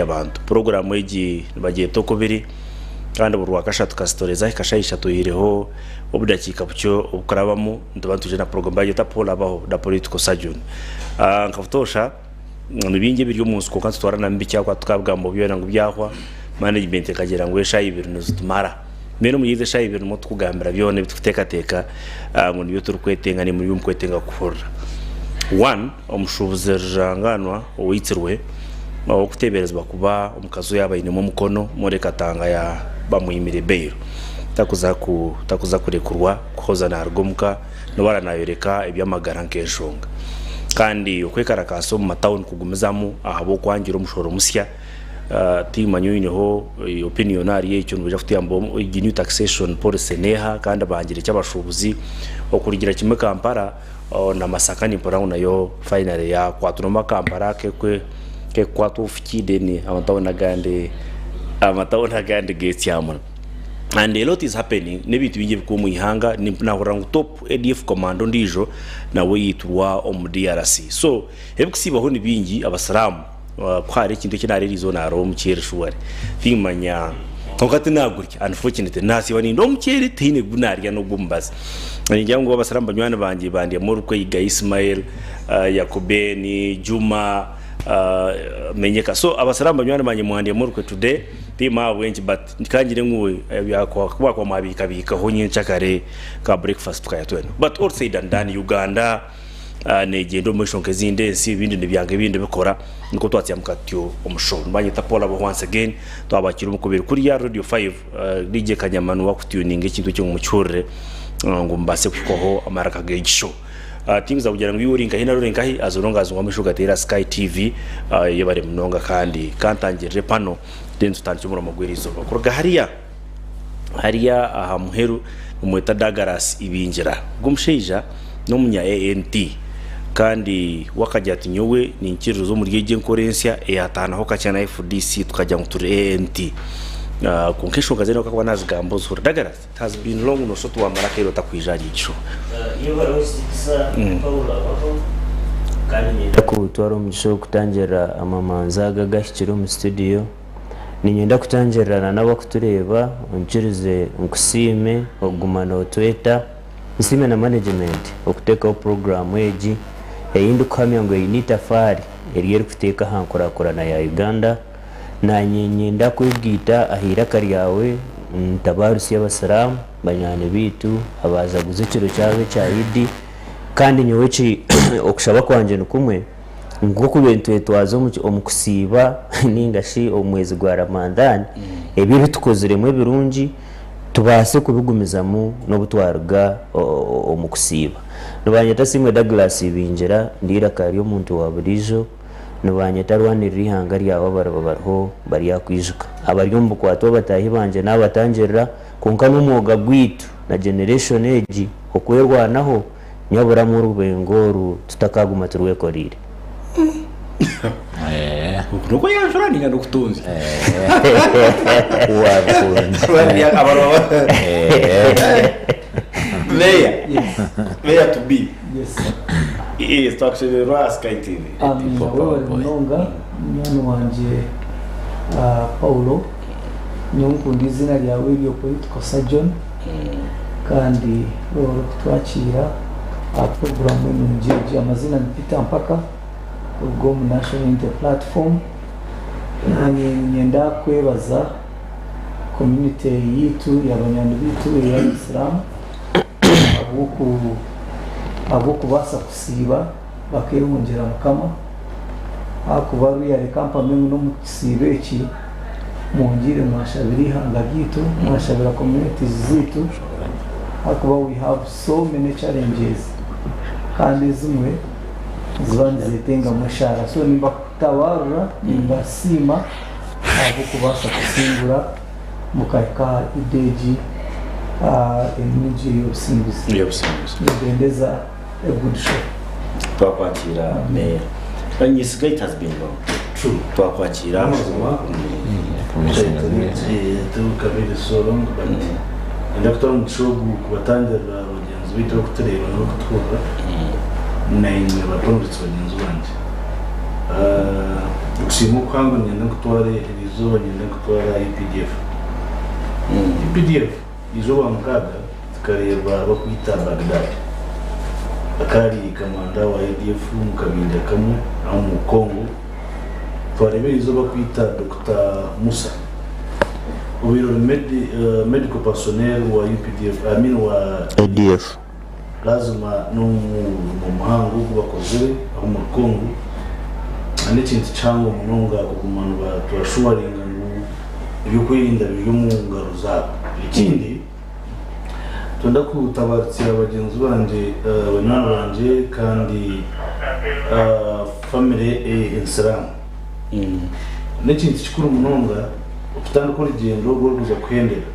Abantu. Puroguraamu egi nibagyeta okubiri kandi buri Rwakashatu kasita zahika shaaha ishatu oihireho obudakiika bukye obukurabamu nituba nitwija na puroguraamu bagyeta Paul Abaho the Political Surgeon. Nka butoosha ni bingi ebiri omu nsi kwonka nitutwara na bikye ahabw'okuba tukabigamba byona ngu byahwa, management ekagira ngu eshaaha ibiri nizitumara. Mbwenu omuri ezo eshaaha ibiri nimwo turikugambira byona ebi turikuteekateeka ngu nibyo turikwetenga naimwe nibyo murikwetenga kuhurira. One, omushuubuzi rurangaanwa owaitsirwe ow'okuteeberezibwa kuba omukazi we yaaba ainemu omukono, Molly Katanga bamwimire bail takuza takuza kurekurwa kuhoza naaruga omuka n'obu araabe naayoreka eby'amagara nk'enshonga. Kandi okwekarakaasa omu matawuni kugumizamu ahabw'okwangira omushoro musya. Timanya oineho opinion ahari ekyo nibaija kutuyamba egi new taxation policy neeha kandi bangire ki abashuubuzi okurugira kimwe Kampala na Masaka nimpurira ngu nayo finally yakwatwa nobu Kampala kekukwatwa obufuki then amatawuni agandi amatawuni agandi getsyamura and a lot is happening n'ebintu bingi ebirikuba omu ihanga nahurira ngu top ADF commando ondiijo nawe yaitirwa omu DRC so ebikusiibaho ni bingi abasiraamu Ku hariho ekintu eki naareeba eizooba naaroba omuceeri shuwari timmanya kwonka tinaagurya unfortunately naasiiba nindya omuceeri tihaine gu naarya n'ogw'omubazi. Ningira ngu abasiraamu banywani bangye bandyamu orukwe Iga Ismail, Yakubeni, Juma, Menyeka so abasiraamu banywani bangye mwandyamu orukwe today timmanya ahabw'enki but ka ngire ngu ku mwakuba mwabiikabiikaho nyenkyakare ka breakfast tukarya twena but all said and done Uganda Neegyenda omu maisho nk'ezindi ensi, ebindi nibyanga ebindi bikora. Nikwo twatsyamuka tutyo omu show. Nibanyeta Paul Abaho once again, twabakiira omu kubiri kuriya Radio 5, DJ Kanyama niwe akutuninga ekintu ekyo ngu mukihurire ngu mubaase kuhikwaho amaraka g'egi show. Tinkuza kugira ngu iwe ori nkahi nari ori nkahi, as long as ngu amaisho gateire aha Sky TV, yebare munonga kandi kantangirire pano then tutandikye omurimo gw'erizooba. Kuruga hariya, hariya aha muheru nimweta Douglas Ibingira. Ogu omushaija n'omunya ANT kandi we akagira ati nyowe ninkiririza omuri egi enkora ensya eyataanaho kakye na FDC tukagira ngu turi ANT. Kwonka enshonga ze nawe akakuba nazigamba ozihurira. Douglas, it has been long noshusha oti wamara akaire otakwija ahari egi show. Yebare ekitiinisa Paul Abaho kandi niinyenda kutwara omugisha ogu kutangirira amamanzi aga agahikire omu studio. Niinyenda kutangirirana n'abarikutureeba, onkirize nkusiime okuguma nootweta. Nsiime na manegimenti okuteekaho puroguraamu egi ei ndikuhamya ngu eine eitafaari eri erikuteeka aha nkurakurana ya Uganda. Naanye niinyenda kwegaita aha eiraka ryawe ntabaarusye Abasiraamu banywani baitu abaajaguza ekiro kyabo ekya Idi. Kandi nyowe eki okushaba kwangye nikumwe Nk'oku nitwetwaza omu kusiiba nainga shi omu mwezi gwa Ramadhan, ebyo ebi tukoziremu ebirungi tubaase kubigumizamu n'obu twaruga omu kusiiba. Nibanyeta Asiimwe Douglas Ibingira, ndi eiraka ry'omuntu wa buriijo. Nibanyeta Rwanirira Eihanga Ryawe abariba bariho baryakwijuka. Abari omu bukwatwa bataahi bangye naabatangirira, kwonka n'omwoga gwaitu na generation egi okwerwanaho. Nyaburamu orubengo oru tutakaguma turwekoreire. Oku n'okweyanjura ninga n'okutunzya? Wabikunze. Meya, meya to be. Yes sir. Yes, twakushemererwa aha Sky TV. Amiina webale munonga munywani wangye Paulo nyowe nkunda eizina ryawe eryo political surgeon. Kandi waaba orikutwakiira aha puroguraamu enungi egi. Amaziina ni Peter Mpaka kuruga omu National Unity Platform. Naanye niinyenda kwebaza community yaitu ya banywani baitu ey'Abaisiramu ahabw'okubaasa kusiiba bakeehongyera Mukama ahakuba ruriya reka mpamye ngu n'omu kisiibo eki Mwongyire mwashabira eihanga ryaitu, mwashabira communities zaitu ahakuba we have so many challenges kandi ezimwe niziba nizetengamu eshaara so nimbakutabarura nimbasiima ahabw'okubaasa kusingura mukahika aha Eid egi enungi ey'obusinguzi. Nimbendeza a good show. Twakwakira Mayor. Nyesiga it has been long. True. Twakwakira. Amazima. Tibukabire so long but nenda kutwara omugisha ogu kubatangirira bagyenzi baitu abarikutureeba n'abarikutuhurira naimwe batondetse bagyenzi bangye. Okusiima okuhango niinyenda nkutware eriizooba niinyenda nkutware aha UPDF. UPDF eizooba mukaaga tukareeba bakwita Baghdad. Akaba ari kamanda wa ADF omu kabinja kamwe aho omu Congo. Twareeba eriizooba bakwita Dokita Musa obaire ori medical personnel wa UPDF, I mean wa ADF. Lazima n'omurimo muhango ogu bakozire aho omuri Congo n'ekintu kihango munonga kuguma nibaturashuwaringa ngu eby'okwerinda biri omu ngaro zaabo. Ekindi, nitwenda kutabarutsya bagyenzi bangye, banywani bangye kandi famire ensiraamu. N'ekintu kikuru munonga okutandika orugyendo oru orikuza kuhendera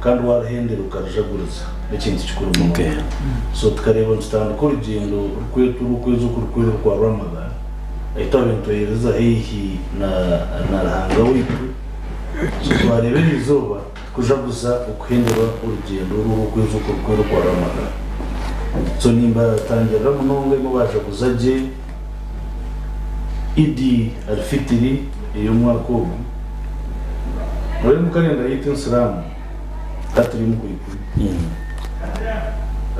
kandi waruhendera okarujaguriza n'ekintu kikuru munonga. So tukareeba nitutandika orugyendo orikwetwa orw'okwezi okurikwera orwa Ramadan ahu twabaire nitweyereza haihi na Ruhanga waitu. So twareeba eriizooba tukujaguza okuhendera orugyendo oru orw'okwezi okurikwera okwa Ramadan. So nimbatangirira munonga imwe abajaguza gye. Idi al-Fitiri ey'omwaka ogu, Noreeba omu kalenda yaitu ensiraamu hati turi omu Kwikumi.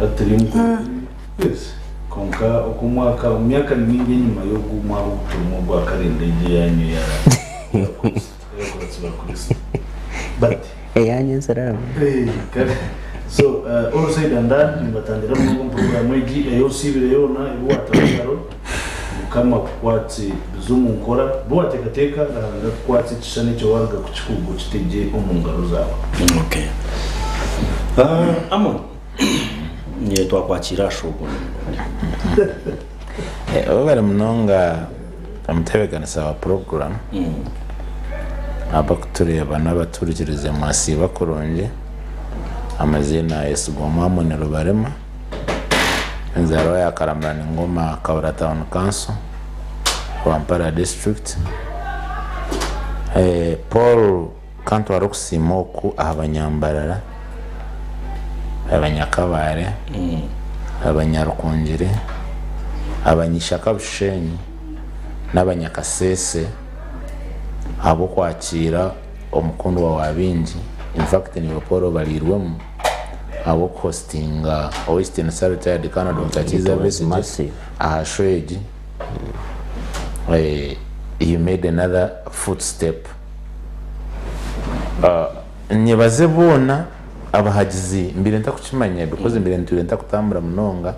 Hati turi omu Kwikumi. Yes. Kwonka ogu omwaka, omu myaka ni mingi enyima y'ogu mwaka ogu turimu ogwa kalenda egi eyanyu eya ey'Abakristo, ey'abakuratsi ba Kristo. But Eyanyu ensiraamu. Eh, kare. So, all said and done, nimbatandira munonga omu puroguraamu egi ei osiibire yoona, ebi waata omu ngaro, Mukama akukwatse bize omu nkora. Bi waateekateeka, Ruhanga akukwatse ekishushani ekyo waaruga kukikuuga okitegye omu ngaro zaawe. Okay. Amon, nyowe twakwakiira aha show ogundi murundi. Webare munonga omutebeekanisa wa puroguraamu, abarikutureeba n'abatuhurikirize mwasiiba kurungi. Amaziina Yesigwamwe Amon Rubarema, enzaarwa ya Karamurani Ngoma Kabura Town Council, Rwampara District. Paul kantware okusiima oku aha Banyambarara, Abanyakabare, Abanyarukungiri, Abanyishaka Bushenyi n'Abanyakasese ahabw'okwakiira omukundwa wa baingi, in fact niiwe Paul obariirwemu ahabw'okuhostinga Ow'ekitiinisa Retired Colonel Dokita Kiiza Besigye aha show egi. You made another footstep. Nyebaze boona abahagizi mbaire ntakukimanya because mbaire ntwire ntakutambura munonga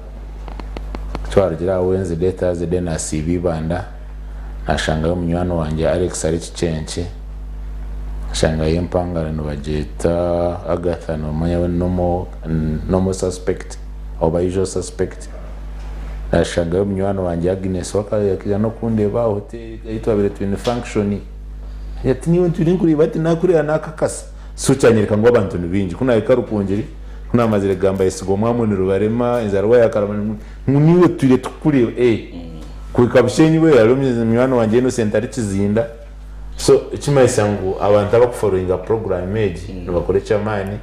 kutwarugire aha Wednesday, Thursday nasiiba Ibanda nashangayo munywani wangye Alex ari Kikyenkye nshangayo empangare nibagyeta Agatha nomanya we normal suspect oba usual suspect nashangayo munywani wangye Agnes we akaija nokundeeba aha hotel ahu twabaire twine function. Ati niiwe ntwire nkureeba ati nakureeba nakakasa. So kyanyereka ngu abantu ni baingi. Ku nahika Rukungiri, ku namazire kugamba Yesiga Omwamoni Rubarema, enzarwa ya Karama ngu niiwe tutwire tukukureeba. Eh, kuhika Bushenyi bwe hariyo munywani wangye Innocent ari Kizinda. So ekimanyisa ngu abantu abakufollowinga program egi nibakora eky'amaani.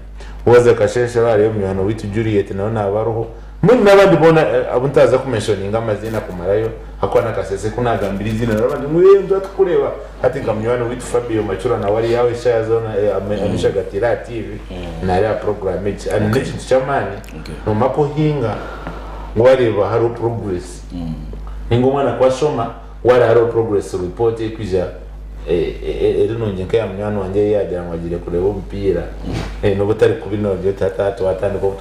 Waza Kasheshe hariyo munywani waitu Juliet nawe naaba ariho. Mbwenu n'abandi boona abu ntaaza kumenshoninga amaziina kumarayo ahakuba n'akasese ku naagambire eiziina nabo bandi ngu ee nituba tukureeba. Hati nka munywani waitu Fabio Macura nawe ari aho eshaaha zoona amaisho agataire aha tiivi naareeba puroguraamu egi. And n'ekintu ky'amaani noomanya ku ohinga waareeba hariho progress ninga omwana ku ashoma waareeba hariho progress report erikwija eri nungi nk'eya munywani wangye ei yaagira ngu agiire kureeba omupiira n'obu otari kubi noogira oti hati aha twatandika obu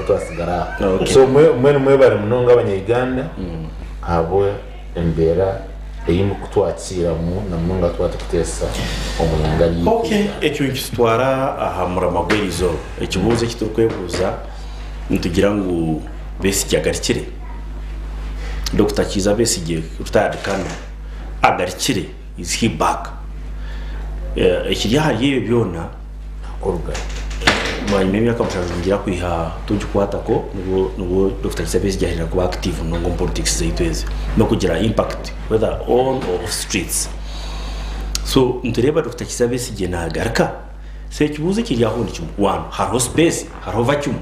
twatsigara aha. So mbwenu mwebare munonga abanya Uganda ahabw'embeera ei murikutwakiiramu na munonga twaba turikuteesa omu ihanga ryaitu Okay, Uganda. ekyo nikitutwara aha murama gw'erizooba. Ekibuuzo eki turikwebuuza nitugira ngu Besigye agarukire? Dokita Kiiza Besigye retired Colonel agarukire? Is he back? Ekiri ahari ebyo byona bwanyima y'emyaka mushanju ningira kwiha tugikwatako nibwo nibwo Dokita Kizza Besigye aheriire kuba active munonga omu politics zaitu ezi n'okugira impact whether on or off streets. So nitureeba Dokita Kizza Besigye nagaruka so ekibuuzo ekiri aho ni kimwe, one hariho space, hariho vacuum?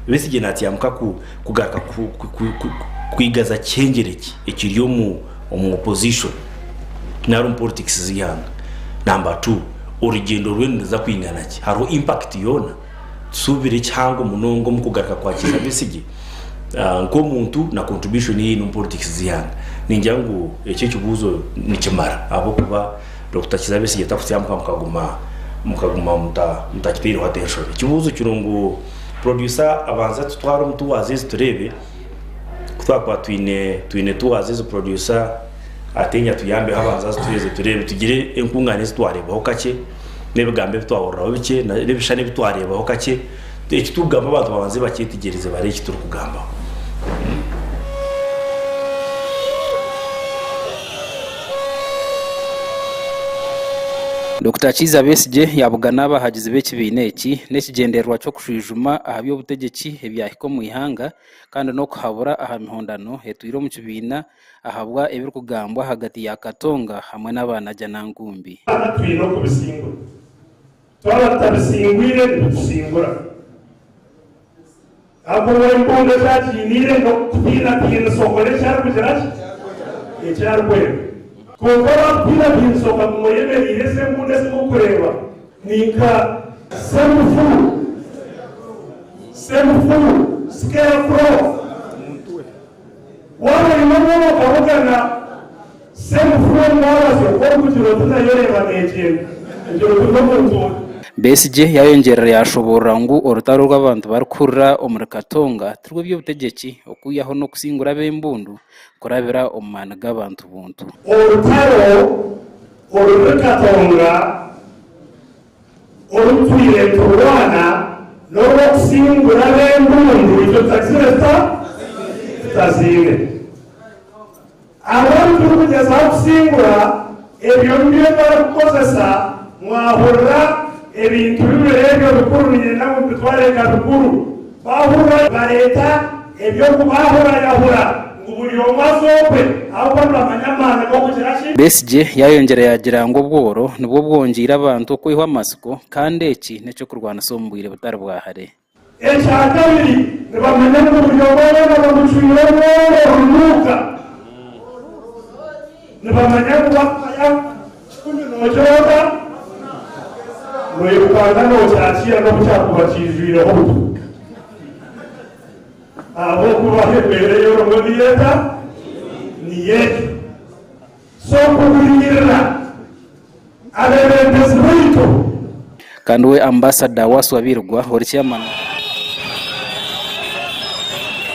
Besigye natyamuka kugaruka kwigaza kyengyere kye ekiri omu opposition. Nari omu politics z'eihanga. Namba tu, orugyendo rwe niruza kwingana ki? Hariho impact yoona? Tusuubire kihango munonga omu kugaruka kwa Kiiza Besigye nk'omuntu na contribution ei aine omu politics z'eihanga. Ningira ngu ekyo ekibuuzo nikimara ahabw'okuba Dokita Kiiza Besigye takutsyamuka mukaguma mukaguma mutakitaireho attention. Ekibuuzo kiri ngu producer abanze atutware omu tours ezi tureebe ku twakuba twine twine tours ezi producer Ate atuyambeho abanze azituheereze tureebe tugire enkungaana ezi twareebaho kakye n'ebigambo ebi twahuriraho bikye n'ebishushani ebi twareebaho kakye. Eki turikugamba abantu babanze bakyetegyereze bareebe eki turikugambaho. Dokita Kiiza Besigye yaabugana abahagizi b'ekibiina eki n'ekigyendererwa ky'okushwijuma aha by'obutegyeki ebyahika omu ihanga kandi n'okuhabura aha mihondano etwire omu kibiina ahabwa ebirikugambwa ahagati ya Katonga hamwe n'aba Najjanankumbi. Twaba twine okubisingura. Twaba tutabisingwire nibitusingura. Ahabw'okuba embundu eki agiiniire n'okukutiinatiinisa okore eki arikugira ki? Eki arikwenda. Kwonka waakutiinatiinisa okaguma oyemereire ezi embundu ezi murikureeba ni nka Semufuru, Semufuru, Scarecrow. Waaba oine obwoba okabugana Ssemufuru omwabazi oku orikugira oti nayo reeba neegyenda. Ogira oti n'omuntu we. Besigye yayongyerera yashoboorora ngu orutaro oru abantu barikuhurira omuri Katonga tirw'eby'obutegyeki okwihaho n'okusingura ab'embundu kurabira omu maani g'abantu buntu. Orutaro oruri Katonga oru twire niturwana n'orw'okusingura ab'embundu itwe tutagizire tuta? Tutaziine. Abu turikugyezaho kusingura, ebyo nibyo ebi barikukozesa, mwahurira ebintu bibiri ebyo bikuru niinyenda ngu mbitware nka bikuru. Bahurira bareeta eby'okubahurayahura ngu buri omwe aze okwe ahabw'okuba nibamanya amaani g'okugira ki? Besigye yayongyera yaagira ngu obworo nibwo bwongyeire abantu okwihwa amatsiko kandi eki n'eky'okurwanisa omu bwire butari bwa hare. Ekya kabiri, nibamanya ngu buri omwe weena bamucwire orwooro runuuka. Nibamanya ngu wakuhayo kikumi noogira ota? Noirukanga nookyakiira n'obu kyakuba kiijwireho obutuuka. Ahabw'okuba embeera ei orimu niyo eta? Niyo egyo. So kuhuriirira abeebembezi baitu. Kandi we Ambasada Wasswa Birigwa ori Chairman wa.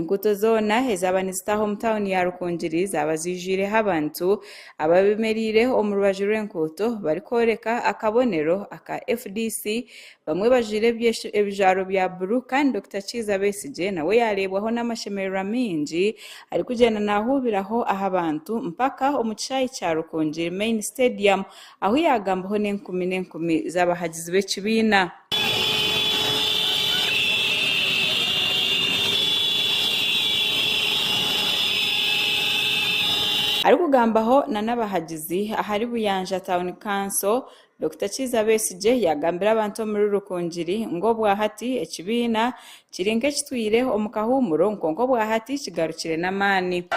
Enguuto zoona ezaaba nizitaaha omu tauni ya Rukungiri zaaba ziijwireho abantu ababemereire omu rubaju rw'enguuto barikworeka akabonero aka FDC. Bamwe bajwaire ebijwaro bya buru kandi Dokita Kiiza Besigye nawe yaareebwaho n'amashemererwa maingi arikugyenda naahuubiraho aha bantu mpaka omu kishaayi kya Rukungiri Main Stadium ahu yaagambaho n'enkumi n'enkumi z'abahagizi b'ekibiina. Arikugambaho na n'abahagizi ahari Buyanja Town Council, Dokita Kiiza Besigye yaagambira abantu omuri Rukungiri ngu obwahati ekibiina kiri nk'ekitwire omu kahuumuro kwonka obwahati kigarukire n'amaani.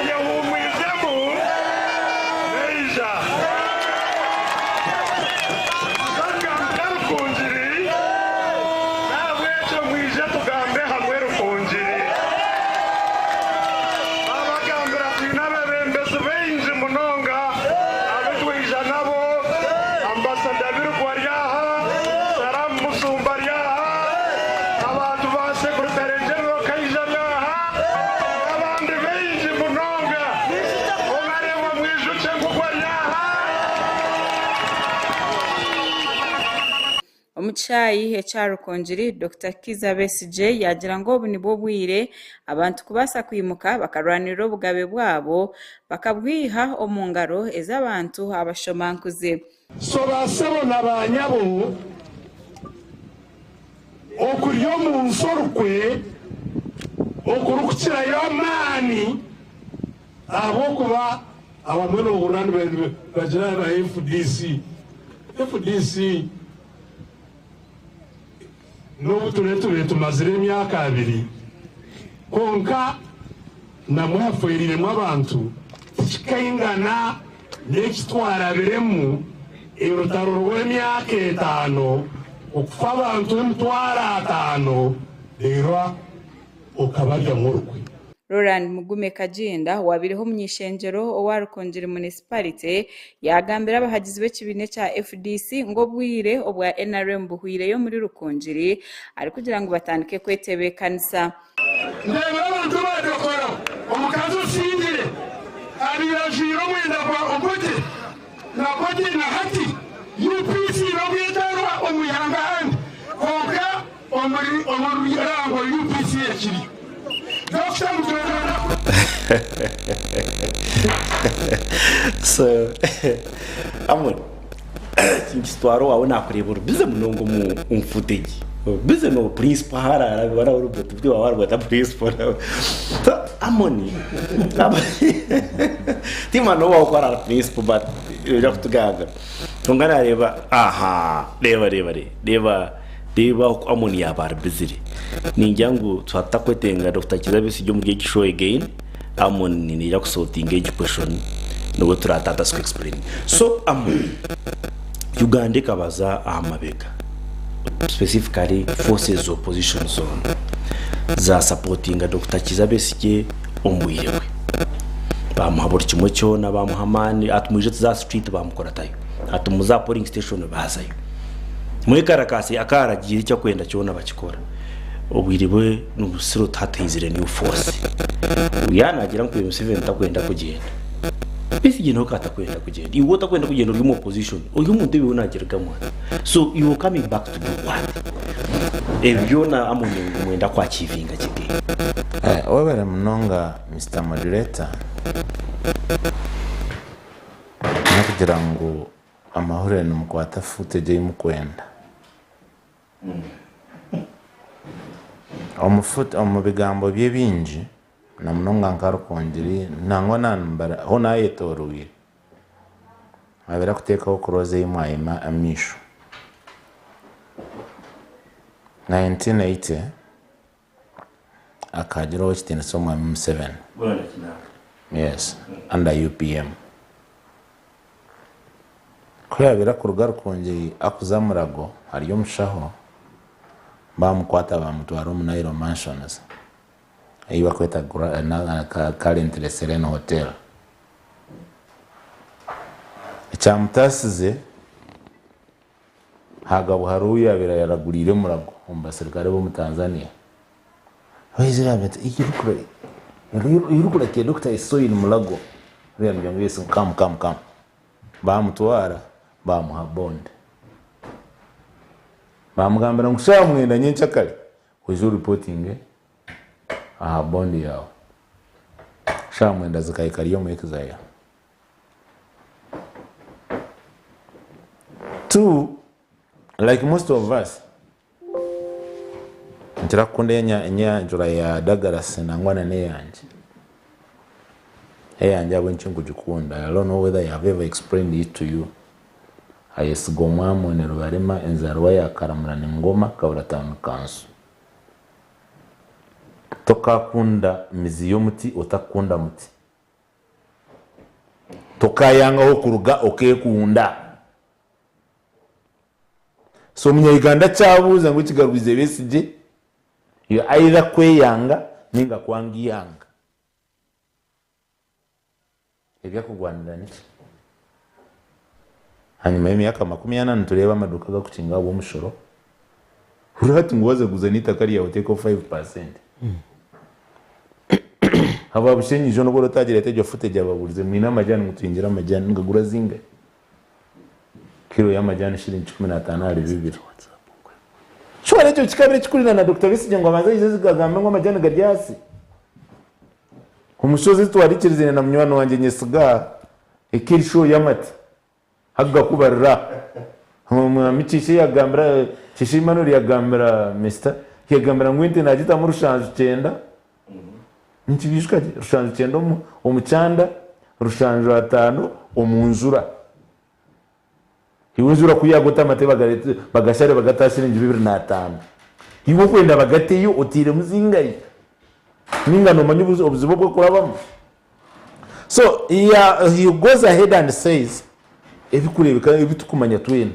Nyehuumwizemu neija. Nkagambira Rukungiri, n'ahabw'ekyo mwije tugambe hamwe Rukungiri. Baabagambira twine abeebembezi baingi munonga abu twija nabo, Ambasada Birigwa ari aha, Salaamu Musumba ari aha, abantu ba Secretary General Kaija ari aha, n'abandi baingi munonga. Obareebwa mwijukye ngu ogwo ari aha. Omu kishaayi ekya Rukungiri, Dokita Kizza Besigye yaagira ngu obu nibwo bwire abantu kubaasa kwimuka bakarwanirira obugabe bwabo bakabwiha omu ngaro ez'abantu abashomankuzi. So baasebo na baanyabo, okurya omu nsi orukwe okurikukirayo amaani, ahabw'okuba abamwe noohurira nibagira na FDC. FDC n'obu turiyo tubaire tumazire emyaka abiri, kwonka namwe hafwereiremu abantu tikikaingana. N'eki twarabiremu erutaro rw'emyaka etano okufa abantu emitwaro atano reero okabaryamu orukwe. Roland Mugume Kaginda owabaireho omuny'ishengyero owa Rukungiri Municipality yaagambira abahagizi b'ekibiina ekya FDC ngu obwire obwa NRM buhweireyo omuri Rukungiri arikugira ngu batandike kwetebeekanisa. Ndeebire abantu baadokora omukazi osingire abaire ajwaire omwenda gwa Obote na Body na hati UPC n'obu etarwa omu ihanga ahandi kwonka omuri omu rurango UPC ekiriyo. Dokita Mutwire So Amon nkitwara owaawe nakureeba ori busy munonga omu footage ori busy no principal ahu ararabe waaba principal so Amon timanya owaawe ku arara principal but noija kutugambira kwonka nareeba aha reeba reeba reeba reeba oku Amon yaaba ari busy ningira ngu twaba tutakwetenga Dokita Kiiza Besigye omuri egi show again Amon naija kusotinga egi question nibwo turatandika ku explaininga. So Amon, Uganda ekabaza aha mabega specifically forces opposition zoona za supportinga Dokita Kiiza Besigye omu bwire bwe. Bamuha buri kimwe kyona, bamuha amaani, ati mwije tuze aha street bamukuratayo, ati muze aha polling station bazayo. Mwekarakaase akaragiira eki akwenda kyona bakikora. Obwire bwe nibusira oti hati haizire new force. Yaaba naagira ngu Museveni takwenda kugyenda, Besigye nawe ka atakwenda kugyenda. Iwe otakwenda kugyenda ori omu opposition, ori omu ntebe yoona nagirugamu ata? So you are coming back to do what? Ebi byona Amon nimwenda ku achievinga ki again? Webare munonga Mister Moderator n'okugira ngu amahurire nimukwata footage ei mukwenda. Omu bigambo bye bingi na munonga nka Rukungiri nangwa na ho nayetoroire abaire akuteekaho kuroza ei mwayema amaisho. 1980 akagira ow'ekitiinisa Omwami Museveni yes under UPM. Ku yaabaire akuruga Rukungiri akuza Murago ari omushaho, baamukwata baamutwara omu Nile Mansions ei barikweta currently Serena Hotel. Ekyamutaasize, haagabwa hariho ou yaabaire yaraguriire Murago omu baserukare b'omu Tanzania. Baizire baagira bati, You look like, you look like a doctor I saw in Mulago. Yaamugira ngu yes, come, come, come. Baamutwara baamuha bond. Baamugambira ngu shaaha mwenda nyenkyakare oije oripotinge aha bond yaawe. Shaaha mwenda zikahika ari omu exile. Two, like most of us, nkira kukunda enyanjura ya Douglas nangwa na n'eyangye. Eyangye ahabw'enki nkugikunda, I don't know whether I have ever explained it to you. Ayesiga Omwamoni Rubarima enzaarwa ya Karamurani Ngoma Kabura Town Council. Tokakunda mizi y'omuti otakukunda muti. Tokayangaho kuruga okekunda. So omunya-Uganda akyabuuza ngu ekigarwize Besigye, you either kweyanga ninga kwanga eihanga. Ebi arikugwanirira niki? Ahanyima y'emyaka 40 nitureeba amaduuka gakukinga ahabw'omushoro. Hurira hati ngu waaza kuguza n'eitaka ryawe oteekeho 5%. Aba Bushenyi ijo n'obu oraagira oti egyo footage ababurize mwine amajani ngu tuhingire amajani nigagura zingahi? Kilo y'amajani shilingi 15 ahari bibiri. Shwara ekyo kikabire kikurira na Dokita Besigye ngu abanze aije agambe ngu amajani gari ahansi. Omushozi twarikirizaine na munywani wangye Nyesiga eka eri show y'amate agakubarira Omwami Kiishe yagambira Kiishe Emmanuel yagambira Mister yagambira ngu ente nagitamu rushanju kyenda nikibijuka gye rushanju kyenda omu kyanda rushanju ataano omu njura. Iwe enjura ku yaagota amate bagashare bagate aha shiringi 25. Iwe okwenda bagateyo oteiremu zingahi? Nainga noomanya obuzibu obu orikurabamu? So ya, he goes ahead and says ebikureebeka ebi tukumanya twena.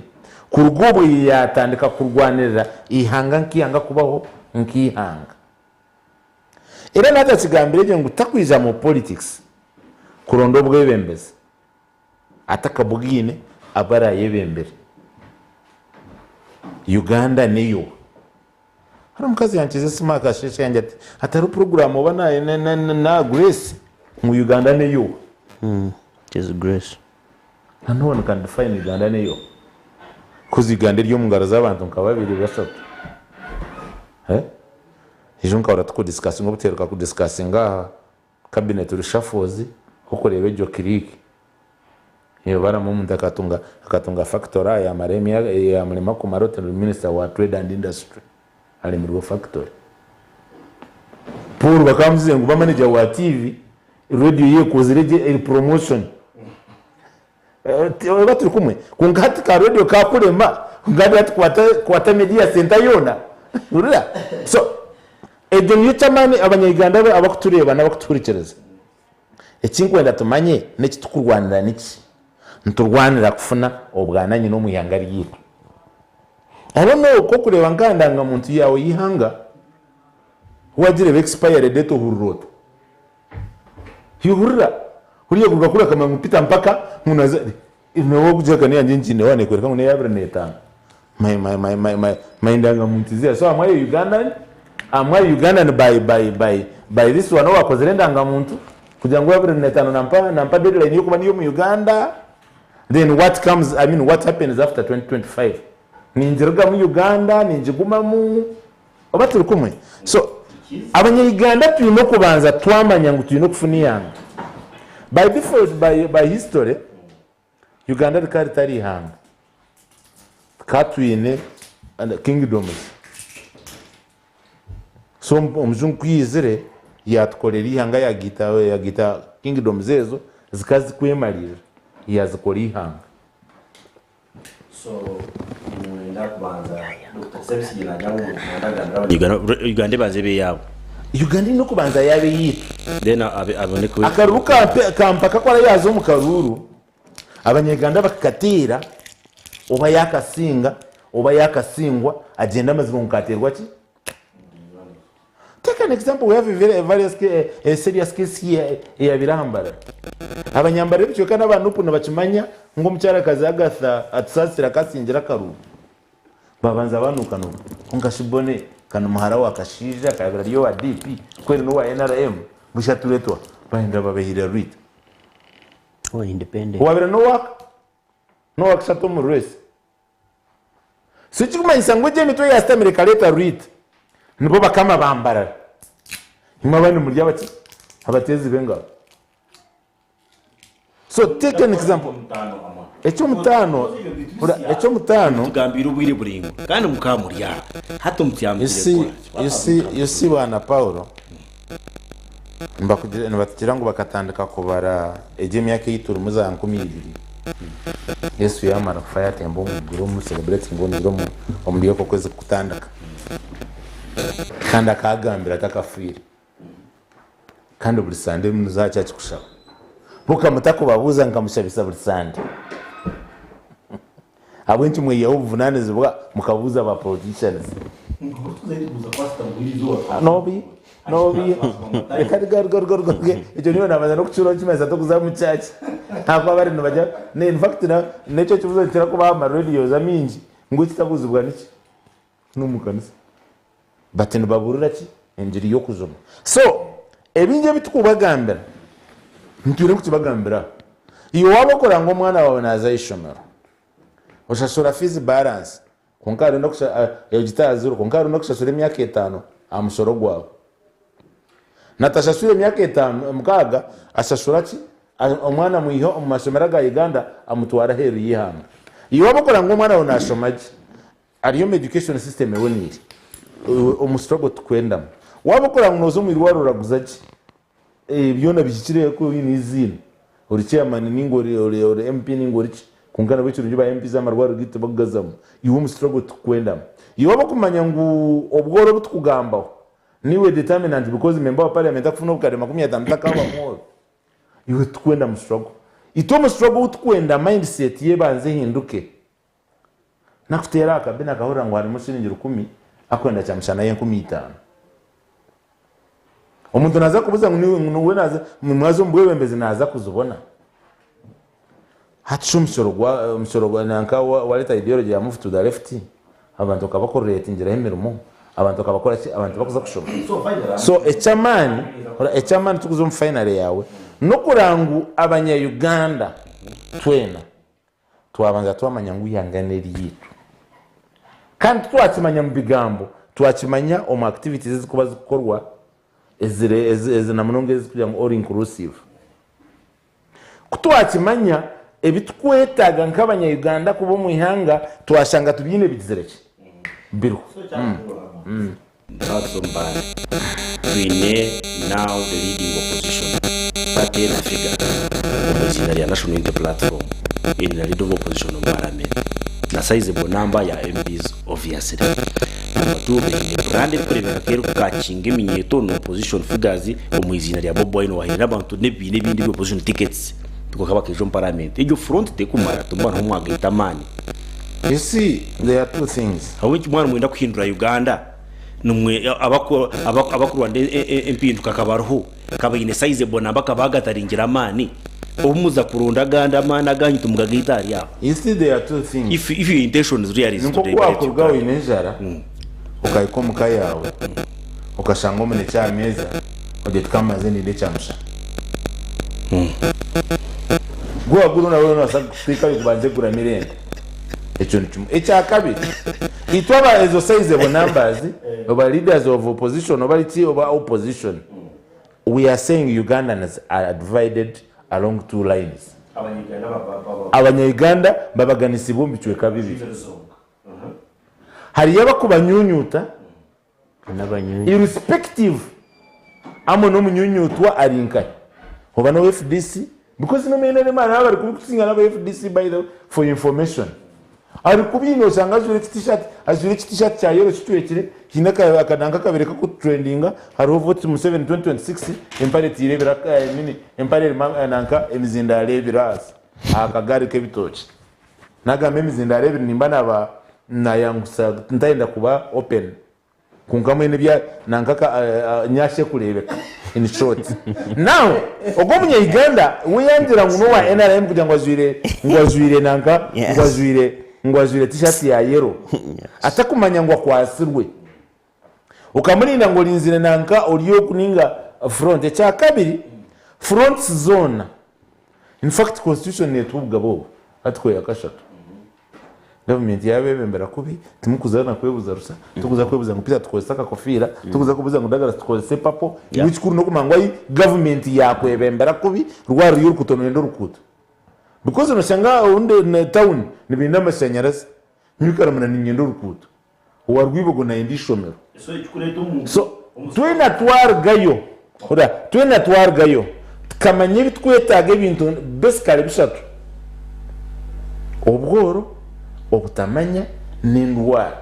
Kuruga obwo yaatandika kurwanirira eihanga nk'eihanga kubaho nk'eihanga. Era natakigambire gye ngu takwija mu politics kuronda obwebembezi atakabwine abu arayebembere. Uganda neyo. Hariho omukazi yankiza esimu akasheeshe yangye ati hatariho puroguraamu oba na na na na Grace ngu Uganda neyo. It is grace. And no one can define Uganda neyo. Coz Uganda eri omu ngaro z'abantu nka babiri bashatu. Eh? Ejo nkahurira tukudiscussinga obu tuheruka kudiscussinga aha cabinet reshuffles okureeba egyo clique. Baramu omuntu akatunga akatunga factory aha yamara emyaka yamurema kumara oti ndi minister wa trade and industry aremirwe factory. Paul bakamuzize ngu ba manager wa TV radio ye ekozire gye eri promotion. Oba turi kumwe kwonka hati ka radio kakurema kwonka hati hati kwata kwata media center yoona hurira so egyo niyo kyamaani abanya-Uganda abakutureeba n'abakutuhurikiriza. Eki nkwenda tumanye n'eki tukurwanira niki? Niturwanira kufuna obwananyini omu ihanga ryaitu. Hariho n'oku orikureeba nk'aha ndangamuntu yaawe y'eihanga, waagireeba expiry date ohurira ota? Hurira, huriya kuruga kuri akamanya ngu Peter mpaka ngu naza noba orikugira ngu eyangye ngiine waaba neekworeka ngu n'eya abiri n'etaano. My my my my my my ndangamuntu is here. So am I a Ugandan? Am I Ugandan by by by by this one owakozire endangamuntu kugira ngu 2025 nampa nampa deadline y'okuba ndi omu Uganda? Then what comes I mean what happens after 2025? Ningirugamu Uganda? Ningigumamu? Oba turi kumwe? So abanya-Uganda twine okubanza twamanya ngu twine okufuna eihanga. By default by by history Uganda rikaba ritari ihanga. Tukaba twine kingdoms. So omujungu ku yaizire yatukorera ihanga yagaita yagaita kingdoms ezo zikaba zikwemarira yazikora ihanga. So nimwenda kubanza Dokita Ssebisigye nagira ngu nimwenda agambire abanya Uganda ebanze ebe eyaabo. Uganda eine okubanza yaaba eyaitu. Then abone ku. Akaruuru kampaka ku araaza omu karuuru, Abanyaganda bakakateera, oba yaakasinga oba yaakasingwa, agyende amazima ngu kaateerwa ki? Take an example, we have a very, a various, a serious case here eyabaire aha Mbarara. Abanyambarara ebicweka n'aba NUP nibakimanya ngu omukyarakazi Agatha Atusaasire akasingira akaruuru. Babanza banukanuka. Kwonka shi Bonny ka ni muhara wa Kashaija akabire ari owa DP kweri n'owa NRM busha turetwa bahindura babahirira Rwita. Owa independent. Owabire n'owa n'owa kashatu omu race. So ekirikumanyisa ngu egyo emitwe eyasitamire ekareeta Rwita nibo bakama ba Mbarara. Imwe abandi muri abaki? Abateezi b'engabo. So take an example. Eky'omutaano, hurira, eky'omutaano. Mutugambiire obwire buraingwa kandi mukaba muri aha. Hati You mutyamukire see, kukora ki? you see, you see bwana Paulo, nibakugira, nibatugira ngu bakatandika kubara egyo emyaka ei turimu za 2000. Yesu yamara kufa yatemba omu iguru omu celebrating omuri omu omuri okwo kwezi kukutandika. Kandi akagambira atakafiire. Kandi buri Sande muza aha church kushaba. Bukamuta kubabuuza nkamushabisa buri Sande. Ahabw'enki mweyihaho obuvunanizibwa mukabuuza ba politicians? Nobi nobi reka ruga ruga ruga ruga ruga ekyo nyowe nabanza n'okukihurira nikimanyisa tokuza omu church ahakuba bari nibagira in fact n'ekyo ekibuuzo nikikira kuba aha ma radios amaingi ngu ekitabuuzibwa niki? N'omukanisa. But nibaburira ki? Engiri y'okujunwa. So, ebingi ebi tukubagambira, nitwine kukibagambira aha. Iwe waaba okora ngu omwana waawe naaza aha ishomero, oshashura fees balance, kwonka hariho n'okusha ogita aha zero, kwonka hariho n'okushashura emyaka etaano aha mushoro gwawe. Natashashwire emyaka etaano, mukaaga, ashashura ki? Omwana amwihe omu mashomero aga Uganda amutware aheeru y'eihanga. Iwe waaba okora ngu omwana waawe naashoma gye, Ari omu education system eboniire omu struggle tukwendamu. Waaba okora ngu noza omu irwariro oraguza ki? Byona bihikire ku oine eiziina ori chairman ninga ori MP ninga ori ki kwonka nabwo ekirungi ba MPs amarwariro gaitu tibakugazamu. Iwe omu struggle tukwendamu. Iwe waaba okumanya ngu obworo obu tukugambaho niiwe determinant because member wa parliament akufuna obukadde 50 takaaba mworo. Iwe titukwenda mu struggle. Itwe omu struggle ou tukwenda mindset ye ebanze ehinduke. Nakuteera aha kabina akahurira ngu harimu shiringi rukumi akwenda kyamushana y'enkumitaano. Omuntu naza kubuza ngu niwe niwe naza mwaza omu bwebembezi naza kuzibona. Hati shi omusoro gwa omusoro gwa nanka wareta ideology ya move to the left abantu okabakuretingiraho emirimo abantu okabakora ki abantu bakuza kushoma. So eky'amaani eky'amaani tukuza omu final yaawe n'okureba ngu abanya Uganda twena Twabanza twamanya ngu eihanga n'eryaitu. Kandi titwakimanya mu bigambo, twakimanya omu activities ezirikuba zikukorwa na munonga ezirikugira ngu all inclusive. Ku twakimanya ebi tukwetaaga nk'abanya Uganda kuba omu ihanga, twashanga tubyine bigizire ki? Biriho. Thugs omu baana. Twine now the leading opposition party na figure omu iziina rya National Unity Platform in the leader of opposition omu parliament na sizable number ya MPs obviously. Number two baine brand erikureebeka nka erikukakinga eminyeeto na opposition figures omu iziina rya Bobi Wine owahaire n'abantu n'ebibiina ebindi ebya opposition tickets kwonka bakaija omu parliament. Egyo front terikumara timuba niho mwagaita amaani. You see there are two things. Ahabw'enki mwaba nimwenda kuhindura Uganda nimwe abakurwana empinduka kabariho kabaine sizable number kabagataringira amaani obu muza kuronda agandi amaani aganyu timugagaita ahari abo. You see there are two things. If if your intention is really is to Ni nk'oku liberate wakuruga Uganda. oine enjara okahika omuka yaawe okashanga omunekye aha meeza ogira oti kamaze ninde ekyamushana. Gwagura nawe nobaasa kuteekayo kubanza egura mirembe. Ekyo ni kimwe. Ekya kabiri, itwe aba ezo sizable numbers, oba leaders of opposition oba ki oba opposition, we are saying Ugandans are divided along two lines. Abanya-Uganda babaganisibwe omu bicweka bibiri. Hariyo abakubanyunyuta Irrespective amwe n'omunyunyutwa ari nkahi oba n'owa FDC because n'omu NRM hariho abari kubi kusinga n'aba FDC by the way for your information ari kubi noshanga ajwaire eki t-shirt ajwaire eki t-shirt kya yellow kicwekire kiine akananka kabire kakutrendinga hariho vote Museveni 2026 empare etiire ebiraka I mean empare erimu nanka emizindaaro ebiri ahansi aha kagaari k'ebitookye Nagamba emizindaaro ebiri nimba naba nayangusa ntayenda kuba open kwonka mbwenu ebya nanka ka nyasha ekurebeka in short. Now ogwo omunya Uganda we yangira ngu nowa nrm kugira ngu ajwire ngu ajwire nanka ngu ajwire ngu ajwire t-shirt ya yellow atakumanya ngu akwasirwe okamurinda ngu orinzire nanka ori oku ninga front. Ekyakabiri fronts zoona In fact constitution netuha obugabe obu article ya kashatu government yabebembera kubi timukuza na kwebuza rusa tikuza kwebuza ngu Peter tukozese akakofiira tikuza kubuza ngu Douglas tukozese papo iwe ekikuru nokumanya ngu ayi government yakwebembera kubi rwaba ruri orukuuto noyenda orukuuto because noshanga obundi na town nibenda amashanyarazi nyowe karamura ninyenda orukuuto owa Rwibogo nayenda ishomero so twena twarugayo hurira twena twarugayo tukamanya ebi tukwetaaga ebintu basically bishatu obworo obutamanya n'endwara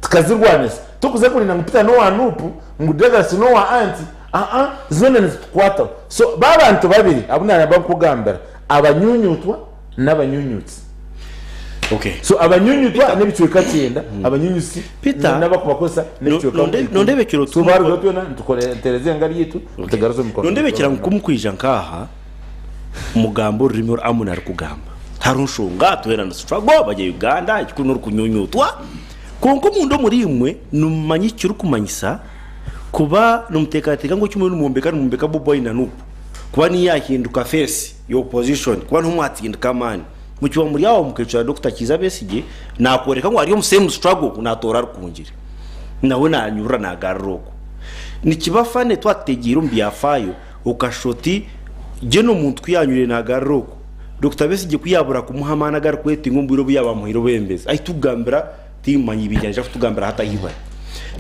tukazirwanisa tokuza kurinda ngu Peter n'owa Nup ngu Douglas n'owa anti aa zoona nizitukwataho so ba bantu babiri abu naba nkugambira abanyunyutwa n'abanyunyutsi Okay. So abanyunyutwa n'ebicweka kyenda, abanyunyusi Peter, n'abakubakozesa n'ebicweka ikumi. nondebekera So barugaho twena nitutereza engari yaitu tugaruze omu mikono. Nondebekera ngu kumukwija nk'aha mugambe orurimi oru Amon arikugamba. Hariho nshonga twena ni struggle abanya Uganda ekikuru n'orikunyunyutwa kwonka omunda omuri imwe nimumanya ekirikumanyisa kuba nimuteekateeka ngu eki muriyo nimwombeka nimwombeka Bobi Wine na Nup kuba niyo yahinduka face ya opposition kuba niho mwatsindika amaani. Mukiba muri aho mukecura Dokita Kiiza Besigye nakworeka ngu ari omu same struggle ngu natoora Rukungiri nawe nanyurura nagarura okwo. Nikiba funny twatutegiire omu byafaayo okashusha oti Gen omuntu kuyanyurire nagarura okwo Dokita Besigye kuyabura kumuha amaani agarikwetenga omu bwire obu yaba amuhaire obwebembezi ahitukugambira timanya ibingi naija kutugambira hati ahi bari.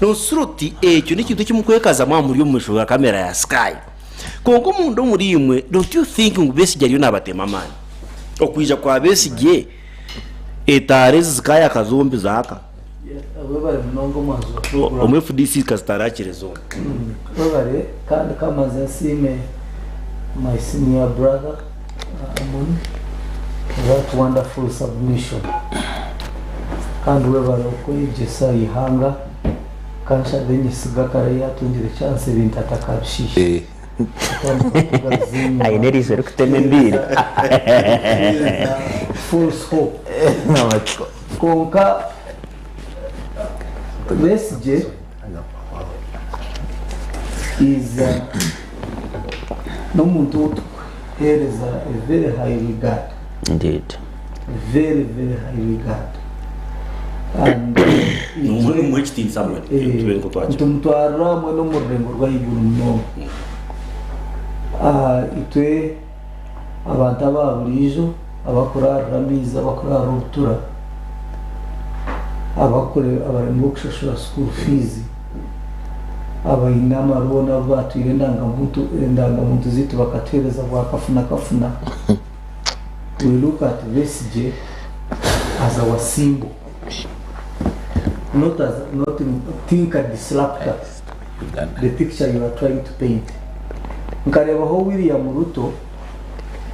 Noshusha oti ekyo nekintu ekimukwekaza mwaba muri omu maisho ga camera ya sky kwonka omunda omuri imwe don't you think ngu Besigye ariyo nabatema amaani? Okwija kwa Besigye, etaara ezi zikaayaka zombi zaaka. Webare munonga omwanzi wa program. Omu FDC kazitaraakire zombi. Webare kandi kamaze nsiime my senior brother Amon for that wonderful submission. Kandi webare okwegyesa eihanga ka nshabe nyesiga kare yatungire chance ebintu atakabishiisha. Eh. Atandika kugaruza enyima. Aine eriisho rikutema embiiri. Kuheereza false hope. Kwonka Besigye is n'omuntu ou turikuheereza a very high regard. Indeed. Very, very high regard. And Numuhe numuhe ekitiinisa mbwenu tube niko twakira. nitumutwarira hamwe n'omu rurengo rw'ahaiguru munonga. Ah, itwe abantu aba buriijo abakuraarira amaizi, abakuraarira obutura, abakure abaremire kushashura school fees, abaine amarooni abu baatwire endangamuntu endangamuntu zaitu bakatuheereza bwa kafuna kafuna. We look at Besigye as our symbol, not as not in, think a disruptor, the picture you are trying to paint. Nkareebaho William Ruto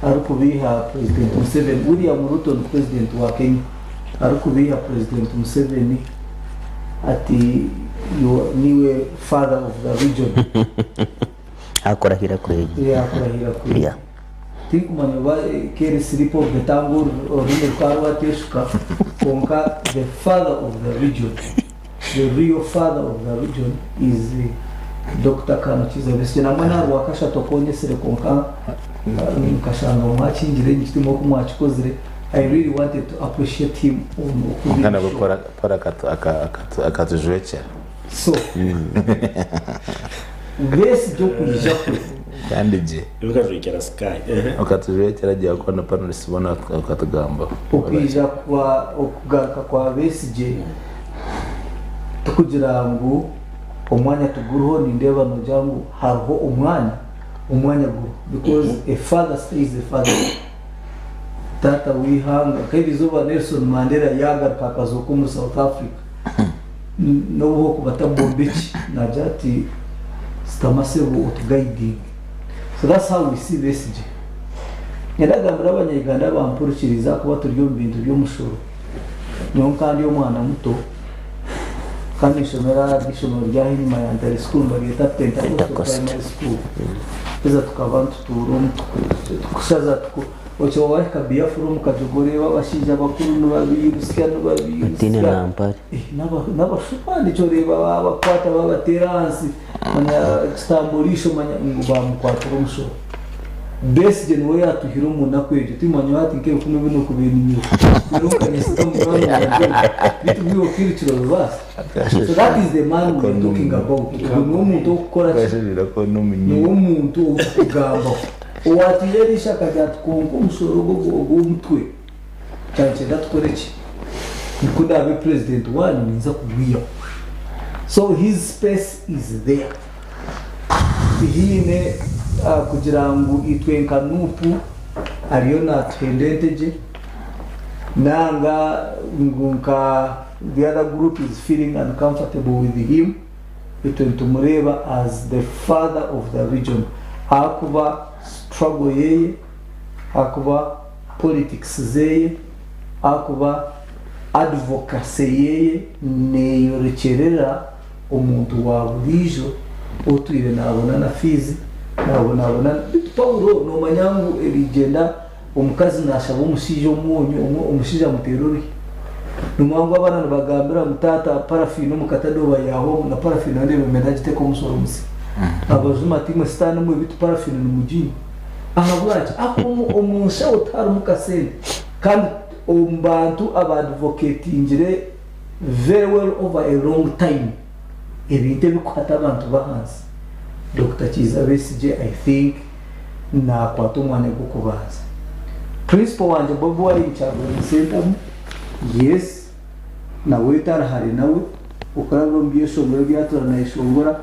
arikubiiha President Museveni. William Ruto ni President wa Kenya arikubiiha President Museveni ati you, niwe father of the region. Akurahira kwegi. Yeah, akurahira kwegi. Yeah. Tinkumanya oba keri slip of the tongue orurimi rukaba rwateshuka kwonka the father of the region, the real father of the region is Doctor Kano Kiiza Besigye. Nambwenu aha Rwakashatu okwonyesire kwonka nkashanga mwakingire enyikirimu oku mwakikozire. I really wanted to appreciate him on Kwonka nabwo okubiisho. Paul Paul akatu- aka- akatu- akatujwekyera. So Besigye okwija kwe. Kandi gye. Bikajwekyera sky. Okatujwekyera gye ahakuba na panelists boona okatugambaho. Okwija kwa okugaruka kwa Besigye tikugira ngu omwanya tiguriho nindeeba nogira ngu hariho omwanya, omwanya guriho because a father stays a father. Taata w'eihanga nk'erizooba Nelson Mandela yaagaruka akazooka omuri South Africa n'obu hokuba atabombeki naagira ati sitama sebo otugaidinge. So that's how we see Besigye. Nyenda kugambira abanya-Uganda abampurikirize ahakuba turi omu bintu by'omushoro. Nyowe nka ndi omwana muto kandi nshomera ahari ishomero ryaha enyima ya Ntare School nibaryeta Pentecostal Primary School. Haza tukaba nitutuura omu tukushaza tuku okyo wahika Biafra omu Kajogo oreeba abashaija bakuru nibabirutsya Otaine nibabirutsya na mpare. Eh, n'abashuba nikyo oreeba babakwata babateera ahansi manya kitamburisho manya ngu bamukwatira omushoro. Besigye niwe yatuhire omu naku egyo timanya hati nk'ebikumi binu okubininyiwe rero nkanyesiga munywani wangye bitu bwiwe okwirukira orubaasa. So that is the man we are talking about. Ogwo niwe muntu ow'okukora ki? Niwe muntu ow'okugambaho. Owaatiire eriisho akagira ati kwonka omushoro ogu ogw'omutwe kyankyenda tukore ki? Nikwo ndaabe president waanyu ninza kugwihaho. So his space is there. Tihaine kugira ngu itwe nka Nup ariyo natuhenda entegye nanga ngu nka the other group is feeling uncomfortable with him, itwe nitumureeba as the father of the region ahakuba struggle yeye, ahakuba politics zeye, ahakuba advocacy yeye neyorekyerera omuntu wa buriijo otwire nabona na fees, nabonabona. Beitu Paulo nomanya ngu erigyenda omukazi nashaba omushaija omwonyo, omushaija amuteera oruhi. Nomanya ngu abaana nibagambira ngu taata parafini omu katadoba yahwamu na parafini nayo ndeeba nagiteeka omusoro musya. Abajuma ati imwe sitaane mwe beitu parafini nimuginywa. Ahabwaki? Ahakuba omu nshaho tiharimu kasente kandi omu bantu abaadvocatingire very well over a long time ebintu ebikuhata abantu b'ahansi, Dokita Kiiza Besigye I think naakwata omwanya gw'okubanza. Principal wangye Bobi Wine Kyagulanyi Ssentamu, yes nawe tari hare nawe, okurabira omu byeshongoro ebi yaatura naayeshongora,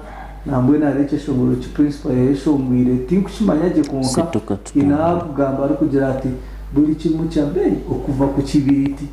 nambwenu hariho ekyeshongoro ki Principal yaayeshongwire tinkukimanya gye kwonka Situka haine tutambure. ahu arikugamba arikugira ati buri kimwe kya beeyi okuva ku kibiriti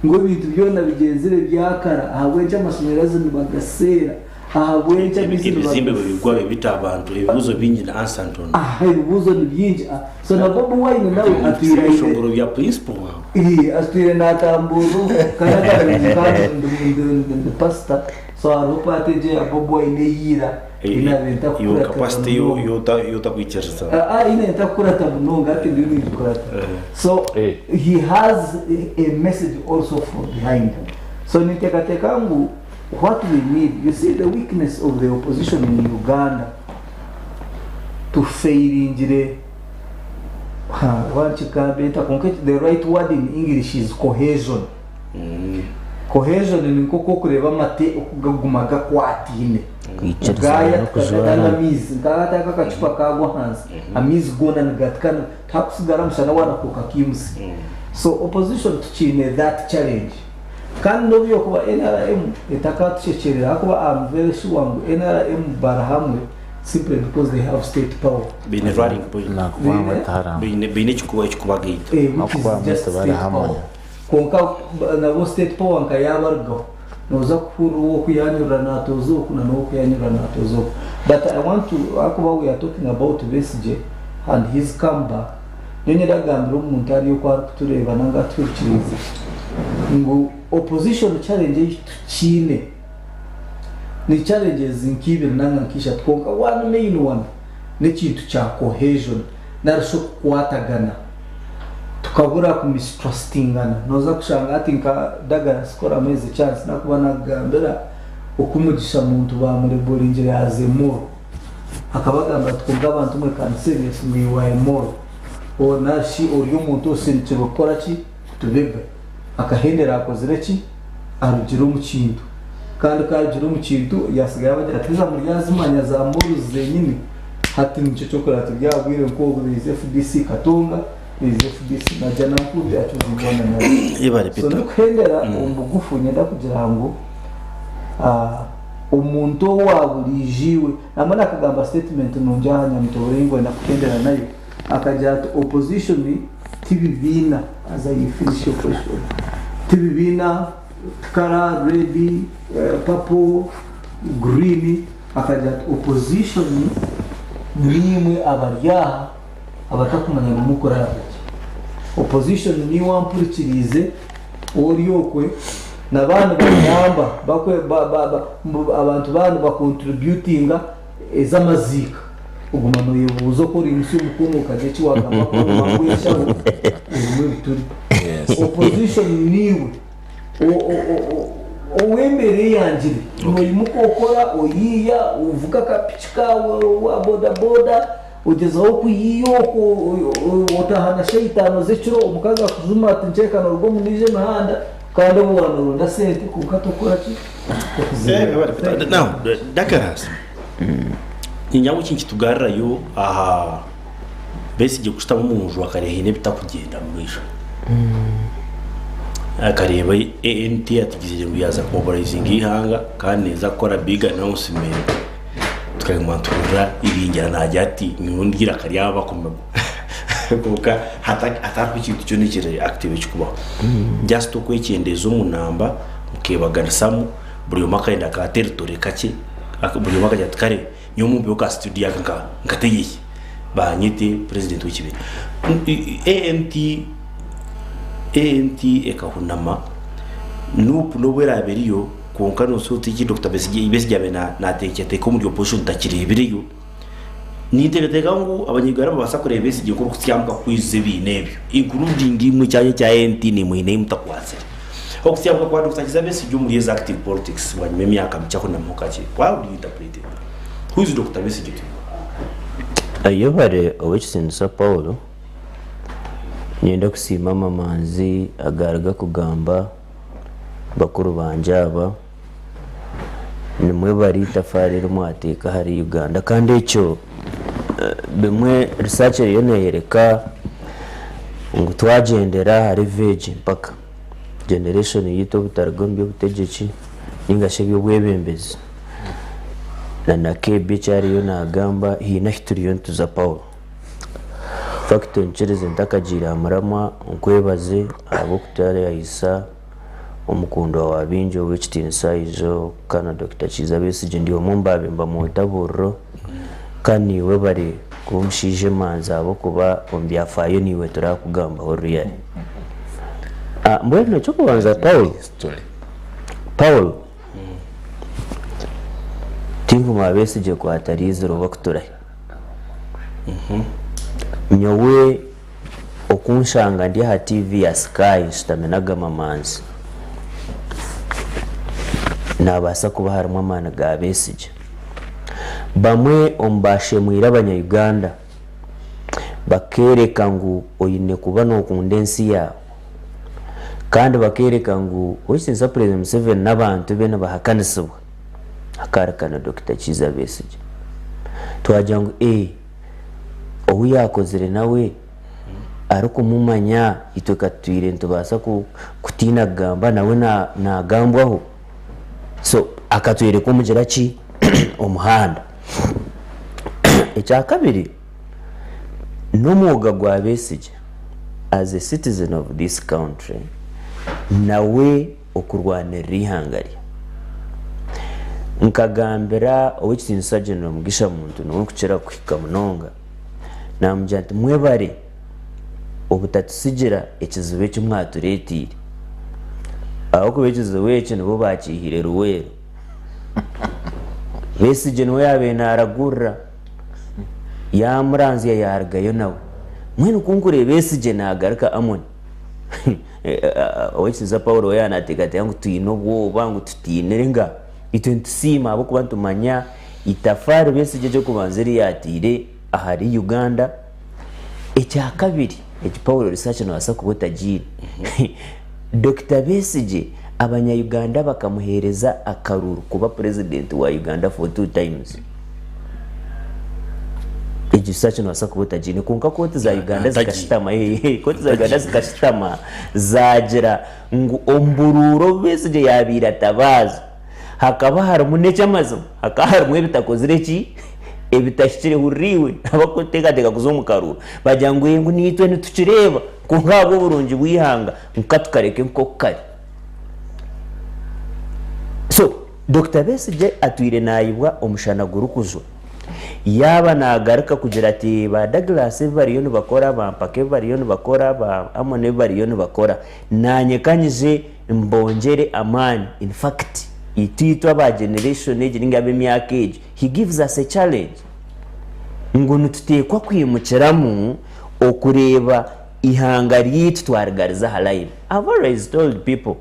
ngu ebintu byona bigyenzire byakara ahabw'enki amashanyarazi nibagaseera Ahabw'enki amaizi Ebizimbe nibaga- bibigwa bibita abantu ebibuzo bingi na answer ntono. Ah, ebibuuzo ni bingi. Ah, so na Bobi Wine nawe atwire aine Ebishongoro bya principal wawe. Ii, atwire natambuza kandi akarabizi kandi ndi pastor, so hariho part egyo eya Bobi Wine eyiira ei nabiire Yo ntakukuratira capacity yo munonga. yo yotakwikiriza. Ah, ah, ei nabiire ntakukurata munonga, hati ndiyo ningikurata. So he has a message also from behind. So ninteekateeka ngu what we need, you see, the weakness of the opposition in Uganda, tufairingire, ha, wankigambe nta, kwonka the right word in English is cohesion. Cohesion ni nk'oku okureeba amate oku gaguma gakwataine. Kwikirizana Gaaya n'okujwara. tukatanga amaizi, nk'akataka akacupa kagwa ahansi, amaizi goona nigatikana, tihakusigara mushana wanakuuka kiimusi. So opposition tukiine that challenge. Kandi n'obu yokuba NRM etakatushekyeerera, ahakuba I'm very sure ngu NRM bari hamwe simply because they have state power. Baine rallying point. Nakuba Baine- bataharamu. Baine ekikubagaita. Which is Nakuba just bari state hamwe. power. Kwonka nabo state power nka yabarugaho, noza kuhurira ow'okuyanyurira naatooza oku na n'owokuyanyurira naatooza oku. But I want to, ahakuba we are talking about Besigye and his comeback, nyowe nyenda kugambira omuntu ari oku arikutureeba nanga atuhurikiriize ngu opposition challenge ei tukiine ni challenges nk'ibiri nanga nk'ishatu, kwonka one main one n'ekintu kya cohesion nari shi okukwatagana. Tukabura kumistrustingana. Noza kushanga hati nka Douglas koramu ezi chance nakuba nakugambira oku Mugisha Muntu bamurebolingire as a mole, akabagambira ati, "Kwonka abantu mwe kandi serious ngu you are a mole or nari shi ori omuntu osindikirwe kukora ki kutubega." Akahendera akozire ki? Arugire omu kintu. Kandi ku arugire omu kintu, yasigaye abagira ati, "Heza muryazimanya za moles zenyini." Hati nikyo kyokureba turi aha bwire nk'obu, there is FDC Katonga, there is FDC Najjanankumbi accusing one another. Ibare So Peter. ndikuhendera omu bugufu, nyenda kugira ngu omuntu owa burijiwe namwe akagamba statement nungi aha Nyamutooro ngwenda kuhendera nayo, akagira ati opposition tibibiina. As I finish your question, tibibiina colour red, purple, green. Akagira ati opposition nimwe abari aha abatakumanya ngu mukuraraki. Opposition niwe wampurikiriize ori okwe nabandi bagamba bakwe abantu bandi bacontributinga ez'amaziika, oguma noyebuuza oko ori musi omukungu okajya eki wagamba ko bakweshaho erimu ebituri. Opposition niwe ow'embeera eyangire noimuka okora oyiiya, ovuga akapiki kawe wa bodaboda, ogezaho kuyiiya okwo, otaha na shaitaano z'ekiro, omukazi akujuma ati nkyekana oruga omu niijo emihanda, kandi obu wanoronda sente kwonka tokora ki? Ibare Peter. Now, Douglas. Ningira ngu kitugarirayo aha Besigye kushutama omu nju akareeba hiine ebitakugenda mu maisho. Akareeba ANT atigizire ngu yaza kumobilizinga eihanga kandi neeza kukora big announcement. Tukaguma nituhurira Ibingira naagira ati, "Nyowe ndyira akaryaba bakomegwa." Kwonka hatariho ekintu kyona ekiri active ekikubaho. Just okwekyendeeza omu namba mukebaganisamu, buri omwe akagenda ka territory kakye, buri omwe akagira ati, "Kare nyowe mumpeho ka studio aka nkategyeke banyete president w'ekibiina." ANT ekahunama, NUP n'obu eraabe eriyo, kwonka noshusha oti eki Dr Besigye abaire nateekateeka omuri opposition takireebireyo. Ninteekateeka ngu abanyayuganda nibabaasa kureeba Besigye nk'orikutsyamuka kwijuza ebiina ebyo, including imwe ekyanya ekya ANT naimwe haine ahi mutakwatsire. Okutsyamuka kwa Dr Kizza Besigye omuri ezi active politics bwanyima y'emyaka mikye ahunamiho kakye, how do you interpret it? Who is Dr Besigye to you? Ayebare, ow'ekitiinisa Paul. Niinyenda kusiima amamanzi agaruga kugamba bakuru bangye aba. Nimwe bari itafaari eri mwateeka ahari Uganda, kandi ekyo bimwe research eriyo neeyoreka ngu twagyendera ahari vegi mpaka generation yaitu obutaruga omu by'obutegyeki ninga shi eby'obwebembezi na KB eki ariyo naagamba, haine ahu turiyo nituza. Paul, fact onkirize ntakagiire aha muramwa, nkwebaze ahabw'okutayayisa. Omukundwa wa baingi ow'ekitiinisa ijo Colonel Dokita Kiiza Besigye ndi omwe omu baabaire nibamwetaburiro kandi naiwe webare kuba omushaija emanzi ahabw'okuba omu byafaayo naiwe turakugambaho really. Mbwenu eky'okubanza Paul, Paul tinkumanya Besigye ku atariizire oba kuturahi. Nyowe okunshanga ndi aha TV ya Sky nshutami n'agamamanzi, nihabaasa kuba harimu amaani ga Besigye. Bamwe omu baashemwire abanya-Uganda bakeereka ngu oine kuba nookunda ensi yaawe kandi bakeereka ngu Ow'ekitiinisa Purezidenti Museveni n'abantu be nibahakanisibwa, akaareka na Dokita Kiiza Besigye. Twagira ngu ee. Ou yaakozire nawe arikumumanya, itwe ka tutwire nitubaasa kutiina kugamba nawe naagambwaho. So akatworeka omugira ki? Omuhanda. Ekyakabiri, n'omwoga gwa Besigye as a citizen of this country nawe okurwanirira eihanga rye. Nkagambira Ow'ekitiinisa General Mugisha Muntu niwe nkukira kuhika munonga, naamugira nti, Mwebare obutatutsigira ekizibu eki mwatureeteire ahabw'okuba ekizibu eki nibo baakiihire Luweero. Besigye niwe yaabaire naaragurira, yaamuranzya yaarugayo nawe. Mbwenu ku nkureeba Besigye naagaruka Amoni. Ow'ekitiinisa Paulo we yaaba naateekateeka ngu twine obwoba, ngu tutiinire, nga itwe nitusiima ahabw'okuba nitumanya itafaari Besigye ery'okubanza eri yaataire ahari Uganda. Ekyakabiri, eki Paulo research noobaasa kuba otagiine, Dokita Besigye abanya-Uganda bakamuheereza akaruru kuba purezidenti wa Uganda for two times. Egyo research nobaasa kuba otagiine kwonka kooti za Uganda zikashutama kooti za Uganda zikashutama zaagira ngu omu buruuru obu Besigye yaabaire atabaaza hakaba harimu n'eky'amazima hakaba harimu ebitakozire ki ebitahikire hurira iwe abarikuteekateeka kuza omu karuuru bagira ngu ngu naitwe nitukireeba kwonka ahabw'oburungi bw'eihanga ngu katukareke nk'oku kari so Dokita Besigye atwire naayibwa omushana gurikujwa. Yaaba naagaruka kugira ati ba Douglas ebi bariyo nibakora, ba Mpaka ebi bariyo nibakora, ba Amon ebi bariyo nibakora, naanye ka nyije mbongyere amaani. In fact, itwe itwe aba generation egi nainga ab'emyaka egi, he gives us a challenge ngu nituteekwa kwimukiramu okureeba eihanga ryaitu twarigariza aha line. I've always told people,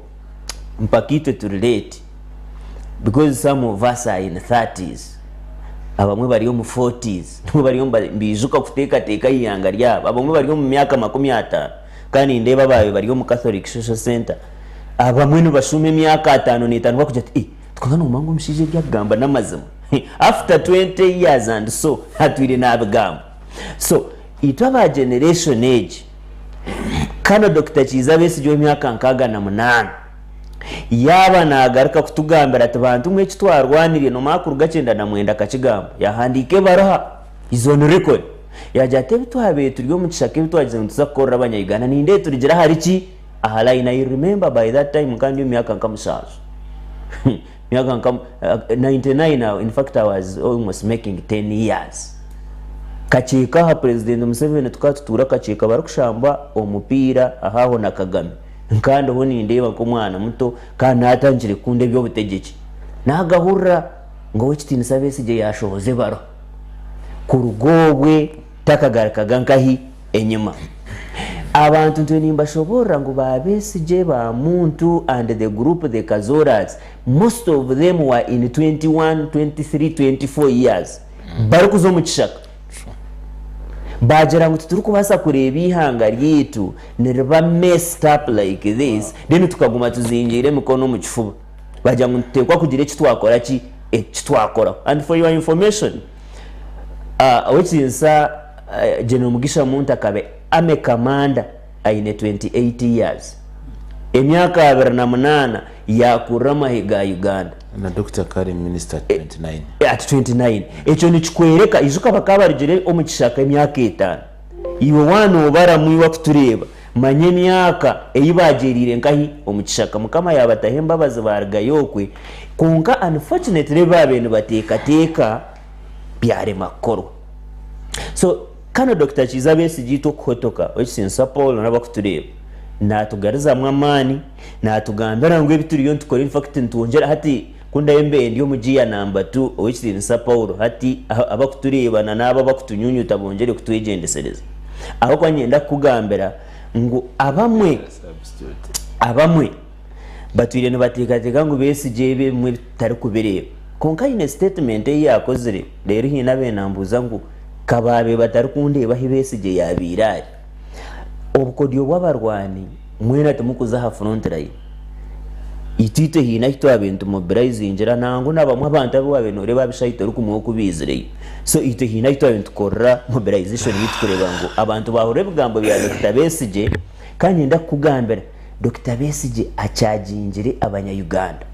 mpaka itwe turi late. Because some of us are in thirties, abamwe bari omu forties, nibwo bariyo nibaijuka kuteekateeka aha ihanga ryabo, abamwe bari omu myaka 50 kandi nindeeba abaabaire bari omu Catholic Social Centre, abamwe nibashuuma emyaka 55 barikugira bati, eh, kwonka noomanya ngu omushaija ebi arikugamba n'amazima? After 20 years and so, atwire naabigamba. So, itwe aba generation egi, kanu Dokita Kiiza Besigye ow'emyaka 68, Yaaba naagaruka kutugambira ati, Bantu mwe eki twarwanire, noomanya kuruga 99 akakigamba, yaahandiika ebaruha, is on record, yaagira ati, Ebi twabaire turi omu kishaka ebi twagize ngu nituza kukorera Abanya-Uganda, nindeeba turugire ahari ki? Aha line. I remember by that time nkaba ndi omu myaka nka mushanju. Myaka nka 99 aho, in fact I was almost making 10 years. Kakyeka aha President Museveni tukaba tutuura Kakyeka barikushamba omupiira ahaaho na Kagame. Nkaba ndiho nindeeba nk'omwana muto kandi naatandikire kukunda eby'obutegyeki. Naagahurira ngu Ow'ekitiinisa Besigye yaashohoza ebaruha. Kuruga obwe takagarukaga nkahi enyima. Abantu ntwe nimbashoboorora ngu ba Besigye, ba Muntu and the group the Kazoras, most of them were in 21, 23, 24 years barikuza omu kishaka. Baagira ngu titurikubaasa kureeba eihanga ryaitu niriba messed up like this then tukaguma tuzingiire emikono omu kifuba. Baagira ngu nituteekwa kugira eki twakora ki? Eki twakoraho. And for your information, Ow'ekitiinisa General Mugisha Muntu akaba Army Commander aine 28 years. Emyaka 28 yaakurira amahe ga Uganda. Na Dokita akaba ari Minister at 29. At 29. Ekyo nikikworeka, ijuka bakaba barugire omu kishaka emyaka etaano. Iwe waaba noobaramu iwe akutureeba. Manya emyaka ei baagyereire nkahi omu kishaka Mukama yaabataho embabazi baarugayo okwe kwonka unfortunately ebi baabaire nibateekateeka byarema kukorwa. So kano Dokita Kiiza Besigye itwe okuhotoka ow'ekitiinisa Paul n'abakutureeba naatugarizamu amaani, naatugambira ngu ebi turiyo nitukora in fact nitwongyera hati ku ndabe mbaire ndi omu gear number two ow'ekitiinisa Paul hati abakutureeba na n'abo abakutunyunyuta bongyere kutwegyendesereza. Ahabw'okuba niinyenda kukugambira ngu abamwe abamwe batwire nibateekateeka ngu Besigye ebi ebimwe tutarikubireeba. Kwonka haine sitatimenti ei yaakozire reero haine abaire nambuuza ngu ka baabaire batarikundeeba ahu Besigye yaabaire ari. Obukodyo bw'abarwani mwena timukuza aha front line. Itwe itwe haine ahu twabaire nitumobilizingira nangwa na bamwe abantu abu waabaire nooreeba aha bishaayi torikumanya oku baizireyo. So itwe haine ahu twabaire nitukorera mobilization yaitu kureeba ngu abantu baahurira ebigambo bya Dokita Besigye. Kandi niinyenda kukugambira, Dokita Besigye akyagingire abanya Uganda.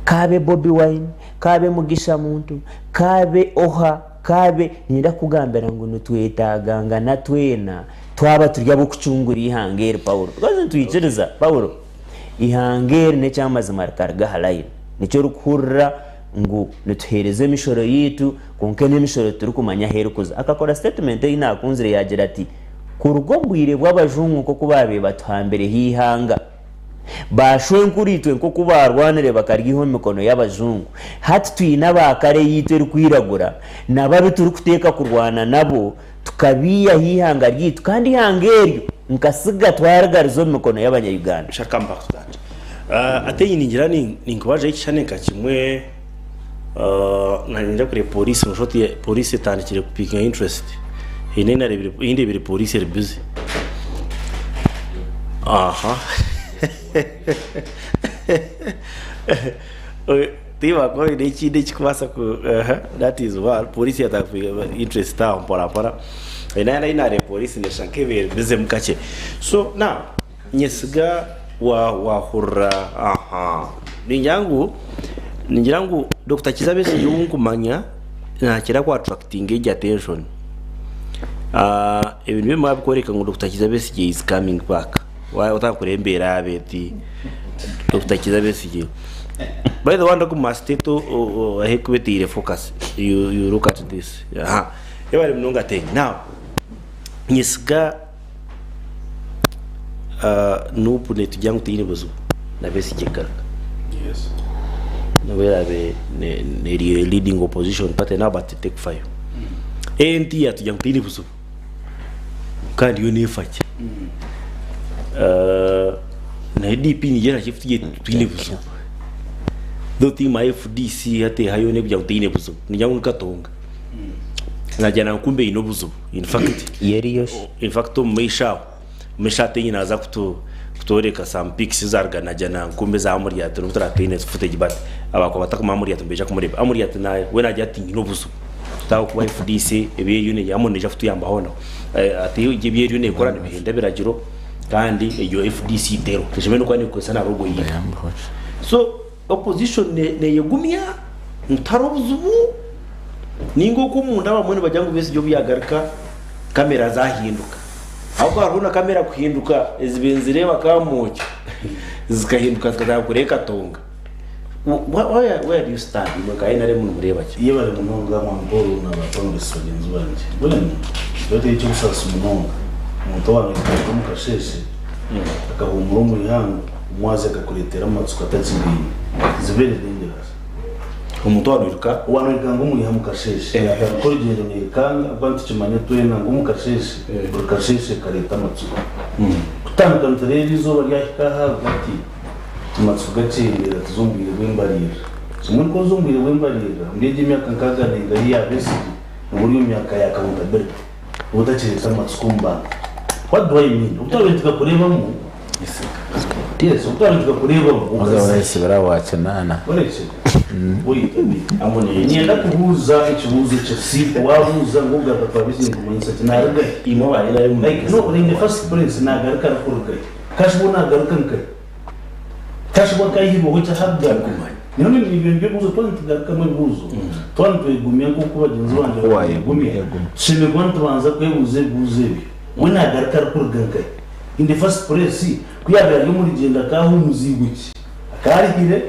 Kaabe Bobi Wine, kaabe Mugisha Muntu, kaabe oha, kaabe, niinyenda kukugambira ngu nitwetaagangana twena twaba turi ab'okucungura eihanga eri Paulo. Because nitwikiriza, Paulo, eihanga eri n'eky'amazima rikaruga aha line. Nikyo orikuhurira ngu nituheereza emishoro yaitu kwonka n'emishoro titurikumanya ahu erikuza. Akakora statement ei naakunzire yaagira ati, Kuruga omu bwire bw'abajungu nk'oku baabaire batuhambireho eihanga, baashwenkuriitwe nk'oku baarwanire bakaryiha omu mikono y'abajungu, hati twine aba kare eyaitu erikwiragura nabo abu turikuteeka kurwana nabo tukabiihaho eihanga ryaitu kandi eihanga eryo nkasiga twarigariza omu mikono y'abanya-Uganda. Shall come back to that. Ate ningira ninkubajaho ekishushani nka kimwe nanyenda kureba police noshusha oti police etandikire ku pickinga interest haine ei ndebire police eri busy aha tibakora haine ekindi ekikubaasa ku aha that is one police yatandika ku pickinga interest aho mpora mpora haine ahandi ahi nareeba police neshusha nk'ebaire eri busy mu kakye so now Nyesiga wa wahurira aha ningira ngu ningira ngu Dokita Kiiza Besigye ou nkumanya nakira ku attractinga egyo attention. Ebintu bimwe bikworeka ngu Dokita Kiiza Besigye is coming back. Watandika kureeba embeera yaaba eti Dokita Kiiza Besigye. By the way ndikuguma state ahu erikuba etaire focus you you look at this. Aha yebare munonga Teny. Now nyesiga. Nup netugira ngu teine buzibu na Besigye kugaruka nobu eraabe eri leading opposition party now but tekufayo. ANT yatugira ngu teine buzibu kandi yo nefakye. Na DP niyo eratugira eti twine buzibu. Though timanya FDC hati ehayo yoona erikugira ngu teine buzibu nigira ngu ni Katonga nagira ngu kumbe eine obuzibu. In fact, Yeriyo shi? in fact omu maisho aho, omu maisho aho Teny naaza kutu kutworeka some pics ezaaruga Najana Nkumbi eza Amuriat n'obu turaabe twine footage but abakuba batakumanya Amuriat nibaija kumureeba. Amuriat na we naagira ati nyine obuzibu ahabw'okuba FDC ebi eriyo ne Amon neija kutuyamba hoona. Ati ebi eriyo neekora nibihenda ebiragiro kandi egyo FDC teriho. Eshemereire n'okuba neekozesa na logo yiitu. So Opposition neyegumya ngu tihariho obuzibu ninga okwo omunda abamwe nibagira ngu Besigye obu yagaruka kamera zahinduka ahabw'okuba hariho na kamera kuhinduka ezibaire nizireeba Kamwokya zikahinduka zikatandika kureeba Katonga. Where do you stand imwe nka NRM nimureeba ki? Yebare munonga Mwami Paul na ba panelists bagyenzi bangye. Mbwenu nikyo eky'obusaasi munonga omuntu owaaba naitandika omu kasheeshe akahuumura omu ihangwe Omwazi akakureetera amatsiko atakigaine. It's very dangerous. Omuntu owaanwiruka. Owaanwirukanga omu iha mukasheeshe. Yaatandika orugyendo nairukanga ahabw'okuba nitukimanya twena ngu omu kasheeshe, buri kasheeshe kareeta amatsiko. Kutandika nitureeba eizooba ryahika aha rwagati, amatsiko gakyendeera tuza omu bwire bw'embariirira. So mbwenu ku orikuza omu bwire bw'embariirira, omuri egyo emyaka nkaaga nainga ei ya Besigye, nooba ori omu myaka ya accountability. Nooba otakireeta amatsiko omu bantu. What do I mean? Obu twabaire tukakureebamu, Yes, obu twabaire tukakureebamu, Waza okaza. wayesibira wa kinaana. Orekye. Wait a minute. Niinyenda kubuuza ekibuuzo kiri simple. Waabuuza ngu okugaruka kwa Besigye nikumanyisa ki? Naaruga hi? Imwe aba NRM Like, no, in the first place, naagaruka arikuruga hi? Kashuba naagaruka nkahi? Kashuba nkaihirweho ki ahakugaruka? Nyowe nibyo ebibuuzo twaba nitugarukamu ebibuuzo, twaba nitwegumya nk'oku bagyenzi bangye barikugumya, tushemereire kuba nitubanza kwebuuza ebibuuzo ebyo. We naagaruka arikuruga nkahi? In the first place, ku yaabaire ari omu rugyendo akaahuumuziibwe ki? Akaarihire,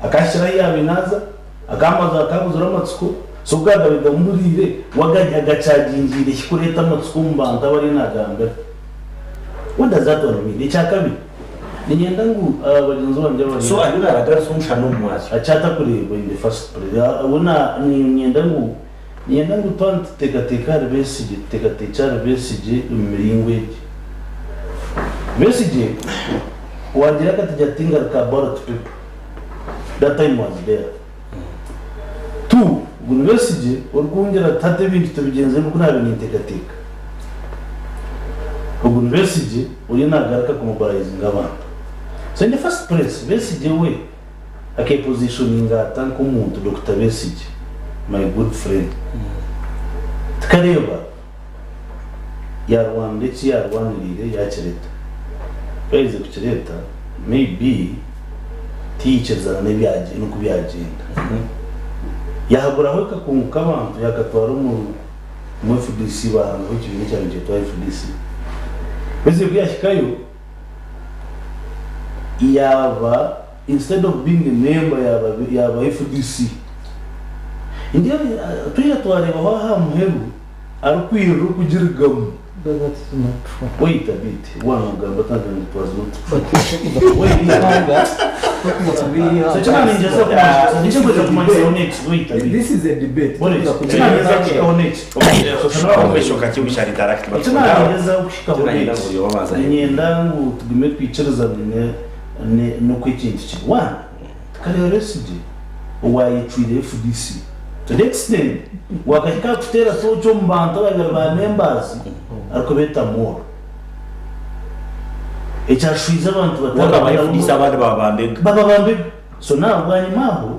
akaahikire ahu yaabaire naaza, akaamaze akaabuzire amatsiko. So ku gaagabaire gamuburiire, we agakyagingiire hi kureeta amatsiko omu bantu abu ariyo naagambira? What does that one mean? Ekya kabiri, niinyenda ngu bagyenzi bangye abari So ariyo naaraganisa omushana omu mwazyo. Akyatakureebwa in the first place. We niinyenda ngu Niinyenda ngu twaba nituteekateeka ahari Besigye, tuteekateekye ahari Besigye omu miringo egi. Besigye waagira akatagye ati ngaruka ballot paper, that time was there. Two, ogu ni Besigye orikungira ati hati ebintu tubigyenzemu oku naabaire ninteekateeka. Ogu ni Besigye oriyo naagaruka kumobilizinga abantu. So in the first place, Besigye we Akepositioninga ata nk'omuntu Dokita Besigye my good friend tukareeba yarwanira eki yarwaniriire yakireta ku yaherize kukireta may be tiyikirizana n'oku byagyenda yahaguraho akakungu k'abantu yakatwara omu FDC bahangaho ekibiina ekyabaire nikyetwa FDC Besigye ku yahikayo yaaba instead of being a member yaaba yaaba FDC. Ningira twija twareebaho aha muheru arikwirira okugirigamu. But that is not true. Wait a bit, waaba nogamba tandika ngu it was not true. But tokuza Wait. kubihanga, tokuza kubihanga. So ekinaningyeza kumanyisa, nikyo kumanyisaho next, wait a bit. This is a debate. Boris, Tokuza ekinaningyeza kubihanga. kuhikaho next. Ekinaningyeza kuhikaho next, niinyenda ngu tugume twikirizane n'oku ekintu kiri. One, tukareeba Besigye owaayecwire FDC to the extent wakahika aha kuteera tooki omu bantu ababaire bari ba members arikubeeta mooro. Ekyashwize abantu Wakaba FDC abandi baba bambega. Baba bambega. So now bwanyima aho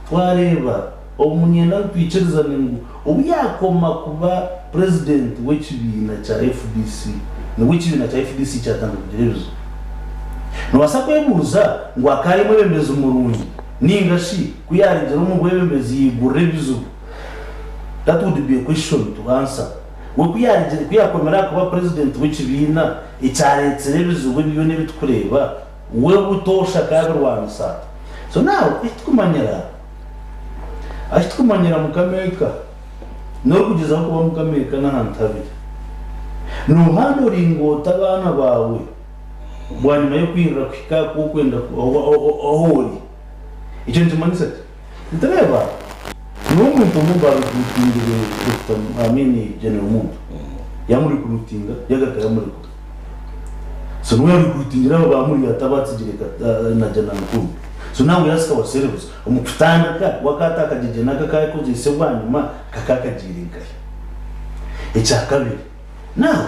twareeba obu niinyenda ngu twikirizane ngu obu yaakoma kuba purezidenti w'ekibiina kya FDC, nibwo ekibiina kya FDC kyatandika kugira ebizibu. Noobaasa kwebuuza ngu akaba ari omwebembezi murungi nainga shi ku yaarugire omu bwebembezi yaigurira ebizibu? That would be a question to answer. We ku yaarugire, ku yaakomire aha kuba purezidenti w'ekibiina ekyareetsire ebizibu ebi byona ebi turikureeba, we butoosha akaabirwanisa ata? So now eki turikumanyira, ahi turikumanyira Mukama eka, n'orikugyezaho kuba Mukama eka n'ahantu habiri. Noohandoringa ota abaana baawe bwanyima y'okwirira kuhika ahu orikwenda ahu ori? Ekyo nikimanyisa ki? Nitureeba n'omuntu omwe baarikurutingire Dokita I mean General Muntu, yaamurikurutinga yagaruka yamurekura. So niwe yaarikurutingire abo baamuri ati abaatsigire na Janan Nkumbi. So nawe ask ourselves, omu kutandika we akaato akagyegye naka aku yakozeise bwanyima kakaakagiire nkahi? Ekyakabiri, now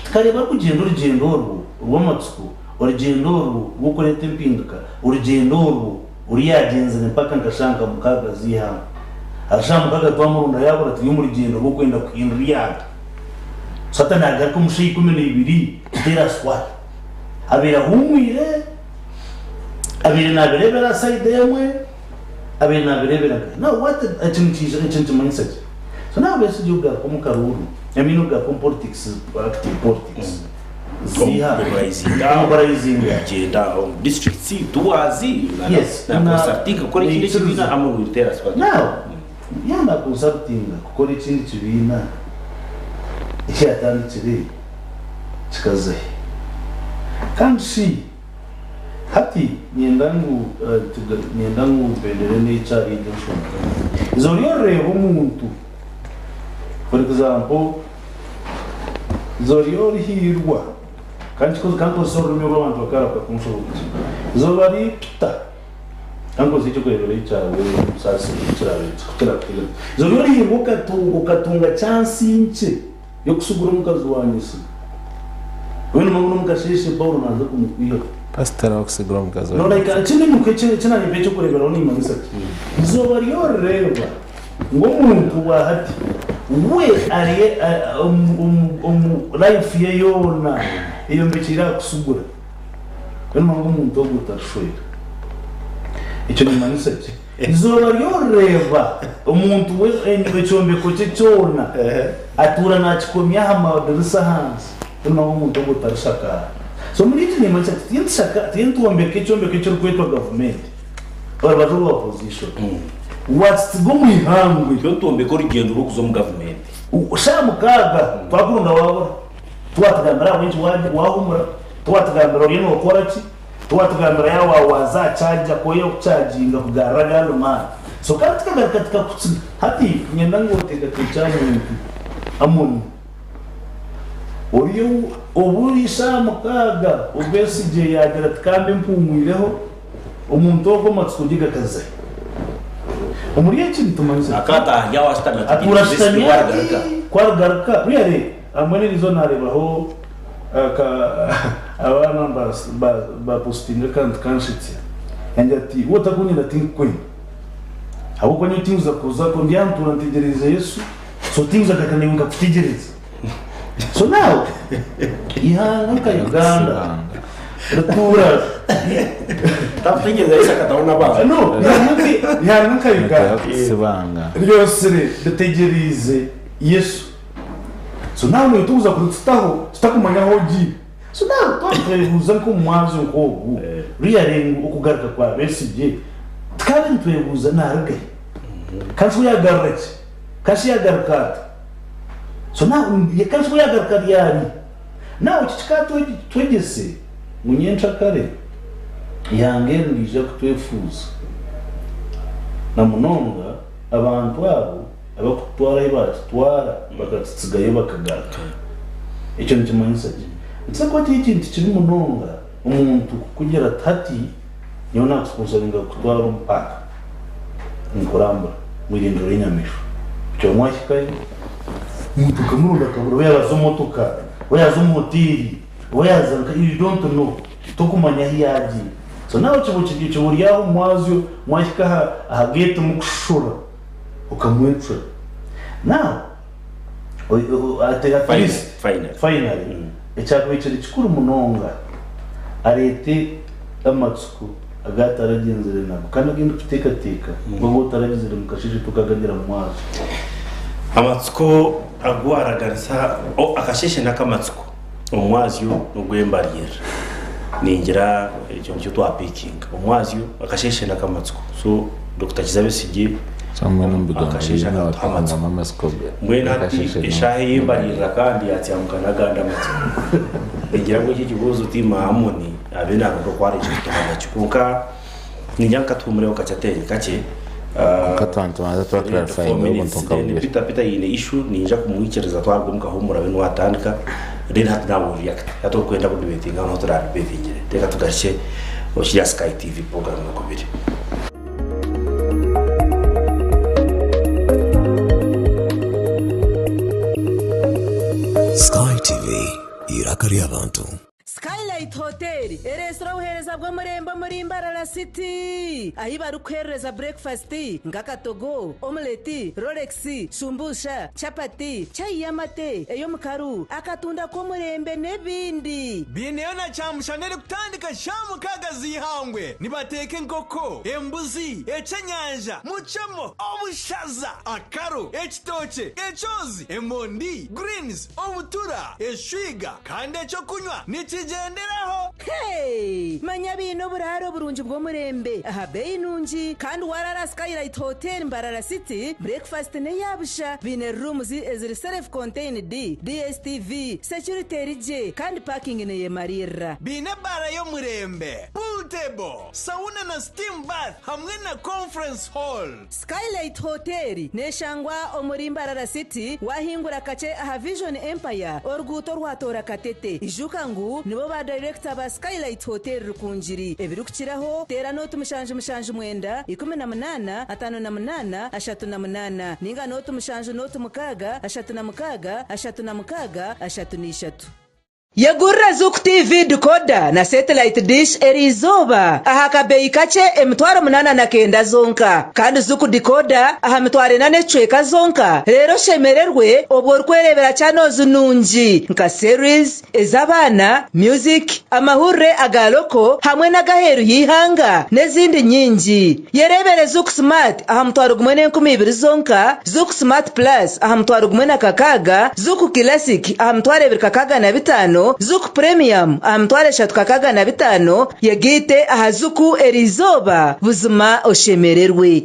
tukareeba arikugyenda orugyendo orwo orw'amatsiko, orugyendo orwo rw'okureeta empinduka, orugyendo orwo oru yaagyenzire mpaka nka shaaha nka mukaaga z'eihangwe. Aha shaaha mukaaga twamuronda yaabura turi omu rugyendo rw'okwenda kuhindura eihanga. So hati naagaruka omu shaaha 12 kuteera squat. Abaire ahuumwire, abaire naabireebera aha side emwe, abaire naabireebera nkahi. Now what eki nikiija eki nikimanyisa ki? So now Besigye okugaruka omu karuuru, I mean okugaruka omu politics, active politics z'eihanga, Mobilizinga, mobilizinga. kugyenda omu districts, tours, Yes, na na- consulting kukora ekindi ekibiina hamwe with Terrace Party. Now, yaaba naakonsultinga kukora ekindi kibiina eki yaatandikire kikaza hi? Kandi shi hati niinyenda ngu niinyenda ngu mpendere n'eki ahari egyo nshonga. Eizooba ori orireeba omuntu, for example, eizooba ori orihiirwa, ka nkozese orurimi oru abantu bakarahuka kunshoboorokyerwa, eizooba ri Peter, ka nkozese eky'okureeberaho kyawe Musaasire ku kiraabe kirakuteganisa, eizooba ri orihiirwa okatunga chance nkye Y'okusigura omukazi wa nyisa. Mbwenu mangu n'omukasheeshe Paulo naaza kumukwihaho. Pastor wakusigura omukazi wa No like nyisa. ekindi ngu eki eki naayempa eky'okureeberaho nimmanyisa ki? Eizooba ry'orireeba ngu omuntu wa hati we ari omu omu omu life ye yoona eyombekyeire aha kusigura, mbwenu mangu omuntu ogwo tarishwera. Ekyo nimmanyisa ki? Eizooba ry'orireeba omuntu we ekyombeko kye kyona atuura naakikomya aha madirisa ahansi. Noneho omuntu ogwo tarishakaara. So omuri egi nimanyisa nti turiyo nitushaka turiyo nitwombeka ekyombeko ekirikwetwa gavumenti orubaju orwa opposition. Wakitsiga omu ihangwe. Turiyo nitwombeka orugyendo rw'okuza omu gavumenti. Shaaha mukaaga twakurunda waabura, tiwatugambira ahabw'enki waahumura, tiwatugambira oriyo nookora ki, tiwatugambira yaaba waaza aha charger ku oriyo kucharginga kugarura agandi maani. So kandi tukagaruka tukakutsiga. Hati niinyenda ngu oteekateekye aha muntu Amoni. Ori obu ishaaha mukaaga Obesigye yaagira ati kandi mpuumwireho, omuntu ogwo amatsiko ge gakazahi? Omuri eki nitumanyisa tuti atuura ashutami ati ku arigaruka really hamwe n'erizooba naareebaho abaana bapositinga akantu kanshetsya yangira ati waaba otarikunyenda tinkukwenda ahabw'okuba nyowe tinkuza kuza ku ndi aha ntuura ntegyereize Yesu. So tinkuza naiwe nkakutegyereza. So now ihanga nka Uganda rituura Takutegereza Yesu akataho n'abantu. No, ihanga nka Uganda Kusibanga. ryosire ritegyereize Yesu. So now naiwe tukuza kuritutaho tutakumanya ahu ogiire. So now twaba nitwebuuza nk'omumwazyo nk'ogu really ngu okugaruka kwa Besigye tukaaba nitwebuuza narugahi? Kandi shi yagarura ki? Kashi yagaruka ata? So now kashi ku yagaruka ryari? Now eki kikatwegyese ngu nyenkyakare eihanga eri niriija kutwefuuza na munonga abantu abo abakututwara ahu baatutwara bakatutsigayo bakagaruka. Ekyo nikimanyisa ki? Nikyo kuba kiri ekintu kibi munonga omuntu kukugira ati hati nyowe nakusiponsaringa kukutwara omu paaka. Ninkurambura omu irindiro ry'enyamaishwa. Kukira mwahikayo, omuntu okamuronda akabura, oba yaaza omu motoka, oba yaaza omu hoteeri, oba yaaza nka, you don't know, tokumanya ahu yaagiire. So nawe kiba kiri kiba ori aho omu mwazyo, mwahika aha aha geeti mukushushura, okamwecura. Now, at at least, Finally. finally, ekyakubaire kiri kikuru munonga, areete amatsiko agu ataragyenzire nago kandi agu ndikuteekateeka ngu agu otaragizire mu kasheeshe tokagagira mu mwazyo. Amatsiko agu waaraganisa akasheeshe n'akamatsiko, omwazyo n'ogw'embaririra. Ningira ekyo nikyo twapiikinga. Omwazyo, akasheeshe n'akamatsiko. So Dokita Kizza Besigye So mbwenu omu bigambo akasheeshe bye akatuha amatsiko. nawapikingamu amatsiko Mbwenu hati g'akasheeshe eshaaha ey'embaririra kandi yatsyamuka n'agandi amatsiko. Ningira ngu eki ekibuuzo tiimu Amoni abe naronda oku araije kutuha nakyo. Kwonka ningira ngu katuhumureho kakye ateeri kakye. Kwonka twaba nitubanza twa clarifyinga obuntu nka bubiri. Peter Peter aine issue ninja kumwikiriza twaruga omu kahuumuro abe niwe atandika then hati nawe react. Hati orikwenda ku debatinga niho turadebatingire. Reka tugarukye okiri aha Sky TV program nikwo biri. Sky TV, eiraka ry'abantu. Skylight Hotel ereetsire obuheereza bw'omurembe omuri Mbarara City ahi barikuheerereza burekifasiti nk'akatogo, omuleti, rolex, shumbusha, chapati, chai y'amate, ey'omukaru, akatunda k'omurembe n'ebindi. Baineyo na kyamushana erikutandika shaaha mukaaga z'eihangwe. Nibateeka enkoko, embuzi, ekyenyanja, mucemo, obushaza, akaro, ekitookye, ekyozi, emondi, greens, obutura, eshwiga kandi eky'okunywa nikigyenderaho. Hey! Manya baine oburaaro burungi bw'omurembe aha beeyi nungi kandi waaraara Skylight Hotel Mbarara City, breakfast n'eya busha. Baine rooms eziri self contained, DSTV, security eri gye kandi parking neyemariirira. Baine ebaara y'omurembe, pool table, sauna na steam bath hamwe na conference hall. Skylight Hotel neshangwa omuri Mbarara City wahingura kakye aha Vision Empire oruguuto orwatoora Katete. Ijuka ngu nibo ba dayirekita ba Skylight Hotel Rukungiri. Ebirikukiraho teera nooti 779 18 58 38 ninga nooti 7 nooti 6 36 36 33. Yegurira Zuku TV decoder na satellite dish eriizooba aha kabeeyi kakye 809 zonka. Kandi Zuku decoder aha 4,000 n'ekicweka zonka reero oshemererwe obwo orikwereebera channels nungi nka series, ez'abaana, music, amahurire aga local hamwe n'agaheeru y'eihanga n'ezindi nyingi. Yereebere Zuku Smart aha 10,000 zonka, Zuku Smart Plus aha 16,000, Zuku Classic aha 2,065, Zuku Premium aha 3,065, yegaite aha Zuku eriizooba buzima oshemererwe.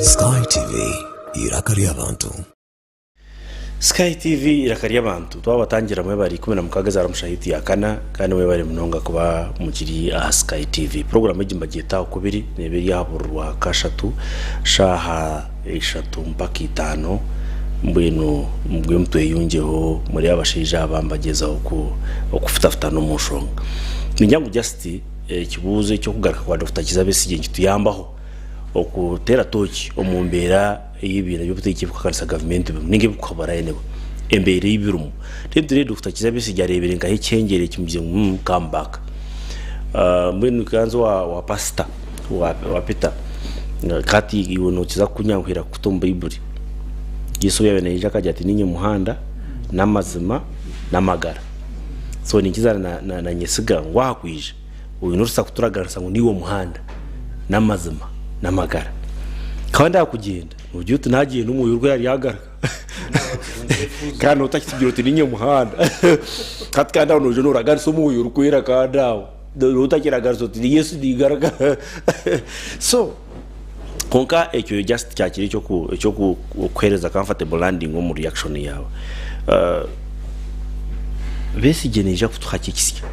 Sky TV, eiraka ry'abantu. Sky TV eiraka ry'abantu twabatangira mwebare 16 eza Rwamushahiti ya kana kandi mwebare munonga kuba mukiri aha Sky TV. Puroguramu egi mbagyeta okubiri neeba eri aha buri Rwakashatu shaaha ishatu mpaka itaano mbwenu mugwe mutweyungyeho muri abashaija aba mbagyezaho okufutafutana omu nshonga. Ningira ngu just ekibuuzo eky'okugaruka kwa Dokita Kizza Besigye nikituyambaho okuteera tooki omu mbeera ey'ebibiina by'obutegyeki ebirikuhakanisa gavumenti birimu nainga ebirikuhabura anyway embeera ei birimu. Then today Dokita Kizza Besigye areebire nkahi ekihengyeere kimugizire ngu mm come back. Mbwenu nkanza owa pasita owa Peter hati iwe nokiza kunyanguhira kukuta omu baiburi. Yesu obu yaabaire naija akagira ati niinye muhanda n'amazima n'amagara. So ninkiza na nyesiga ngu aha kwija oine orusa kuturaganisa ngu niiwe muhanda n'amazima n'amagara. Kandi aha kugyenda nogira oti nagyenda omwoyo orikwera aryagaruka kandi otakitugira oti niinye muhanda hati kandi aho noija noraganisa omwoyo orikwera kandi aho otakiraganisa oti Yesu ningaruka so kwonka ekyo just kyakiri eky'okukuheereza comfortable landing omu reaction yaawe. Besigye naija kutuha ki ekisya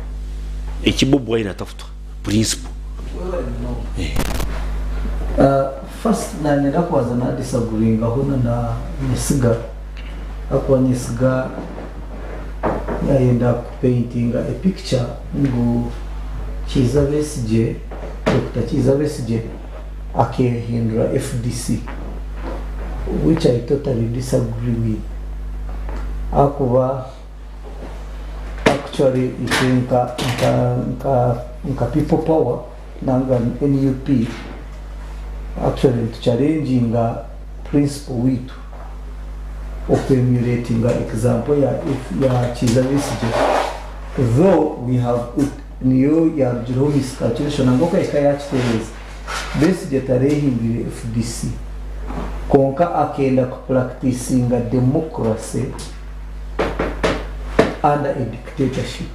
eki Bobi Wine atakutuha? Principle. First nanyenda kubanza na disagreeingaho na Nyesiga ahakuba Nyesiga yayenda ku paintinga a picture ngu Kiiza Besigye, Dokita Kiiza Besigye akehindura FDC which I totally disagree with ahakuba actually itwe nka nka nka nka people power nanga NUP actually nitu challenginga principal waitu oku emulatinga example ya ya Kiiza Besigye though we have niyo yarugireho miscalculation nangwa okahika yakitereeza. Besigye tarehindwire FDC kwonka akenda ku practicinga democracy under a dictatorship.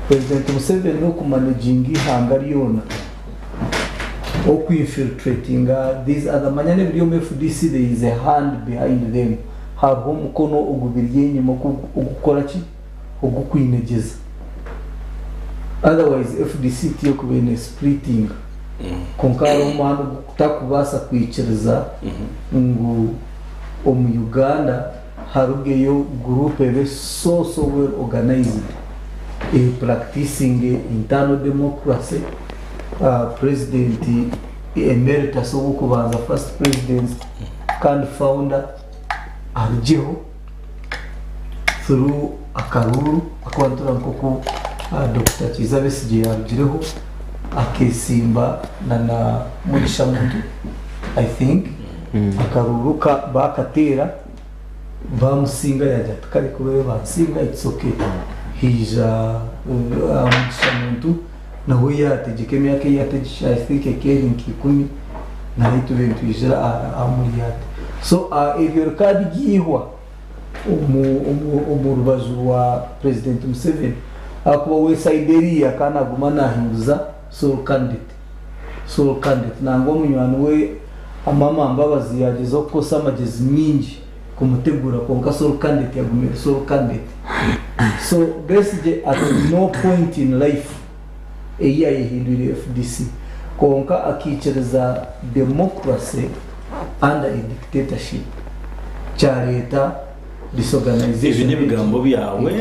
President Museveni oku managinga eihanga ryona, oku infiltratinga these other, manya n'ebiri omu FDC there is a hand behind them, hariho omukono ogubiri enyima ogukukora ki? Ogukwinegyeza. Otherwise FDC tiyokubaire ne splittinga. Kwonka hariho omuhanda ogutakubaasa kwikiriza ngu omu Uganda. Harugeyo group ebe so so well organized e practicing internal democracy president emeritus ow'okubanza first president kandi founder arugyeho through akaruuru akuba nitureba nk'oku Dokita Kiiza Besigye yarugireho akesimba na na Mugisha Muntu I think akaruuru bakateera bamusinga yagira ati kare ku bansinga it's okay haija Mugisha Muntu nawe yategyeka emyaka ei yategekire I think ekeri nka 10 naye tube nitwijira amuri ati so ebyo bikaba bigiihwa omu rubaju rwa President Museveni ahakuba we side eriya akaba naguma nahinguza sole candidate sole candidate nangwa munywani we Amama Mbabazi yagyezaho kukozesa amagyezi mingi kumutegura kwonka sole candidate yagumire sole candidate so Besigye at no point in life ei yayehindwire FDC kwonka akaikiriza democracy under a dictatorship kyareeta disorganization. Ebi n'ebigambo byawe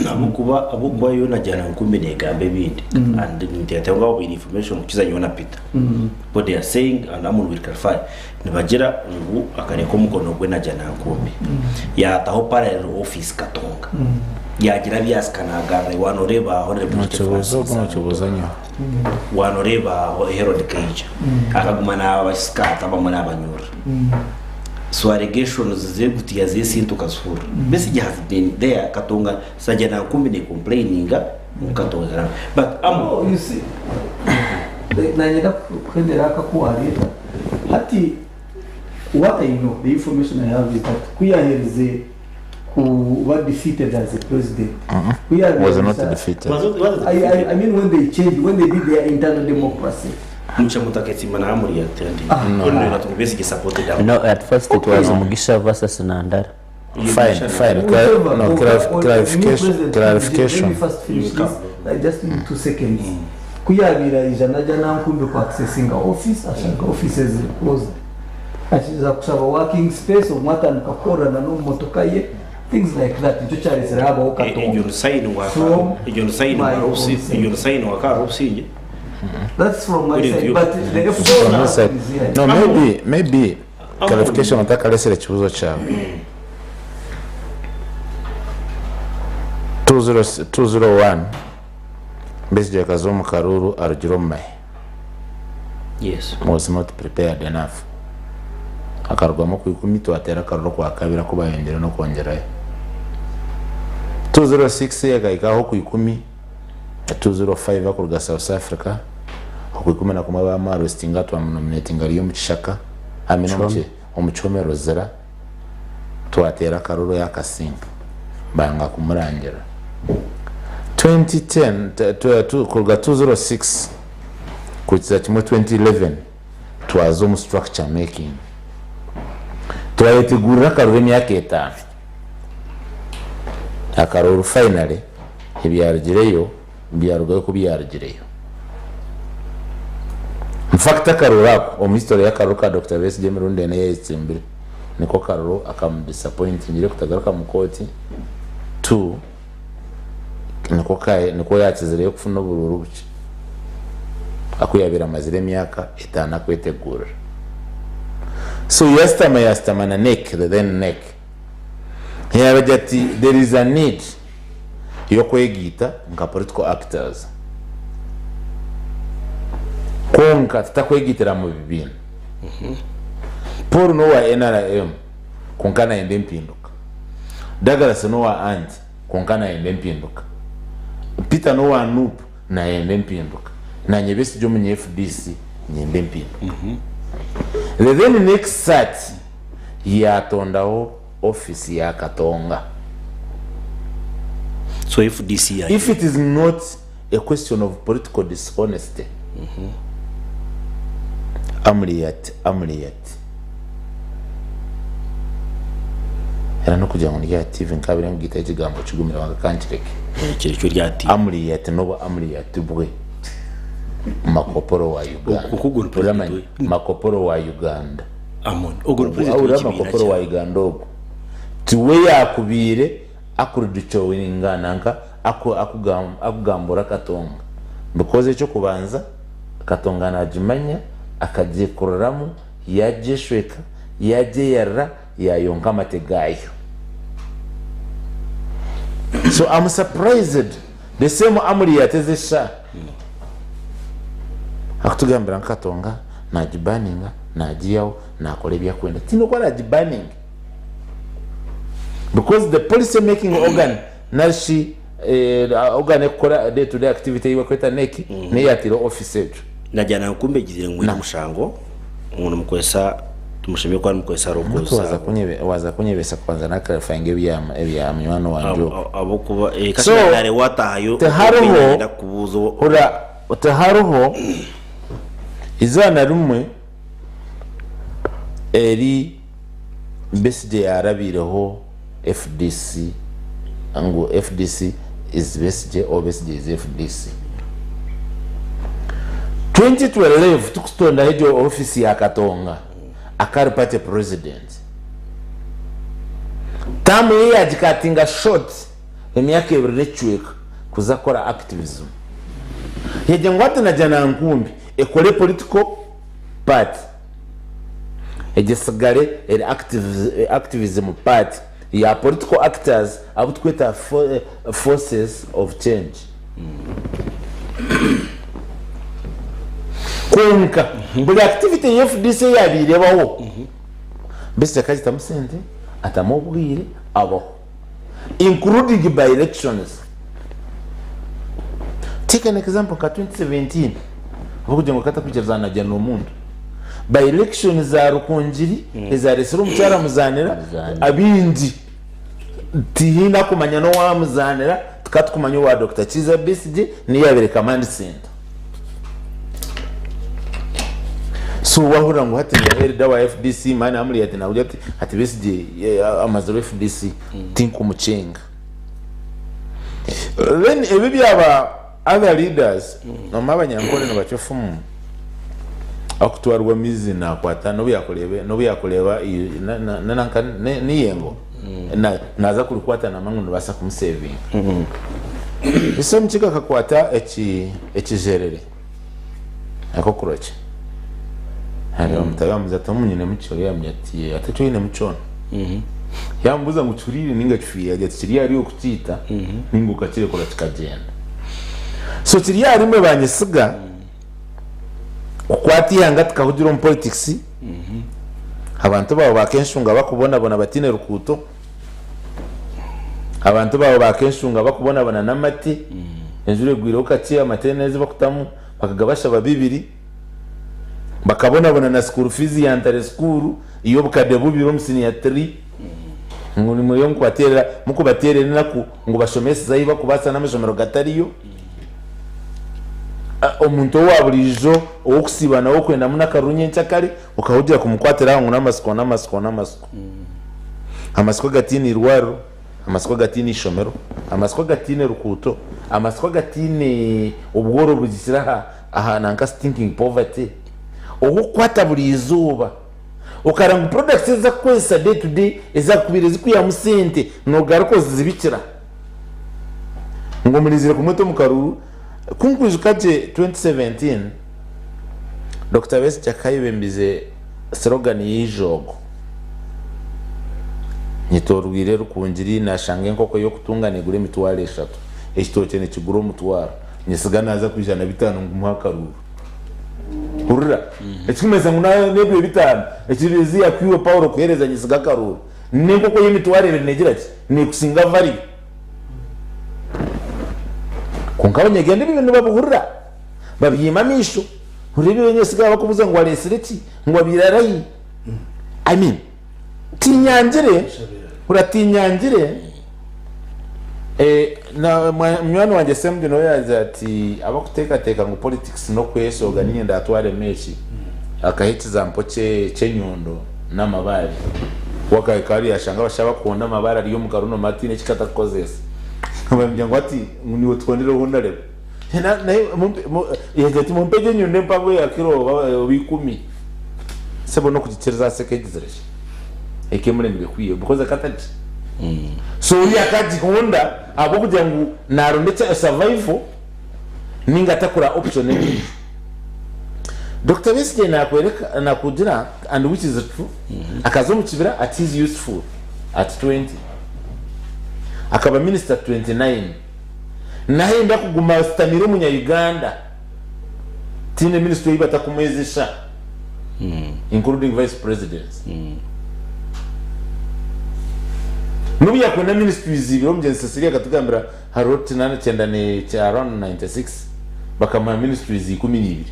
ahabw'okuba ahabw'okuba yo nagira nkumbi negamba ebindi and niteekateeka ngu abo baine information kukiza nyowe na Peter. What they are saying and Amon will clarify nibagira ngu akareka omukono gwe nagira nankumbi yataho parallel office Katonga yagira abyasika nagarra wanoreeba Honorable Nokibuuza Francis ogu nokibuuza nyowe. Wanoreeba Herod Kaija akaguma nabasikaata abamwe nabanyurura. So allegations z'ekutiya z'esente okazihurira. Besigye has been there Katonga Sajja Nankumbi ne complaininga ngu Katonga karaba but Amon. No, you see, nanyenda kuhendera aka aku wareeta. Hati what I know, the information I have is that ku yaherize kuba defeated as a president, ku Was not yabeerisa- defeated. I mean when they changed, when they did their internal democracy. Mugisha Mutaketsimba na Amuri yatandi. Besigye supported Amuri. No, at first it was Mugisha versus Nandala. Fine, fine. Whatever. No, Or- or- clarification. new president, Clarification. Let me first finish this. I just need 2 seconds. Kuyabira ijana ajya nankumbi ku accessinga office ashaka offices ziri closed. Akiza kushaba working space omwe atandika kukorana n'omumotoka ye things like that nikyo kyaresire habaho Egyo Katonga. nsaini waka From egyo nsaini my waka own side. egyo nsaini waka rusinge. That's from my Put it side you. but the From your F4 side. is here. No, maybe clarification otakalesera ekibuzo kyawe. 201 Besigye akaza omu karuuru arugire omu mahe. Was not prepared enough. Akarugwamu ku 10 twatera akaruru kwa kabiri aku bayongyera n'okwongyerayo. 206 akahikaho ku 10 205 akuruga South Africa oku 11 bamuarrestinga twamunominatinga ari omu kishaka I mean omu kihome Ruzira twatera akaruru yakasinga banga kumurangira. 2010 kuruga 206 kukiza kimwe 2011 twaza omu structure making twayetegurira akaruru emyaka 5 akaruru finally ebyarugireyo byarugayo ku byarugireyo. In fact akaruru ako omu history y'akaruru ka Dr. Besigye emirundi ena yayetsimbire niko karuru akamudisappointingire kutagaruka mu kooti two niko kaye niko yakizireyo kufuna obururu bukye akuyabira amazire emyaka 5 akwetegurira. So yasitama yasitama na NEC, the then NEC yabagira ati there is a need yo kwegiita nka political actors konka tutakwegitira mu bibiina. Paul n'owa NRM konka nayenda empinduka, Douglas n'owa anti konka nayenda empinduka, Peter n'owa NUP nayenda empinduka, nanye Besigye omunye FDC nyenda empinduka. The then next sat yatondaho office ya Katonga. So FDC ya If it is not a question of political dishonesty, Amuriat Amuriat era nokugira ngu rya TV nkabire ngita ekigambo kigumira wanga kankireke. Kireke rya TV. Amuriat noba Amuriat bwe makoporo wa Uganda Okuguru president Uramanyi, makoporo wa Uganda Amon ogwo president ura w'ekibiina makoporo wa kya Uganda ogwo Tiwe yaakubaire akuridiculinga nanka akugambura Katonga because eky'okubanza Katonga naagimanya akagyekuriramu yaagyeshweka yaagyeyarira yaayonka amate gaayo. So am surprised the same Amuri yaateza eshaaha akutugambira ngu Katonga naagibaninga naagiihaho naakora ebi arikwenda. Tihaine oku araagibaninge. Because the policy making organ nari shi organ ekukora day to day activity ei barikweta NEC niyo yataireho office egyo. Nagira nankumbi egizire ngu eine omushango ngu nimukozesa tumushemeriire kuba nimukozesa logos zaabo. Waza kunyebesa kubanza na clarifyinga ebya munywani wangye ogwo. Ahabw'okuba So kasha watahayo tihariho kubuuza hurira tihariho eizooba na rimwe eri Besigye yaarabiireho FDC ngu FDC is Besigye or Besigye is FDC. 2012 tukutondaho egyo ofiisi ya Katonga akari party president. Term ye yagikatinga short emyaka ebiri n'ekicweka kuza kukora activism. Yagira ngu hati nagya Nankumbi ekore political party. Egyo etsigare eri activism party ya political actors abu tukweta forces of change. Kwonka buri activity ya FDC eyabaire ebaho, Besigye akagitamu sente, atamu obwire, abaho including by elections. Take an example nka 2017 ahabw'okugira ngu akatakwikiriza nagya n'omuntu. By election za Rukungiri ezaresire omukyara Muzanira abaingi tihaine akumanya n'owa Muzanira tukaba tukumanya owa Dokita Kiiza Besigye niyo yabaire command center. So wahurira ngu hati ni elder wa FDC man amuri ati nakugira ati ati Besigye amazire FDC tinkumukyenga. Then ebi byaba other leaders nomanya abanyankore nibacwa efumu akutwarwa amizi nakwata nobu yakureba nobu yakureba nanka niyengo naza kurikwata namanya ngu niribaasa kumusevinga. Ise omukiga akakwata ekizerere akokurokye areeba mutaahi we yamubuuza ati omu nyinemu ki? Oriya yamugira ati ati eki oinemu kyona. Yamubuuza ngu kihuriire ninga kifiire? Yagira ati kiri ahari okukiita ninga okakirekura kikagyenda. So kiri ahari imwe banyesiga kukwata eihanga tukahugira omu politics, abantu baawe bakenshunga bakubonabona bataine rukuuto. Abantu baawe bakenshunga bakubonabona n'amate, enjura egwireho kakye amate n'ezi bakutamu bakagabashaba bibiri, bakabonabona na school fees ya Ntare school ey'obukade bubiri omu senior 3 ngu nimuriyo mukubateerera mukubateerera enaku ngu bashomeseze ahu bakubaasa n'amashomero gatariyo. Omuntu owa buriijo ow'okusiiba nawe okwendamu n'akaruru nyenkyakare okahugira kumukwatira aho ngu n'amatsiko n'amatsiko n'amatsiko. Amatsiko agataine irwariro, amatsiko agataine ishomero, amatsiko agataine rukuuto, amatsiko agataine obworo bugizire aha aha nanka stinking poverty. Ow'okukwata buri izooba okareba ngu products ezi arikukozesa day to day ezakubaire zikwihamu sente nogaruka ozizibikira ngu omurinzire kumweta omu karuru. Ku nkwijuka gye 2017 Dokita Besigye akayebembize slogan y'eijoogo, Nyetorweire Rukungiri nashanga enkoko y'okutunga negura emitwaro eshatu, ekitookye nikigura omutwaro, nyesiga naza kwija na bitaano ngu muhe akaruuru. Hurira, ekirikumanyisa ngu n'ebiro bitaano eki yakwiwe Paulo kuheereza nyesiga akaruuru, n'enkoko y'emitwaro ebiri negira ki? Nekusinga value. Kwonka abanyagenda ebyo nibabihurira, babyima amaisho. Hurira ebyo Benyesiga bakubuuza ngu areetsire ki, ngu abaire arahi. I mean, tinyangire, hurira tinyangire, eh, na munywani wangye Ssemujju nawe yaagira ati abakuteekateeka ngu politics n'okweshooga niinye ndaatwaremu eki, akaha ekizampo kye ky'enyundo n'amabaare. We akahika hariya yashanga abashaija bakuhonda amabaare ari omu karunomo hatiine eki katakukozeesa. Bamugira ngu hati ngu niiwe tuhondereho honarebo. Yagira ati mumpe egyo enyundo empango eya kiro oba ikumi. Sebo n'okugikiriza aseka egizire ki? Eka emuremire kwiha because akatari ki? So oriya akagihonda ahabw'okugira ngu naronda ekya survival ninga atakura option endiijo. Dokita Besigye nakwereka nakugira and which is true akaza omu kibira at his useful at 20 akaba minister at 29 nahenda kuguma asitamiire omunya Uganda tihaine ministry ei batakumwezesha including vice presidency. N'obu yakwenda ministries ibiri omugyenzi Cecilia akatugambira hariho kinana kyenda ne around 96 bakamuha ministries ikumi n'ibiri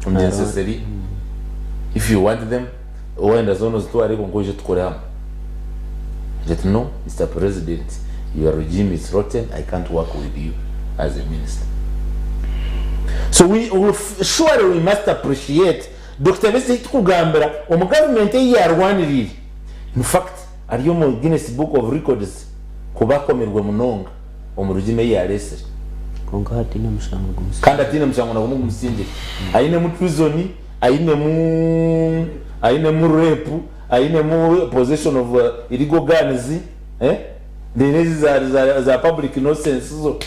omugyenzi Cecilia if you want them wayenda zoona ozitware kwonka oije tukore hamwe. Agira ati no Mister President your regime is rotten I can't work with you as a minister. So we, we surely we must appreciate Dokita Besigye ei tukugambira omu gavumenti ei yarwaniriire in fact ari omu Guinness Book of Records kuba akomirwe munonga omu regime ei yaresire. Kwonka hataine mushango gumusingire. Kandi hataine mushango na gumwe ogumusingire. Ainemu treason, ainemu ainemu rape, ainemu possession of illegal guns, eh then ezi za za za public nonsense zo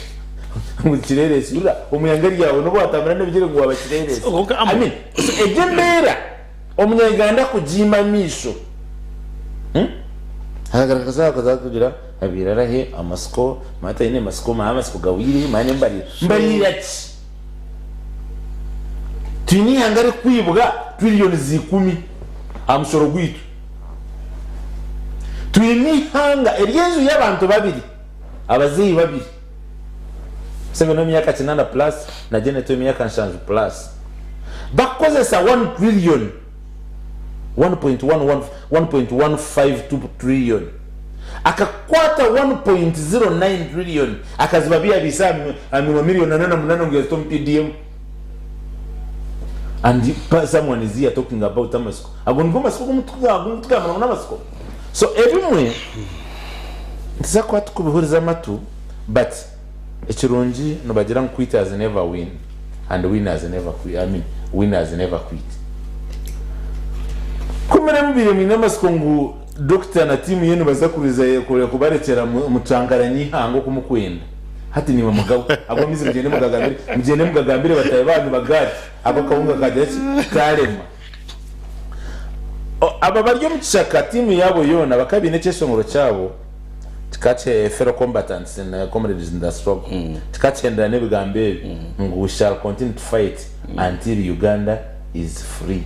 ngu kireresi hurira omu ihanga ryawe nobu watambura n'ebigyere ngu waba kireresi. I mean so egyo embeera omunya-Uganda kugiima amaisho hmm akagaruka akaza kugira abaire arahe amasiko manya taine masiko manya amasiko gahwire manya n'embarira. Mbarira ki? Twine eihanga ririkwibwa tiriliyoni ikumi aha mushoro gwaitu. Twine eihanga ery'enju y'abantu babiri, abazaire babiri, Museveni ow'emyaka kinana plus na Janet ow'emyaka nshanju plus, bakukozesa one trillion, 1.11, 1.152 trillion, akakwata 1.09 trillion akazibabihabiisa aha minwa million ana na munana ngu yazita omu PDM. And someone is here talking about amasiko. Ago nigo masiko agu mukutugambira ngu n'amasiko? So ebimwe nituza kuba tukubihuriza amatu but ekirungi nibagira ngu quitters never win and winners never quit, I mean winners never quit. Ku mure mubaire mwine amasiko ngu Doctor na tiimu ye nibaza kubarekyera mucankaranye eihanga oku mukwenda, hati niimwe mugawe. Ago amaizi mugyende mugagambire, mugyende mugagambire bataahi baanyu bagate, ako akahunga kagira ki? Karema. Aba bari omu kishaka tiimu yaabo yoona bakaba baine ekyeshongoro kyabo kikaba kye fellow combatants and comrades in the struggle kikaba kihendera n'ebigambo ebi ngu we shall continue to fight until Uganda is free.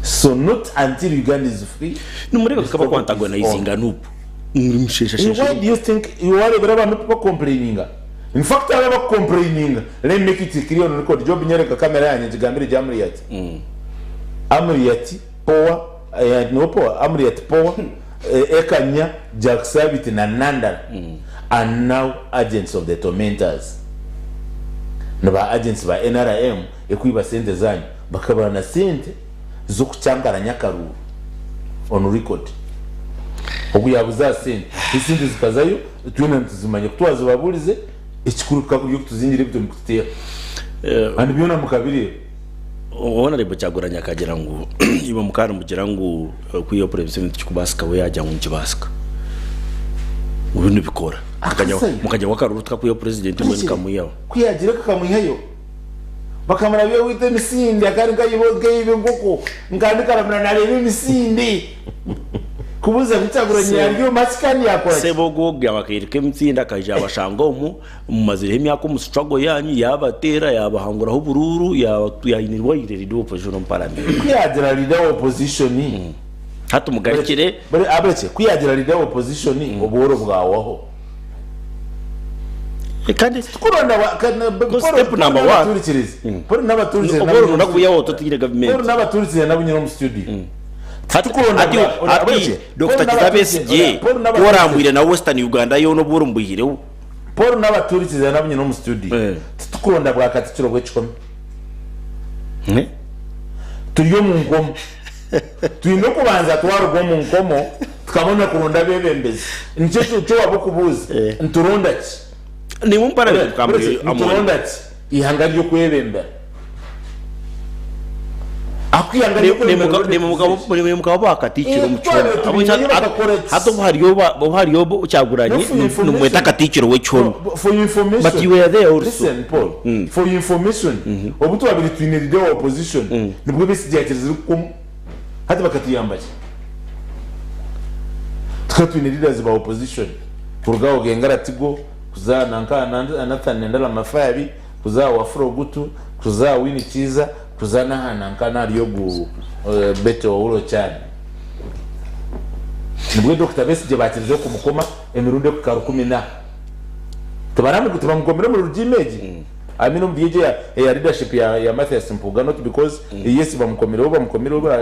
So not until Uganda is free Nimureeba the nka struggle is on. bakwantagonizinga Nup nimusheshashesha Why do you think wareebera aba Nup bakomplaininga? In fact aba abakukomplaininga let me make it clear on record Job nyoreka camera yangye ngigambire gye Amuriat. Amuriat, Poa, niwe Poa? Amuriat, Poa, Ekanya, Jack Sabiti na Nandala are now agents of the tormentors. Ni ba agents ba nrm ekwiba sente zanyu bakabura na sente z'okucankaranya akaruuru on record. Ogu yabuza aha sente, esente zikazayo twena nituzimanya kutwazibaburize ekikuru kikaba kiri okutuzingira ebitwe nikututeera and byona mukabireeba. Honourable Kyagulanyi akagira ngu imwe mukaba nimugira ngu okwihaho Purezidenti Museveni tikikubaasika we yaagira ngu nikibaasika. Ngu binu nibikora. Akazayo. Mukagira ngu akaruru tikakwihaho Purezidenti mbwenu kamwihaho. Ku yaagiire kakamwihayo bakamurabya owaitu emisinde akaba ari nk'ayiba enkoko nkaba ndikaramura naareeba emisinde kubuuza ngu Kyagulanyi yaarya omu maki kandi yaakora ki? Sebo ogwo akairika emisinde akaija yabashanga omu Mumazireho emyaka omu struggle yanyu, yabateera, yabahanguraho oburuuru, yainirwa aine leader wa opposition omu parliament. Ku yaagira leader wa opposition, Hati mugarukire. Aberekye, ku yaagira leader wa opposition, obworo bwawaho. Kandi Tikuronda step number one. Paul n'abaturikirize Obworo nobwo bwihaho otatiine gavumenti. Paul n'abaturikirize nabo nyine omu studio. Hati hati Dokita Kizza Besigye ku orambwire na Western Uganda yoona obworo mubwihireho. Paul n'abaturikirize nabo nyine omu studio. Titukuronda bwa katikiro bw'ekikumi. Turi omu nkomo. Twine okubanza twaruga omu nkomo tukabona kuronda abebembezi. Nikyo eki waba okubuuza. Nituronda ki? Nituronda ki? Eihanga ry'okwebembera. Akwihanga Nimukaba bakatiikiro omu kihome. Hati obu hariyo obu hariyo Kyagulanyi nimweta katiikiro w'ekihome. For your information, But you were there also. Listen Paul, for your information, obu twabire twine leader wa opposition nibwo Besigye yakirizire kukomu hati bakatuyamba ki? Tukaba twine leaders ba opposition kuruga aho Ogenga Ratigo kuza nanka Nathan Nendala Mafabi kuza aha Wafula Ogutu kuza aha Winnie Kiiza kuza n'aha nanka n'ahari ogu Betty Owulo Chan. Nibwo Dokita Besigye baakirizeho kumukoma emirundi ekuhika 14. Tibamukomire omuri regime egi? I mean omuri egi eya leadership ya Mathias Mpuuga not because yes bamukomireho bamukomireho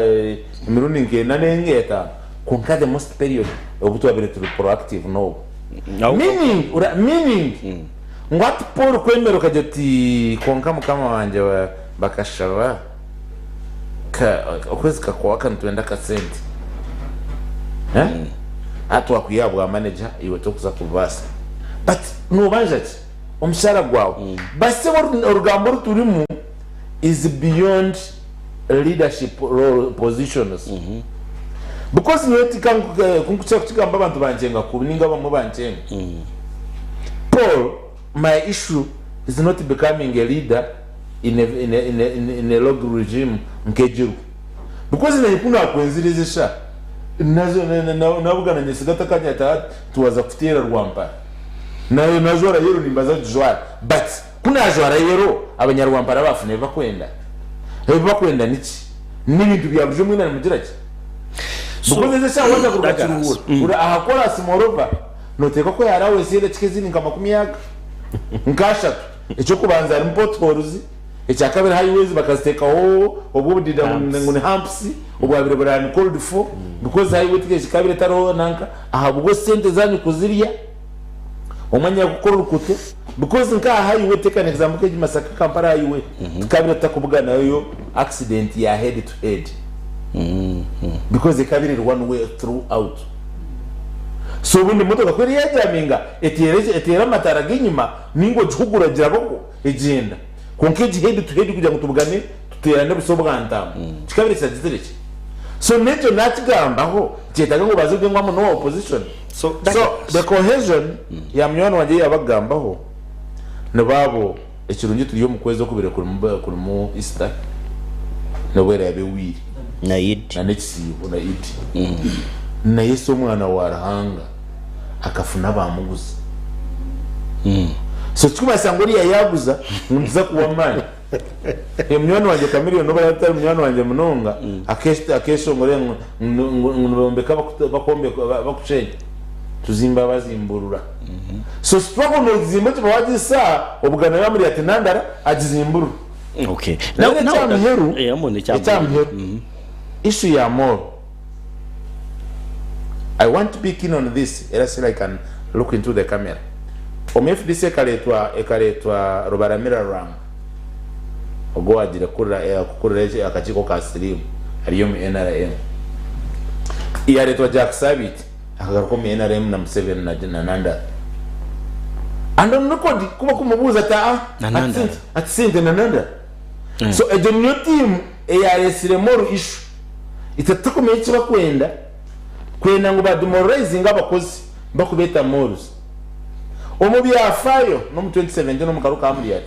emirundi nk'ena nenga etaano kwonka the most period obu twabaire turi proactive n'obu. Meaning, meaning ngu hati Paul kwemera okagira oti kwonka mukama wangye bakashaba ka okwezi kakwaka nitwenda akasente eh? Hati twakwiha aha bwa manager iwe tokuza kubibaasa but nobanja ki omushara gwawe base orugambo oru turimu is beyond leadership role positions because nyowe tinkukira kukigamba abantu bankyenga kubi ninga abamwe bankyenga Paul my issue is not becoming a leader in a, in a, in a, in a, in a log regime nk'egiriho because naanye ku naakwenzire ezi eshaaha nazo nabugana nyesiga atakanya ati aha twaza kuteera Rwampara nayo najwara yero nimbaza kugijwara but ku najwara yero abanyarwampara baafuna ebi bakwenda ebi bakwenda niki n'ebintu bya burijo mwena nimugira ki because ezi eshaaha waaza kuruga Kiruhura ori aha koraasi moreover noteekwa ku yaraawesiire edakika ezindi nka makumi aga nk'ashatu Eky'okubanza harimu potholes, ekyakabiri highways bakaziteekaho obwo obudida ngu ni humps obwabire buri uncalled for because highway ekabire etariho nanka ahabwa sente zanyu kuzirya omwanya gukora orukuto because nka aha highway take an example nk'egi Masaka Kampala highway tukabire tutakubuganayo accident ya head to head because ekabire eri one way throughout. So obundi emotoka ku eri yajaminga eteera amataara g'enyima Ninga ogihugura ogiraba okwo egyenda. Kwonka egi head to head kugira ngu tubugane tuteerane buso bwa ntaama. Kikabire kiragizire ki? So n'ekyo nakigambaho nikyetaaga ngu obanze ogye ngu amu n'owa opposition. So So the cohesion ya munywani wangye ei yabakugambaho nibo abo ekirungi turi omu kwezi okubire kurimu kurimu Easter n'obu eraabe ehweire Na Eid. na n'ekisiibo na Eid. Na Yesu omwana wa Ruhanga. akafuna abaamuguza. So tikikumanyisa ngu oriya yaaguza ngu nituza kuwa amaani. Munywani wangye Chameleone n'obu araabe atari munywani wangye munonga, akeeshongora ngu ngu nibombeka bakusheenya, tuzimba bazimburura. So struggle noozimba okiba waagisa obugana yaamuri ati nandara agizimburura. Okay. Then ekyamuheru, ekyamuheru, issue ya mall. I want to be keen on this era still I can look into the camera. Omu FDC ekareetwa ekareetwa Rubaramira Ruranga ogwo owagiire kukurira eh, kukurira eki- akakiiko ka siriimu ari omu NRM. Yareetwa Jack Sabiiti akagaruka omu NRM na Museveni na, na Nandala. And on record kuba kumubuuza ati aa Na ati Nandala. sente ati sente na Nandala. So egyo niyo tiimu eyareetsire moru issue. Itwe titukumanya eki bakwenda, kwenda ngu ba demoralizinge abakozi bakubeeta moles. Omu byafaayo n'omu 2017 omu karu ka Amuriat,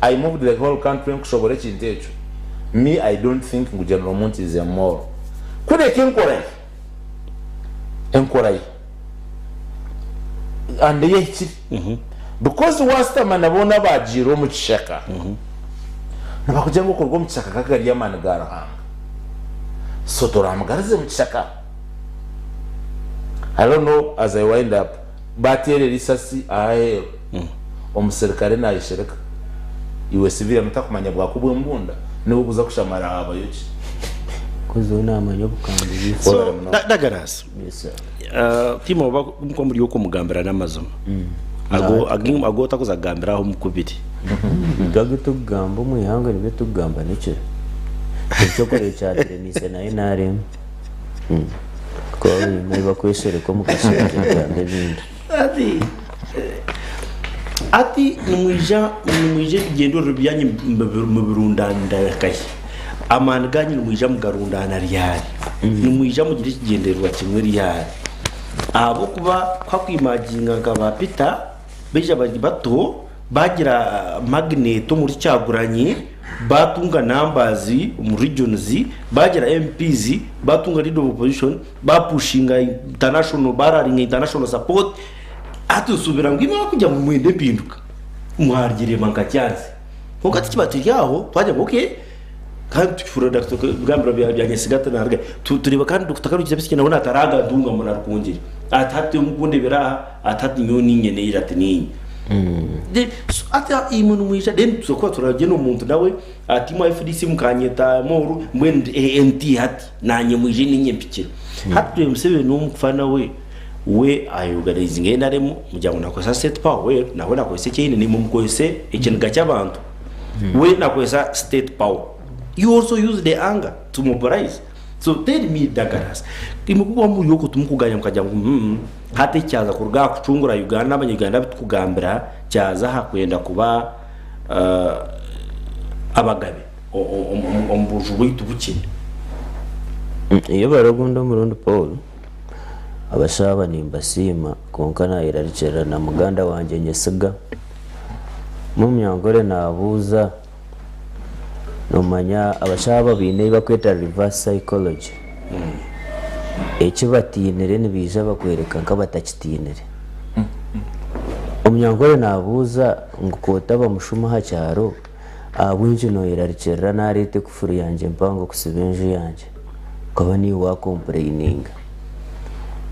I moved the whole country nkushobora ekintu ekyo. Me I don't think ngu General Muntu is a mole. Kureka enkora ye, enkora ye and eyehikire because wasitama na boona abagiire omu kishaka nibakugira ngu okuruga omu kishaka ka gari amaani ga Ruhanga. So toramugarize mu kishaka. I don't know as I wind up bateerera isasi ahaheeru omuserikare nayeshereka iwe civilian otakumanya bwaku bw'embunda niwe okuza kushamara habayo ki? Kozi we namanya obukambwe bw'eisasi. So, Dagaras, tiimwe oba mukuba muri okumugambira n'amazima ago agu otakuza kugambira aha omukubiri. Itwe agu turikugamba omu ihangwe nibyo turikugamba n'ekiro. Ekyokureba ekyaturemiise na nrm kuba baine ahu barikweshereka omu kashengye kugamba ebindi. Hati nimwija nimwija ebigyendererwa byanyu mubirundanira nkahi? Amaani gaanyu nimwija mugarundaana ryari? Nimwija mugire ekigyendererwa kimwe ryari? Ahabw'okuba ku hakwimaginga nka ba Peter baija bari bato bagira magnet omuri Kyagulanyi, batunga numbers omu regions, bagira MPs, batunga leader of opposition, bapushinga international, bararinga international support, hati nsuubira ngu imwe abarikugira ngu nimwenda empinduka mwagireeba nka chance. Kwonka tikiba kiri aho twagira ngu okay kandi tukihurira Daakita ebigambiro bya Nyesiga ati naruga tureeba kandi Dokita Karugira Besigye nawe nataraga Ntungamo na Rukungiri ati hati omukundebera aha ati hati nyowe ninye neija ati ninye. Then so hati imwe nimwija then tuza kuba turagyenda omuntu nawe ati imwe FDC mukanyeta moru mbwenu nti hati nanye mwije ninye mpikire. Hati turebe Museveni omukufa nawe We ayorganizinga NRM mugira ngu nakozesa state power well nawe nakozesa eki aine naimwe mukozese ekiniga ky'abantu. We nakozesa state power you also use the anger to mobilize. So tell me Douglas, imwe kuba muri okwo timukuganya mukagira ngu mm hati eki kyaza kuruga aha kucungura Uganda abanya-Uganda abu tukugambira kyaza aha kwenda kuba abagabe omu buju bwaitu bukye. Yebare ogundi omurundi Paul. Abashaho aba nimbasiima kwonka nayerarikirira na muganda wangye nyesiga. Munyankore nabuuza, nomanya abashaho aba baine ebi bakweta reverse psychology. Eki batiinire nibaija bakwereka nkabatakitiinire. Omunyankore nabuuza ngu kotaba mushuma aha kyaro, ahabw'enki noyerarikirira nareeta ekufuru yangye mpango kusiba enju yangye? Okaba niiwe waakompureyininga.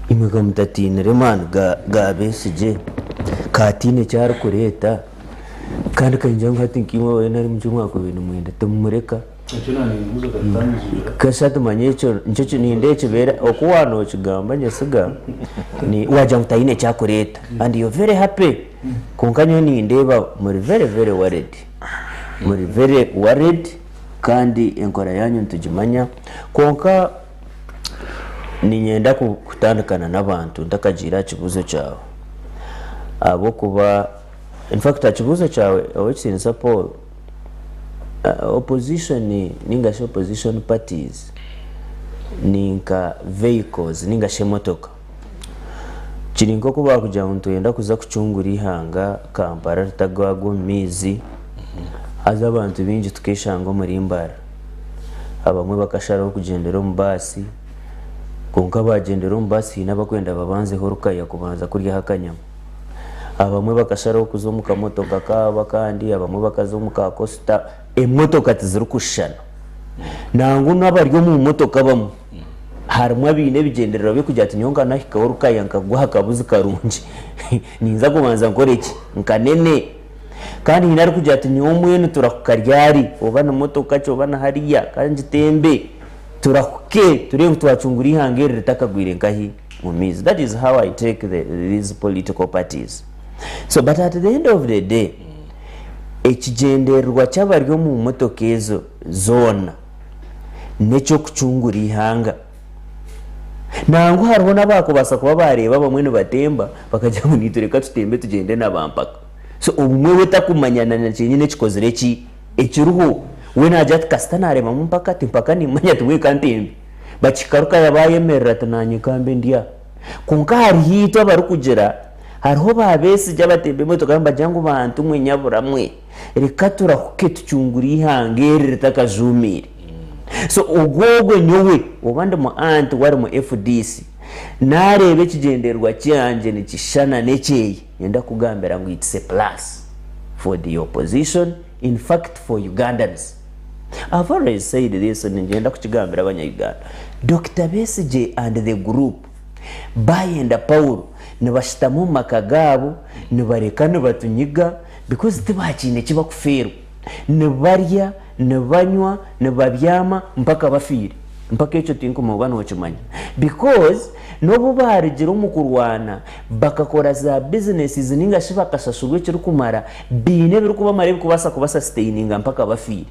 Imwe ka mutatiinire maani ga Besigye, ka ataine eki arikureeta, kandi ka ningira ngu hati nkaimwe weena ari muki mwakubaire nimwenda timumureka. Ekyo naninkubuuza okatutangizibwa. Kasha tumanye ekyo nikyo nindeeba ekibeera oku waanookigamba nyesiga ni waagira ngu taine eki arikureeta and you're very happy kwonka nyowe nindeeba muri very very worried, muri very worried. Kandi enkora yaanyu nitugimanya. Kwonka niinyenda kutandikana n'abantu ntakagiire aha kibuuzo kyawe. Ahabw'okuba in fact aha kibuuzo kyawe Ow'ekitiinisa Paul, opposition nainga shi opposition parties ni nka vehicles nainga shi emotoka. Kiri nk'oku baakugira ngu nitwenda kuza kucungura eihanga Kampala ritagwa omu maizi, haza abantu baingi tukeshanga omuri Mbarara. Abamwe bakasharaho kugyendera omu baasi, kwonka baagyendera omu baasi haine abakwenda babanzeho rukaya kubanza kuryaho akanyama. Abamwe bakasharaho kuza omu kamotoka kaabo akandi, abamwe bakaza omu ka kosita. Emotoka tizirikushushana. Nangwa n'abari omu motoka abamwe harimu abaine ebigyendererwa by'okugira ati nyowe nkanahikaho rukaya nkagwa aha kabuzi karungi ninza kubanza nkore ki? Nkanene. Kandi haine arikugira ati nyowe mbwenu turahuka ryari? Oba ni motoka ki oba ni hariya ka ngitembe turahuke tureebe ngu twacungura eihanga eri ritakagwire nkahi? Omu maizi. That is how I take the, these political parties. So but at the end of the day ekigyendererwa ky'abari omu motoka ezo zoona n'eky'okucungura eihanga. Nangwa hariho n'abaakubaasa kuba baareeba abamwe nibatemba bakagira ngu naitwe reka tutembe tugyende na bampaka. So obumwe we takumanya na kyenyine ekikozire ki ekiriho. We naagira ati kasita naareebamu mpaka ati mpaka nimmanya ati we kantembe. Bakihika Rukaya baayemerera ati naanye kambe ndi aha. Kwonka hariho itwe abarikugira hariho ba Besigye abatemba emotoka nibagira ngu bantu mwe nyabura mwe. Reka turahuke tucungure eihanga eri ritakajuumiire. So ogwo ogwo nyowe oba ndi mu anti we ari mu FDC, naareeba ekigyendererwa kyangye nikishushana n'ekyeye, niinyenda kukugambira ngu it's a plus for the opposition, in fact for Ugandans. I've always said this niinyenda kukigambira abanya-Uganda, Dokita Besigye and the group baayenda Paul nibashutama omu maka gaabo nibareka nibatunyiga, Because tibakiine eki bakufeerwa. Nibarya, nibanywa, nibabyama mpaka bafiire. Mpaka ekyo tinkumanya oba nokimanya. Because nobu barugire omu kurwana bakakora za businesses ninga shi bakashashurwa ekirikumara, baine ebirikubamara ebirikubaasa kuba sustaininga mpaka bafiire.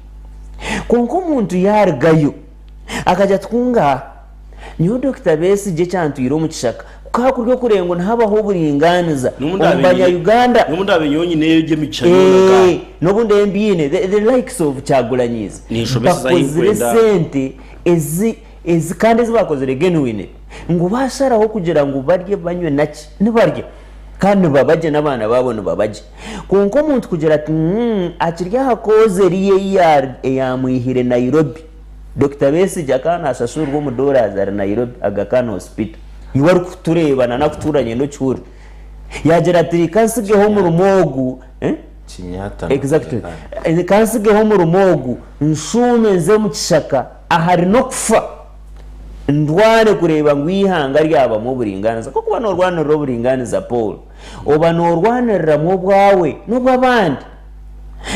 Kwonka omuntu yarugayo akagira ati ku ngaaha, nyowe Dokita Besigye ekyantwire omu kishaka. Ku kuri okureba ngu nihabaho oburingaaniza omu banya-Uganda. N'obu ndaabe nyowe nyine egyo emigisha yoona ka. Eeh, n'obu ndaabe mbiine, the likes of Kyagulanyi's Ninshomeseza ahi bakozire nkwenda. esente ezi ezi kandi ezi bakozire genuinely ngu baasharaho kugira ngu barye banywe naki, nibarya kandi nibaba gye n'abaana baabo nibaba gye. Kwonka omuntu kugira ati mm akiri aha cause eriya ei eyaamwihire Nairobi, Dokita Besigye akaba naashashurwa omu dollars ari Nairobi, Aga Khan Hospital. Iwe arikutureeba na nakutuura nyenda okihurire. Yaagira ati reka ntsigeho omurimo ogu, eh? Kinyata na Exactly. Aga Khan. Reka ntsigeho omurimo ogu, nshuume nze omu kishaka ahari n'okufa, ndwane kureeba ngu eihanga ryabamu oburingaaniza. Ku orikuba noorwanirira oburingaaniza Paul, oba noorwaniriramu obwawe n'obw'abandi.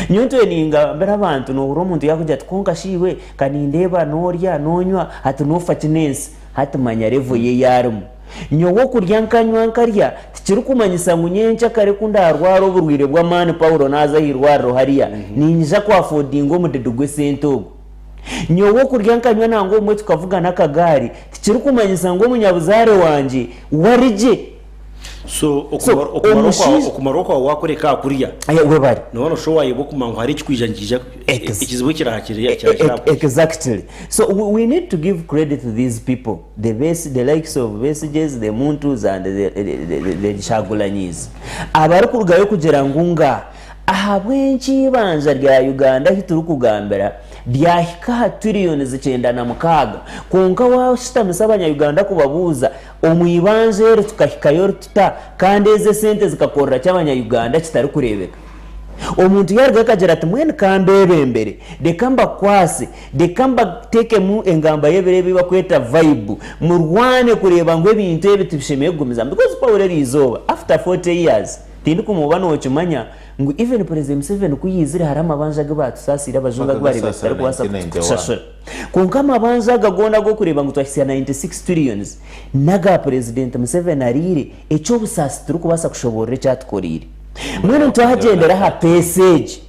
Nyowe ntwire ningambira abantu, noohurira omuntu yaakugira ati kwonka shi iwe ka nindeeba noorya, noonywa, hati noofa ki n'ensi? Hati manya level ye ei arimu. Nyowe okurya nkanywa nkarya tikirikumanyisa ngu nyenkya kare ku ndaarwara oburwaire bw'amaani Paulo naaza aha irwariro hariya, niinyija ku affordinga omudidi gw'esente ogu. Nyowe okurya nkanywa nangwa obumwe tukavuga n'akagaari tikirikumanyisa ngu omunyabuzaare wangye we ari gye. So So, omushaija- okumarwa kwawe wakureka aha kurya Eh, webare. nooba noshusha owayebwa okumanya ngu hariho ekikwija nikiija ekizibu ekiraakire kirakwija. Exactly. So we, we need to give credit to these people, the Bes, the likes of Besigye's, the Muntus and the, the, the, the, the Kyagulanyis. Abarikurugayo kugira ngu nga ahabw'enki eibanja rya Uganda ahu turikugambira ryahika aha trillions 96 kwonka washutamisa abanya-Uganda kubabuuza Omu ibanja eri tukahikayo tuta kandi ezi esente zikakorera ki abanya-Uganda kitarikureebeka? Omuntu yaarugayo akagira ati mbwenu ka mbeebembere, reka mbakwase, reka mbateekemu engamba y'ebiro ebi ei barikweta vibe, murwane kureeba ngu ebintu ebi tibishemereire kugumizamu because Paul eriizooba after 40 years tindikumuba nookimanya ngu even President Museveni ku yaizire hariho amabanja agu baatusaasiire abajungu agu baareebire Bakagasaasira tutarikubaasa 1991. kushashura. Kwonka amabanja aga goona ag'okureeba ngu twahitsya 96 trillions n'aga Purezidenti Museveni ariire, eky'obusaasi titurikubaasa kushoboorora eki atukoreire. Mbwenu twagyendera aha peesa egi,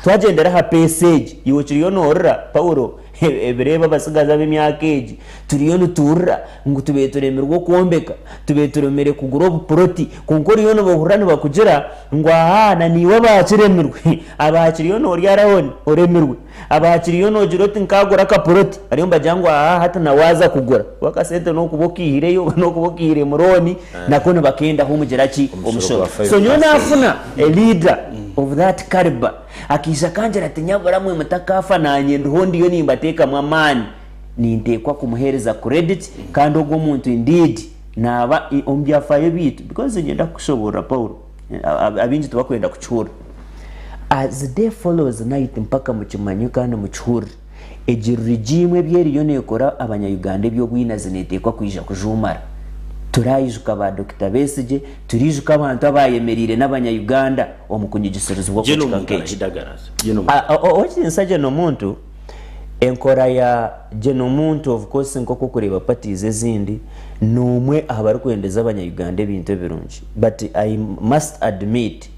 twagyendera aha peesa egi, iwe okiriyo noorira, Paulo, ebiro ebi abatsigazi ab'emyaka egi turiyo nituurira ngu tubaire turemirwe okwombeka, tubaire turemire kugura obupuroti, kwonka oriyo nibahurira nibakugira ngu ahaa na naiwe abaakiremirwe, abaakiriyo noorya round oremirwe. Abaakiriyo noogira oti nkaagura akapuroti, bariyo nibagira ngu aaha hati na waaza kugura. Kuba akasente n'okuba okaihireyo oba n'okuba okaihire mu looni, nako nibakendaho omugira ki? Omushoro Omushoro. gwa So nyowe 5%. naafuna a leader of that calibre, akaija akangira ati nyabura mwe mutakaafa naanye ndiho ndiyo nimbateekamu amaani, ninteekwa kumuheereza credit kandi ogwo omuntu indeed naaba omu byafaayo byaitu because niinyenda kukushoboorora Paul, abaingi tibakwenda kukihurira. As day follows night mpaka mukimanye kandi mukihurire, egi regime ebi eriyo nekora abanya Uganda ebyobwinazi netekwa kwija kujumara. Turaijuka ba Dokita Besigye, turiijuka abantu abayemereire nabanya Uganda omu kunyigisirizibwa Gen okwekika omuntu nkeki. arahidagaraza. Gen omuntu. Owekitinisa Gen Omuntu, enkora ya Gen Omuntu of course nkoku okureba parties ezindi, nomwe aha barikwendeza abanya Uganda ebintu ebirungi but I must admit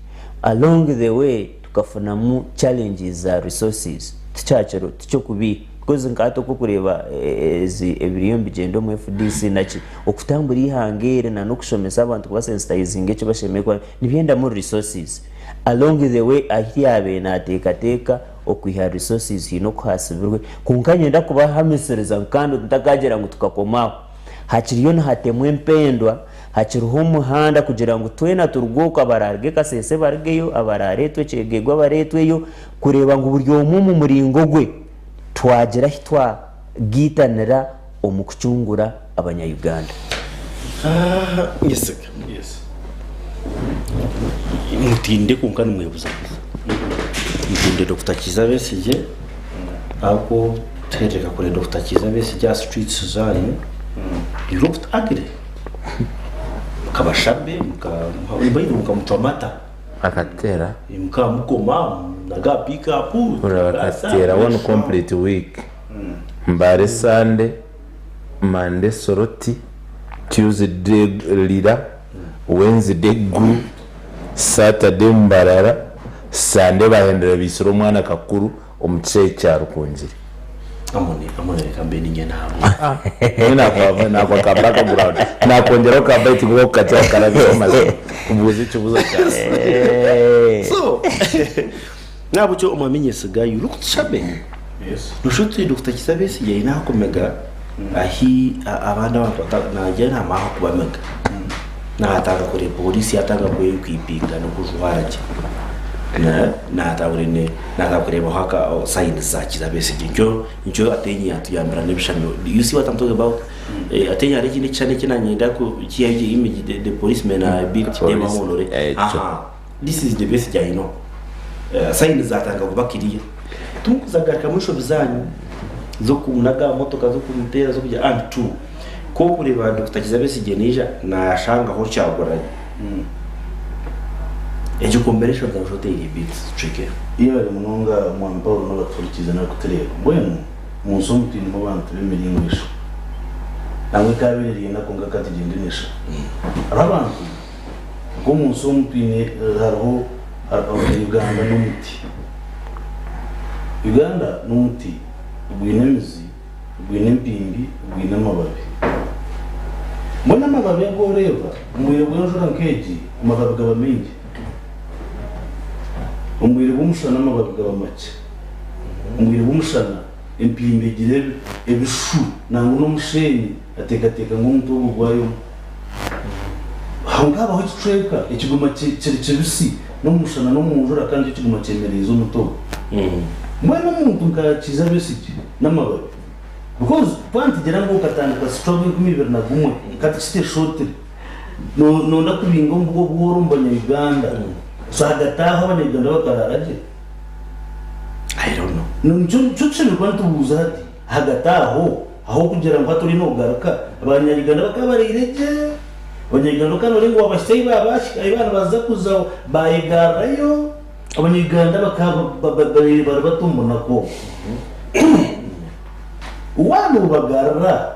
Along the way tukafunamu challenges za resources tikyakiro tikyokubiiha because nka hati oku okureeba ezi ebiriyo nibigyenda omu FDC naki okutambura eihanga eri na nokushomesa abantu kuba sensitizinga eki bashemereire kuba nibyendamu resources along the way ahu yaabaire nateekateeka okwiha resources haine oku haasibirwe kwonka niinyenda kubahamisiriza ngu kandi ntakagira ngu tukakoma aho hakiriyo nihatemwa empendwa Hakiriho omuhanda kugira ngu twena turuge okwo abaraaruge Kasese barugeyo, abaraareetwe Kyegegwa bareetweyo, kureeba ngu buri omwe omu muringo gwe twagira ahi twagaitanira omu kucungura abanya-Uganda. Nyesiga. Mutinde kwonka nimwebuzabuza. Mutinde Dokita Kiiza Besigye ahabw'okuba tuheerereka kure Dokita Kiiza Besigye aha streets zaanyu. You looked ugly. Mukabashabe, mukamucwa amata. Akatera. Mukamukoma naga pick up. Hurira bakatera one complete week. Mbare Sunday, Monday Soroti, Tuesday Lira, Wednesday Gulu, Saturday Mbarara, Sunday bahendera baitsire omwana Kakuru omu kishaayi kya Rukungiri. Amoni, Amoni reka mbe ninye nahabwe. Nyowe nakwava nakwa ka background nakwongyeraho ka bite ngu bakukakira karabyeho mazima kubuuza ekibuuzo kyawe. So, nahabwekyo omwami Nyesiga you look chubby. Noshusha oti Dokita Kizza Besigye aine ahakumega ahi abandi abantu bata nagira namaha ahokubamega. Naatanga kure polisi yatanga kwekwipinga nokujwara gye. Naatanga kureebaho aka signs za Kizza Besigye nikyo nikyo Ateenyi yatuyambira n'ebishushani. You see what I'm talking about? Ateenyi hariho ekindi ekishushani eki nanyenda kiihayo egyo image the policemen are a bit Police, ekyo. This is the Besigye I know. Signs zatandika kuba clear. Timukuzagarukamu enshobi zanyu z'okunaga aha motoka, z'okumuteera, z'okugira and two, ku okureeba Dokita Kizza Besigye naija nashangaho Kyagulanyi. Egyo combination nabusha oti eri a bit tricky. Yebare munonga Mwami Paul n'abatuhurikiize n'abarikutureeba. Mbwenu omu nsi omu twinemu abantu b'emiringo esha. Nangwa ekaabaire eri ena kwonka ka tugyende n'esha. Hariho abantu Nk'omu nsi omu twine hariho Uganda n'omuti. Uganda n'omuti gwine emizi, gwine empimbi, gwine amababi. Mbwenu amababi agu oreeba omu bwire bw'enjura nk'egi amababi gaba maingi. Omu bwire bw'omushana amababi gaba makye. Omu bwire bw'omushana empimbi egira ebishu nangwa n'omusheenyi ateekateeka ngu omuti ogwo gwayoma. Aho nkahabaho ekicweka ekiguma kiri kibisi n'omu mushana n'omu njura kandi nikyo kiguma kyemereize omuti ogwo. Mbwenu omuntu nka Kiiza Besigye n'amababi because twaba nitugira ngu okatandika struggle 2001 hati kiti eshotire nonda kubinga obworo omu banya Uganda so hagati aho abanya Uganda bakaraara gye? I don't know. Nikyo tushemereire kuba nitubuuza hati. Ahagati aho, ahabw'okugira ngu hati ori noogaruka, Abanyayuganda bakaba baraire gye. Abanyayuganda okaba nooreeba ngu waabahitsya ahi baaba ahi baaba nibaza kuza baayegarrayo. Abanyayuganda bakaba baraire bari bata omu bunaku obwo? Waaba noobagarura,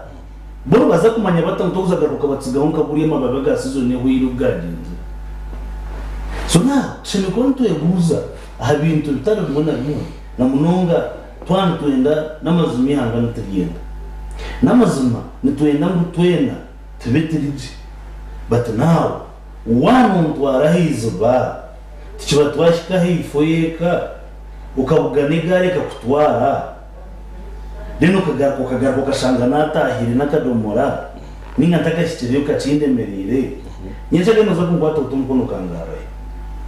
bo nibaza kumanya bata ngu torikuza kugaruka okabatsigaho nka guriya amababi aga sizoni ehweire oku gaagyenzire? So now, tushemereire kuba nitwebuuza aha bintu bitari bimwe na bimwe na munonga Twaba nitwenda n'amazima eihanga nituryenda. N'amazima nitwenda ngu twena tube turi gye. But now waaba nontwara aha eiziba tikiba twahika ahaifo y'eka okabugana egaari ekakutwara then okagaruka okagaruka okashanga natahire n'akadomora ninga ntakahikireyo kakindemereire nyenkya noza kunkwata ota omukono okangarrayo.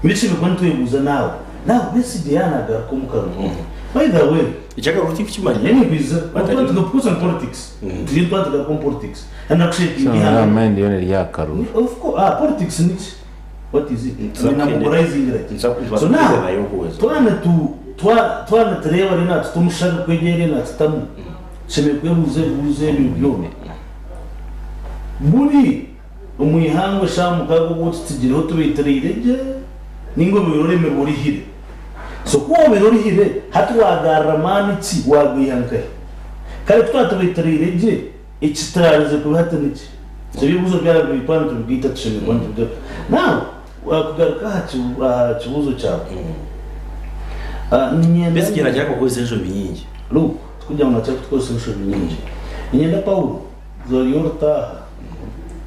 Mbwenu tushemereire kuba nitwebuuza nawe. Now Besigye yaaba nagaruka omu karuru by the way Eky'akaruru tindikukimanya. Nyowe ninkwizira Twaba omu politics turiyo nitwaba tugaruka omu politics and nakushapinga eihanga. Mind yoona eri aha karuru. Of course ah politics niki? What is it? Namobilizingira ki? So now twaba nitu twaba nitureeba ariyo natuta omushabi kwegyo ariyo natutamu tushemereire kwebuuza ebibuuzo ebyo byona. Buri Omu ihangwe eshaaha mukaaga obu otutsigireho tubaitiriire gye, nainga obaire oremirwe orihire. So ku obaire orihire, hati waagarura maani ki? Waagaiha nkahi? Kare ku twaba tubaitiriire gye, ekituraarize kubi hati niki? So ebibuuzo byaba biri twaba nitubigaita tushemereire kuba nitubigaruka. Now, kugaruka aha aha kibuuzo kyawe, niinyenda Besigye naagira kukozesa enshobi nyingi. Look, tikugira ngu naakira kutukozesa enshobi nyingi. Niinyenda Paulo. Eizooba ry'orutaaha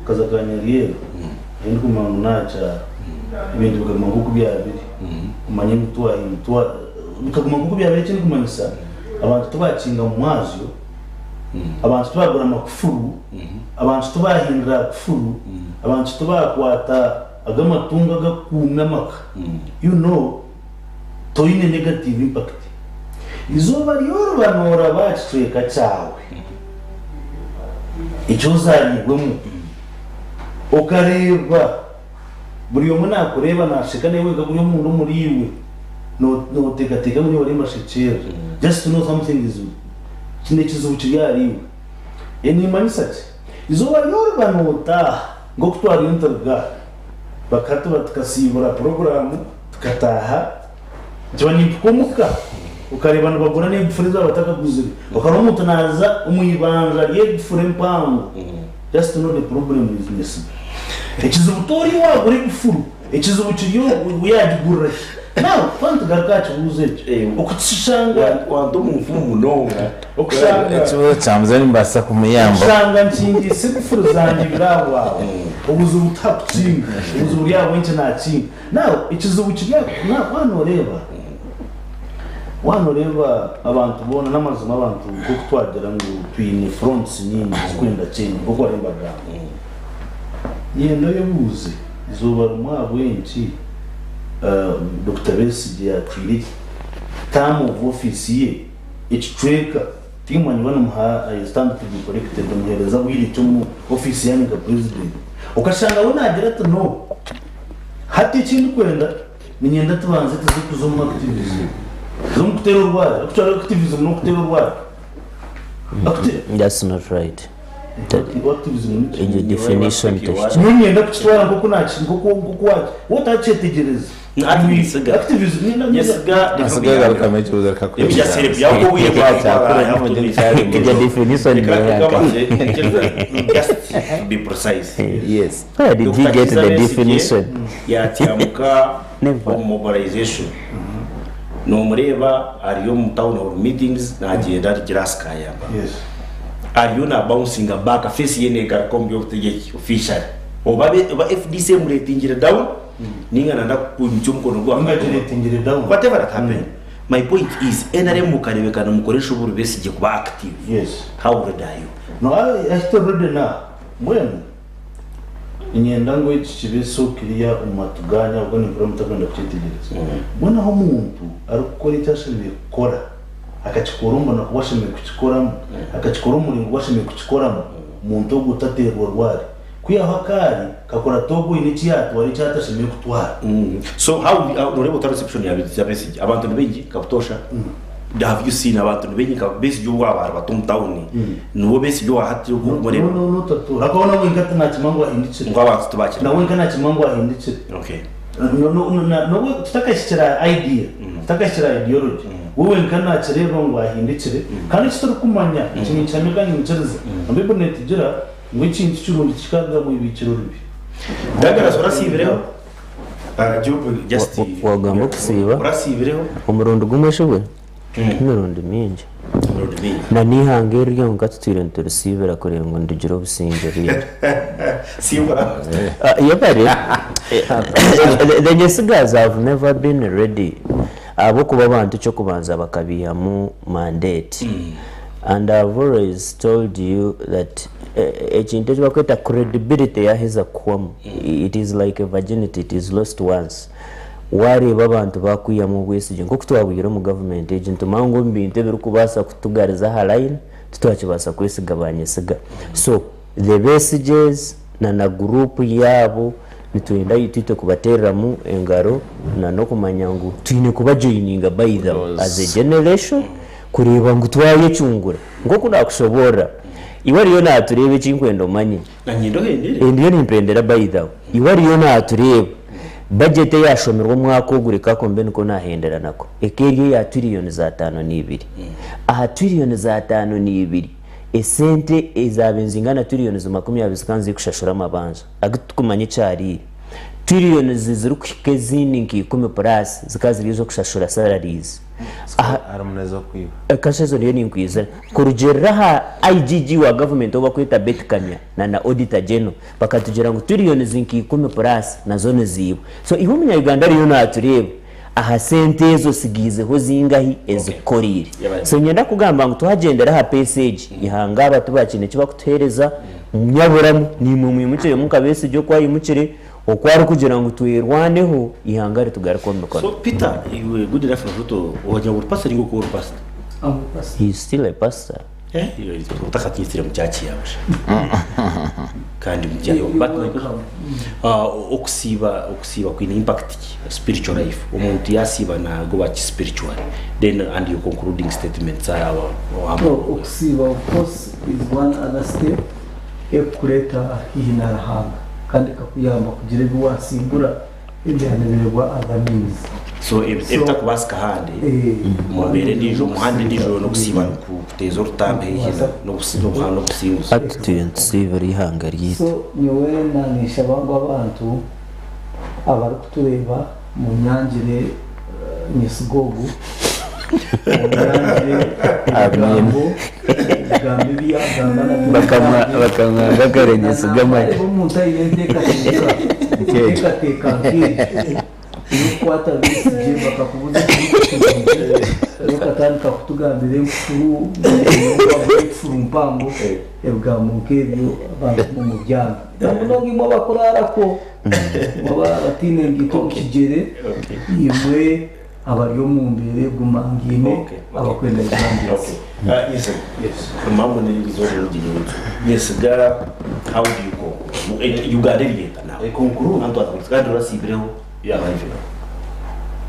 nkaza Kanyaryeru ahi ndikumanya ngu n'aha kyaro ebintu bikaguma nk'oku byabiri omanye ngu bikaguma nk'oku byabiri eki ndikumanyisa abantu tibaakinga mu mwazyo, abantu tibaagura makufuru, abantu tibaahindura aha kufuru, abantu tibaakwata ago amatungo agakukuuma amaka you know toine negative impact. Eizooba ry'oriba nooraba aha kicweka kyawe eki ozaariirwemu, okareeba buri omwe naakureeba naasheka naiwe wenka guri omunda omuriiwe nooteekateeka ngu niiwe bariyo nibashekyerera. Just to know something is haine ekizibu kiri ahariiwe. Niimanyisa ki? Eizooba ry'oriba nootaaha nk'oku twariyo nituruga aha, bakatuba tukasiibura puroguraamu tukataaha, Nkiba nimpika omuka okareeba nibagura n'egufure ezi baaba batakaguzire. Okareeba omuntu naaza omu ibanja ry'egufure empango just to know the problem is missing. Ekizibu ti oriya owaagura egufuru, ekizibu kiri ogu yaagigurira hi. Now, twaba nitugaruka aha kibuuzo ekyo, okushanga. Wanta omu nfumu munonga. Okushanga. Ekibuuzo kya muzeeyi nimbaasa kumuyamba. Okushanga nkingiise ekufuru zangye biri aho aho. Obuzibu tihakukinga. Obuzibu buri ahabw'enki naakinga. Now, ekizibu kiri aha, now waaba nooreeba, waaba nooreeba abantu boona, n'amazima abantu nk'oku twagira ngu twine fronts nyingi zirikwenda change nk'oku bariyo nibagamba. Yenda oyebuuze eizooba rimwe ahabw'enki Dokita Besigye yaatwire term of office ye ekicweka, timanya oba nimuha I stand to be corrected, nimuheereza bwire ki omu ofiisi yaanyu nka President. Okashanga we naagira ati no, hati eki ndikwenda niinyenda tubanze tuze kuza omu activism, tuze omu kuteera orwari, actually activism n'okuteera orwari. That's not right. Egyo definition tehikire. Nyowe niinyenda kukitwara nk'oku naki nk'oku nk'oku waki we otakyetegyereza. Activism Nyesiga Nasiga garukamu ekibuuzo reka Ebya serebu yawe obwire Egyo definition Just to be precise. Yes. Where did he Dr. get Kizza the Besigye definition? yatyamuka Never. omu mobilization. Nomureeba ari omu town hall meetings nagyenda arigira asikayamba. Yes. Ariyo na bouncinga back face ye negaruka omu by'obutegyeki officially. Oba oba FDC emuretingire down ninga nanda kukunyitya omukono gwe Ninga agiretingire down. Whatever that happened. My point is NRM mukarebeka nimukoresha oburu Besigye kuba active. Yes. How ready are you? No, I, I still ready now. Mbwenu niinyenda ngu eki kibe so clear omu matu gaanyu ahabw'okuba nimpurira mutakwenda kukyetegyereza. Mbwenu ahu omuntu arikukora eki ashemereire kukora, akakikora omu bunaku obu ashemereire kukikoramu, akakikora omu muringo ogu ashemereire kukikoramu, omuntu ogwo tateerwa rwari. Kwihaho akaari kakurata ogwo oine eki yaatwara eki atashemereire kutwara. So how noreeba ota reception ya Besigye? Abantu ni baingi nka butoosha. Have you seen abantu ni baingi nka Besigye obu waaba bata omu town niwe Besigye owa hati ogu orikumureeba? No, no, tatuura. Ahakuba nawe wenka tinakimanya ngu ahindukire. Ngu abantu tibakira. Nawe wenka nakimanya ngu ahindukire. Okay. No, no, no, na, nobu tutakahikire aha idea, tutakahikire aha ideology, we wenka nakireeba ngu ahindukire. Kandi eki turikumanya, eki ninkihamya kandi niinyikiriza, na Baiburi netugira ngu ekintu kirungi tikikaruga mu ibiikiro ribi. Douglas orasiibireho? Job just Wagamba okusiiba orasiibireho? omurundi gumwe shi bwe? Emirundi mingi. Emirundi mingi. Na n'eihanga eri ryonka tutwire niturisiibira kureeba ngu nirigira obusingye bwingi. Siibura. Yebare. The Nyesigas have never been ready ahabw'okuba abantu eky'okubanza bakabaihamu mandate. And I've always told you that ekintu eki barikweta credibility yaheza kuhwamu, it is like a virginity, it is lost once. Wareeba abantu bakwihamu obwesigye nk'oku twabwire omu government egi nitumanya ngu omu bintu ebirikubaasa kutugariza aha line titwakibaasa kwesiga banyesiga. So the Besigye's na na group yaabo nitwenda itwe kubatereramu engaro na n'okumanya ngu twine kuba joininga by the way as a generation kureeba ngu twayecungura. Nk'oku nakushoboorora, iwe ariyo natureeba eki nkwenda omanye. Nanye ndohendere. Ndiyo nimpendera by the way. Iwe ariyo natureeba, budget eyashomirwe omwaka ogu reka ako mbe nikwo nahendera nako, eka eri eya twiriyoni za 52. Aha twiriyoni za 52, esente ezabaire nizingana twiriyoni 20 zikaba nizikushashura amabanja agu turikumanya ekyariire. Twiriyoni zirikuhika ezindi nka ikumi plus zikaba ziri ez'okushashura salaries. Aha Harimu n'ez'okwiba. Kasha ezo ndiyo ninkwizira. Kurugiirira aha IGG wa gavumenti ou barikweta Beti Kamya na na Auditor General bakatugira ngu twiriyoni nka ikumi plus nazo niziibwa. So iwe omunya Uganda ariyo natureeba aha sente ezo osigaizeho zingahi ezikukoriire. So niinyenda kugamba ngu twagyendera aha pace egi, eihanga aba tibakiine eki barikutuheereza, nyaburamu naimwe mwimukiremu nka Besigye oku aimukire, oku arikugira ngu twerwaneho eihanga ritugaruke omu mikono. So Peter iwe good enough na Ruto wagira ngu ori pastor ninga okuba ori pastor? I'm a pastor. He is still a pastor. Eh, otakatinyitsire mu church yawe sha. Kandi mu You- but you're my welcome. Okusiiba okusiiba kwine impact ki spiritual life omuntu yasiiba nagoba ki spiritually then and your concluding statements So, okusiiba of course is one other step ekukureeta haihi na Ruhanga kandi ekakuyamba kugira ebi wasingura ebyanemererwa other means. So ebitakubaasika ahandi omu mbeera endiijo, omu muhanda endiijo yoona okusiiba nikuteeza orutambi haihi n'obusinguzi. Hati turiyo nitusiibira eihanga ryaitu. So nyowe na ninshaba ngu abantu abarikutureeba munyangire Nyesiga ogu onyangire ebigambo ebigambo ebi yagamba nabyo Bakamwa- bakamwanga kare Nyesiga amanya. Wareeba omuntu aine enteekateeka enteekateeka nk'egyo ey'okukwata Besigye bakakubuza ekintu kirungi reero okatandika kutugambira enkufuru ekufuru mpango ebigambo nk'ebyo abantu mumubyanga namunonga imwe abakuraarako imwe abataine ngaito omu kigyere imwe abari omu mbeera egumangaine abakwenda Uganda Okay. Impamvu n'izo Nyesiga, how do you go? Uganda eriyeta nawe. Conclude. Kandi urasibireho. Yeah.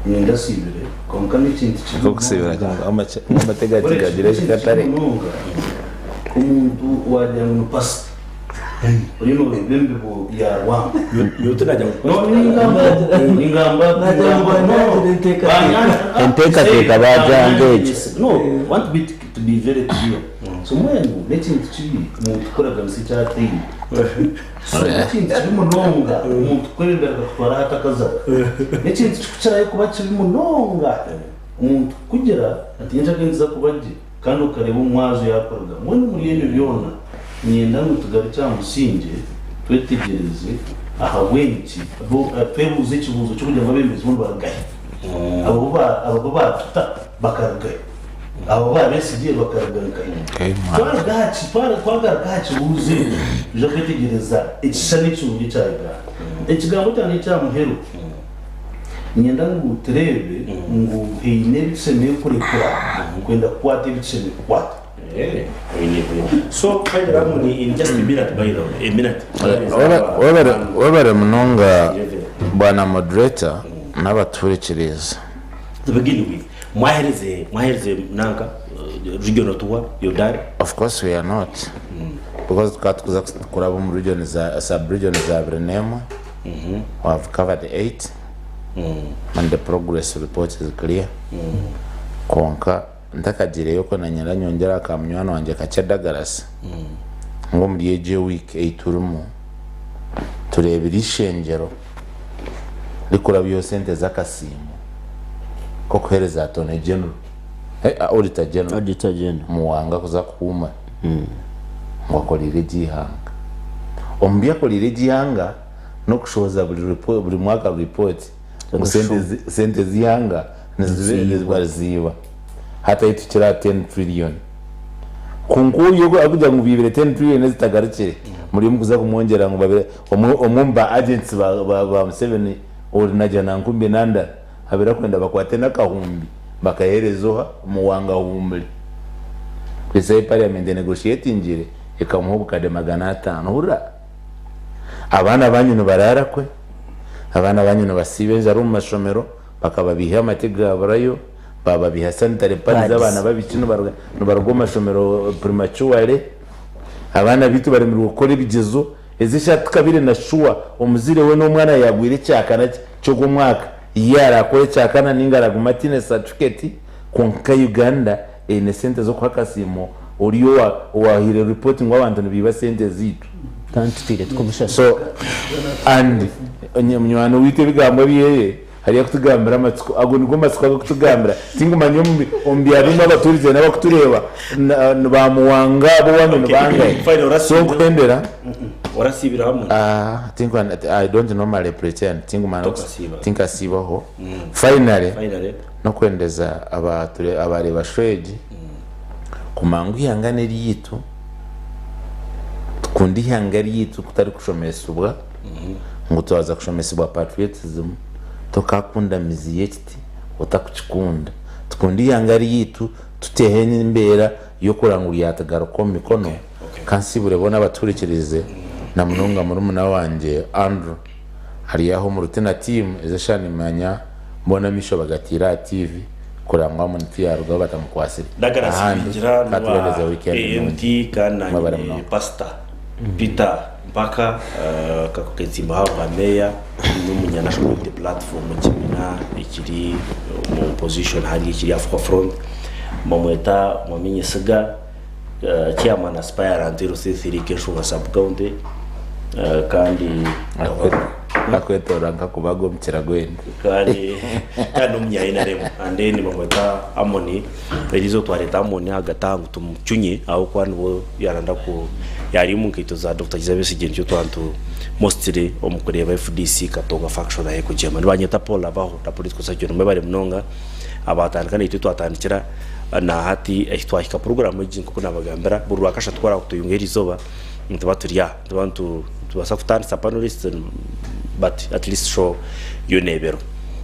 Nindasibire konka n'ekintu kibi Okusibira amategategagira ekikatare. Munonga omuntu wagira ngu ni pasita ori nobiba embibo ya rwanga. No, ningamba ningamba Nagira ngu no. enteekateeka. Enteekateeka bagyanga egyo. No, want to be very clear. So mwenu n'ekintu kibi omuntu kukuraganisa ekyataine. So n'ekintu kibi munonga omuntu kukwebembera akakutwara ahu atakazaga. N'ekintu kikukirayo kuba kibi munonga omuntu kukugira ati nyenkya nza kuba gye kandi okareba omwazo yakuruga. Mbwenu omuri ebyo byona niinyenda ngu tugarukye aha musingye twetegyereze ahabw'enki twebuuze ekibuuzo ky'okugira ngu abeebembezi bo nibarugahi? Abo bo baatuta bakarugahi? Abo ba Besigye bakaruga nkahi? Twaruga aha ki twagaruka aha kibuuzo ekyo twija kwetegyereza ekishushani ekirungi ekya Uganda. Ekigambo kyangye eky'aha muheru niinyenda ngu tureebe ngu haine ebi tushemereire kurekura kwenda kukwata ebi tushemereire kukwata. So finally, I'm in just a minute, by the way, a minute. Webare munonga bwana moderator n'abatuhurikiriize. To begin with, mwahereze mwahereze nanka regional tour yodari. Of course we are not. Because tukaba tukuza kuraba omu region za sub region za abiri n'emwe. We have covered eight. And the progress report is clear. Kwonka ntakagiireyo ku nanyenda nyongyere aha ka munywani wangye kakye Douglas ngu omuri egi ewiiki ei turimu tureebire eishengyero rikurabyaho sente z'akasiimo k'okuheereza Attorney General, Auditor General, Auditor General. Muwanga kuza kuhuumura ngu akoreire egi eihanga. Omu bi akoreire egi eihanga n'okushohoza buri mwaka ripooti ngu sente z'eihanga niziba hati ahi tukiri aha 10 trillion. Kwonka oyo arikugira ngu baibire 10 trillion ezitagarukire muriyo mukuza kumwongyera ngu babire omwe omu ba agents ba Museveni ori Najjanankumbi Nandala abaire arikwenda bakwate n'akahumbi bakaheereza oha Muwanga ahuumure. Kuhitsya ahi parliament enegoshiyetingire ekamuha obukade 500. Hurira! Abaana banyu nibaraara kwe, abaana banyu nibasiiba enjara omu mashomero, bakababiiha amate gaburayo, bababiiha sanitary pads abaana b'abaishiki nibaruga omu mashomero prematurely, abaana baitu baremirwe kukora ebigyezo, ezi eshaaha tikabaire na sure omuzaire we n'omwana yagwire ekyakana ky'ogw'omwaka ye arakora ekyakana ninga araguma ataine certificate, kwonka Uganda eine sente z'okuha akasiimo ori owahaire report ngu abantu nibaiba sente zaitu. Kandi tutwire tukumushasha. So and munywani waitu ebigambo byeye hariyo akutugambira amatsiko ago nigo matsiko agu akutugambira tingumanya omu byaro ebimwe abaturize n'abakutureeba ba Muwanga ab'owanyu nibangahi so nkuhendera Orasiibira hamwe? I don't normally pretend tinkasiibaho finally n'okwendeza abareeba show egi kumanya ngu eihanga n'eryaitu Tukunde eihanga ryaitu kutari kushomesibwa ngu twaza kushomesibwa patriotism tokakunda mizi y'ekiti otakukikunda. Tukunde eihanga ryaitu tuteho embeera y'okureba ngu ryatugaruka omu mikono. Kansiibure boona abatuhurikiriize na munonga murumuna wangye Andrew ari aho omu Rutina team ezi eshaaha nimanya boona amaisho bagatiire aha TV kureba ngu Harmony tiyarugaho batamukwasire. Douglas Ahandi Bingira ka tubahereze n'owa weekend ANT nungi. kandi Mwebare nanye munonga. Pastor Peter Mpaka aketsimbaho aha bwa meeya n'omunya National Unity Platform ekibiina ekiri omu opposition hariya ekiri Africa Front bamweta Mwami Nyesiga chairman aspirant Rusizi Keshunga sub county kandi Akwetorora nkakubaga omukira gw'ente. Kandi kandi n'omunya NRM and then bamweta Amoni eriizooba twareeta Amoni ahagati aha ngu tumucunye ahabw'okuba nibwo yaranda ku yari omu nkaito za Dokita Kizza Besigye nikyo twaba nitu mostly omu kureeba FDC Katonga faction ahu erikugyema. Nibanyeta Paul Abaho na political surgeon mwebare munonga abaatandika naitwe twatandikira na hati ahi twahika puroguraamu egi nk'oku nabagambira buri rwakashatu ku barakutuyunga eriizooba nituba turi aha nituba nitubaasa kutandisa panelists but at least show yoona ebeho.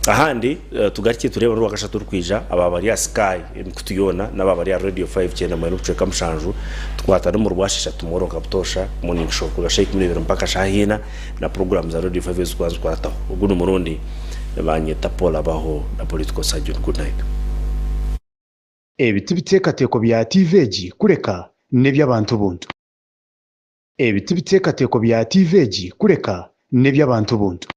Ahandi tugarukye tureebe n'orwakashatu orukwija aba bari aha Sky emikutu yoona n'aba bari aha Radio 5 91.7 tukwatane omu rwasheesha tumworoka butoosha morning show kuruga shaaha 12 mpaka shaaha ina na puroguraamu za Radio 5 ezikuba nizikwataho. Ogu n'omurundi nibanyeta Paul Abaho na Political Surgeon. Good night. Ebi ti biteekateeko bya tiivi egi kureka n'eby'abantu buntu. Ebi ti biteekateeko bya tiivi egi kureka n'eby'abantu buntu.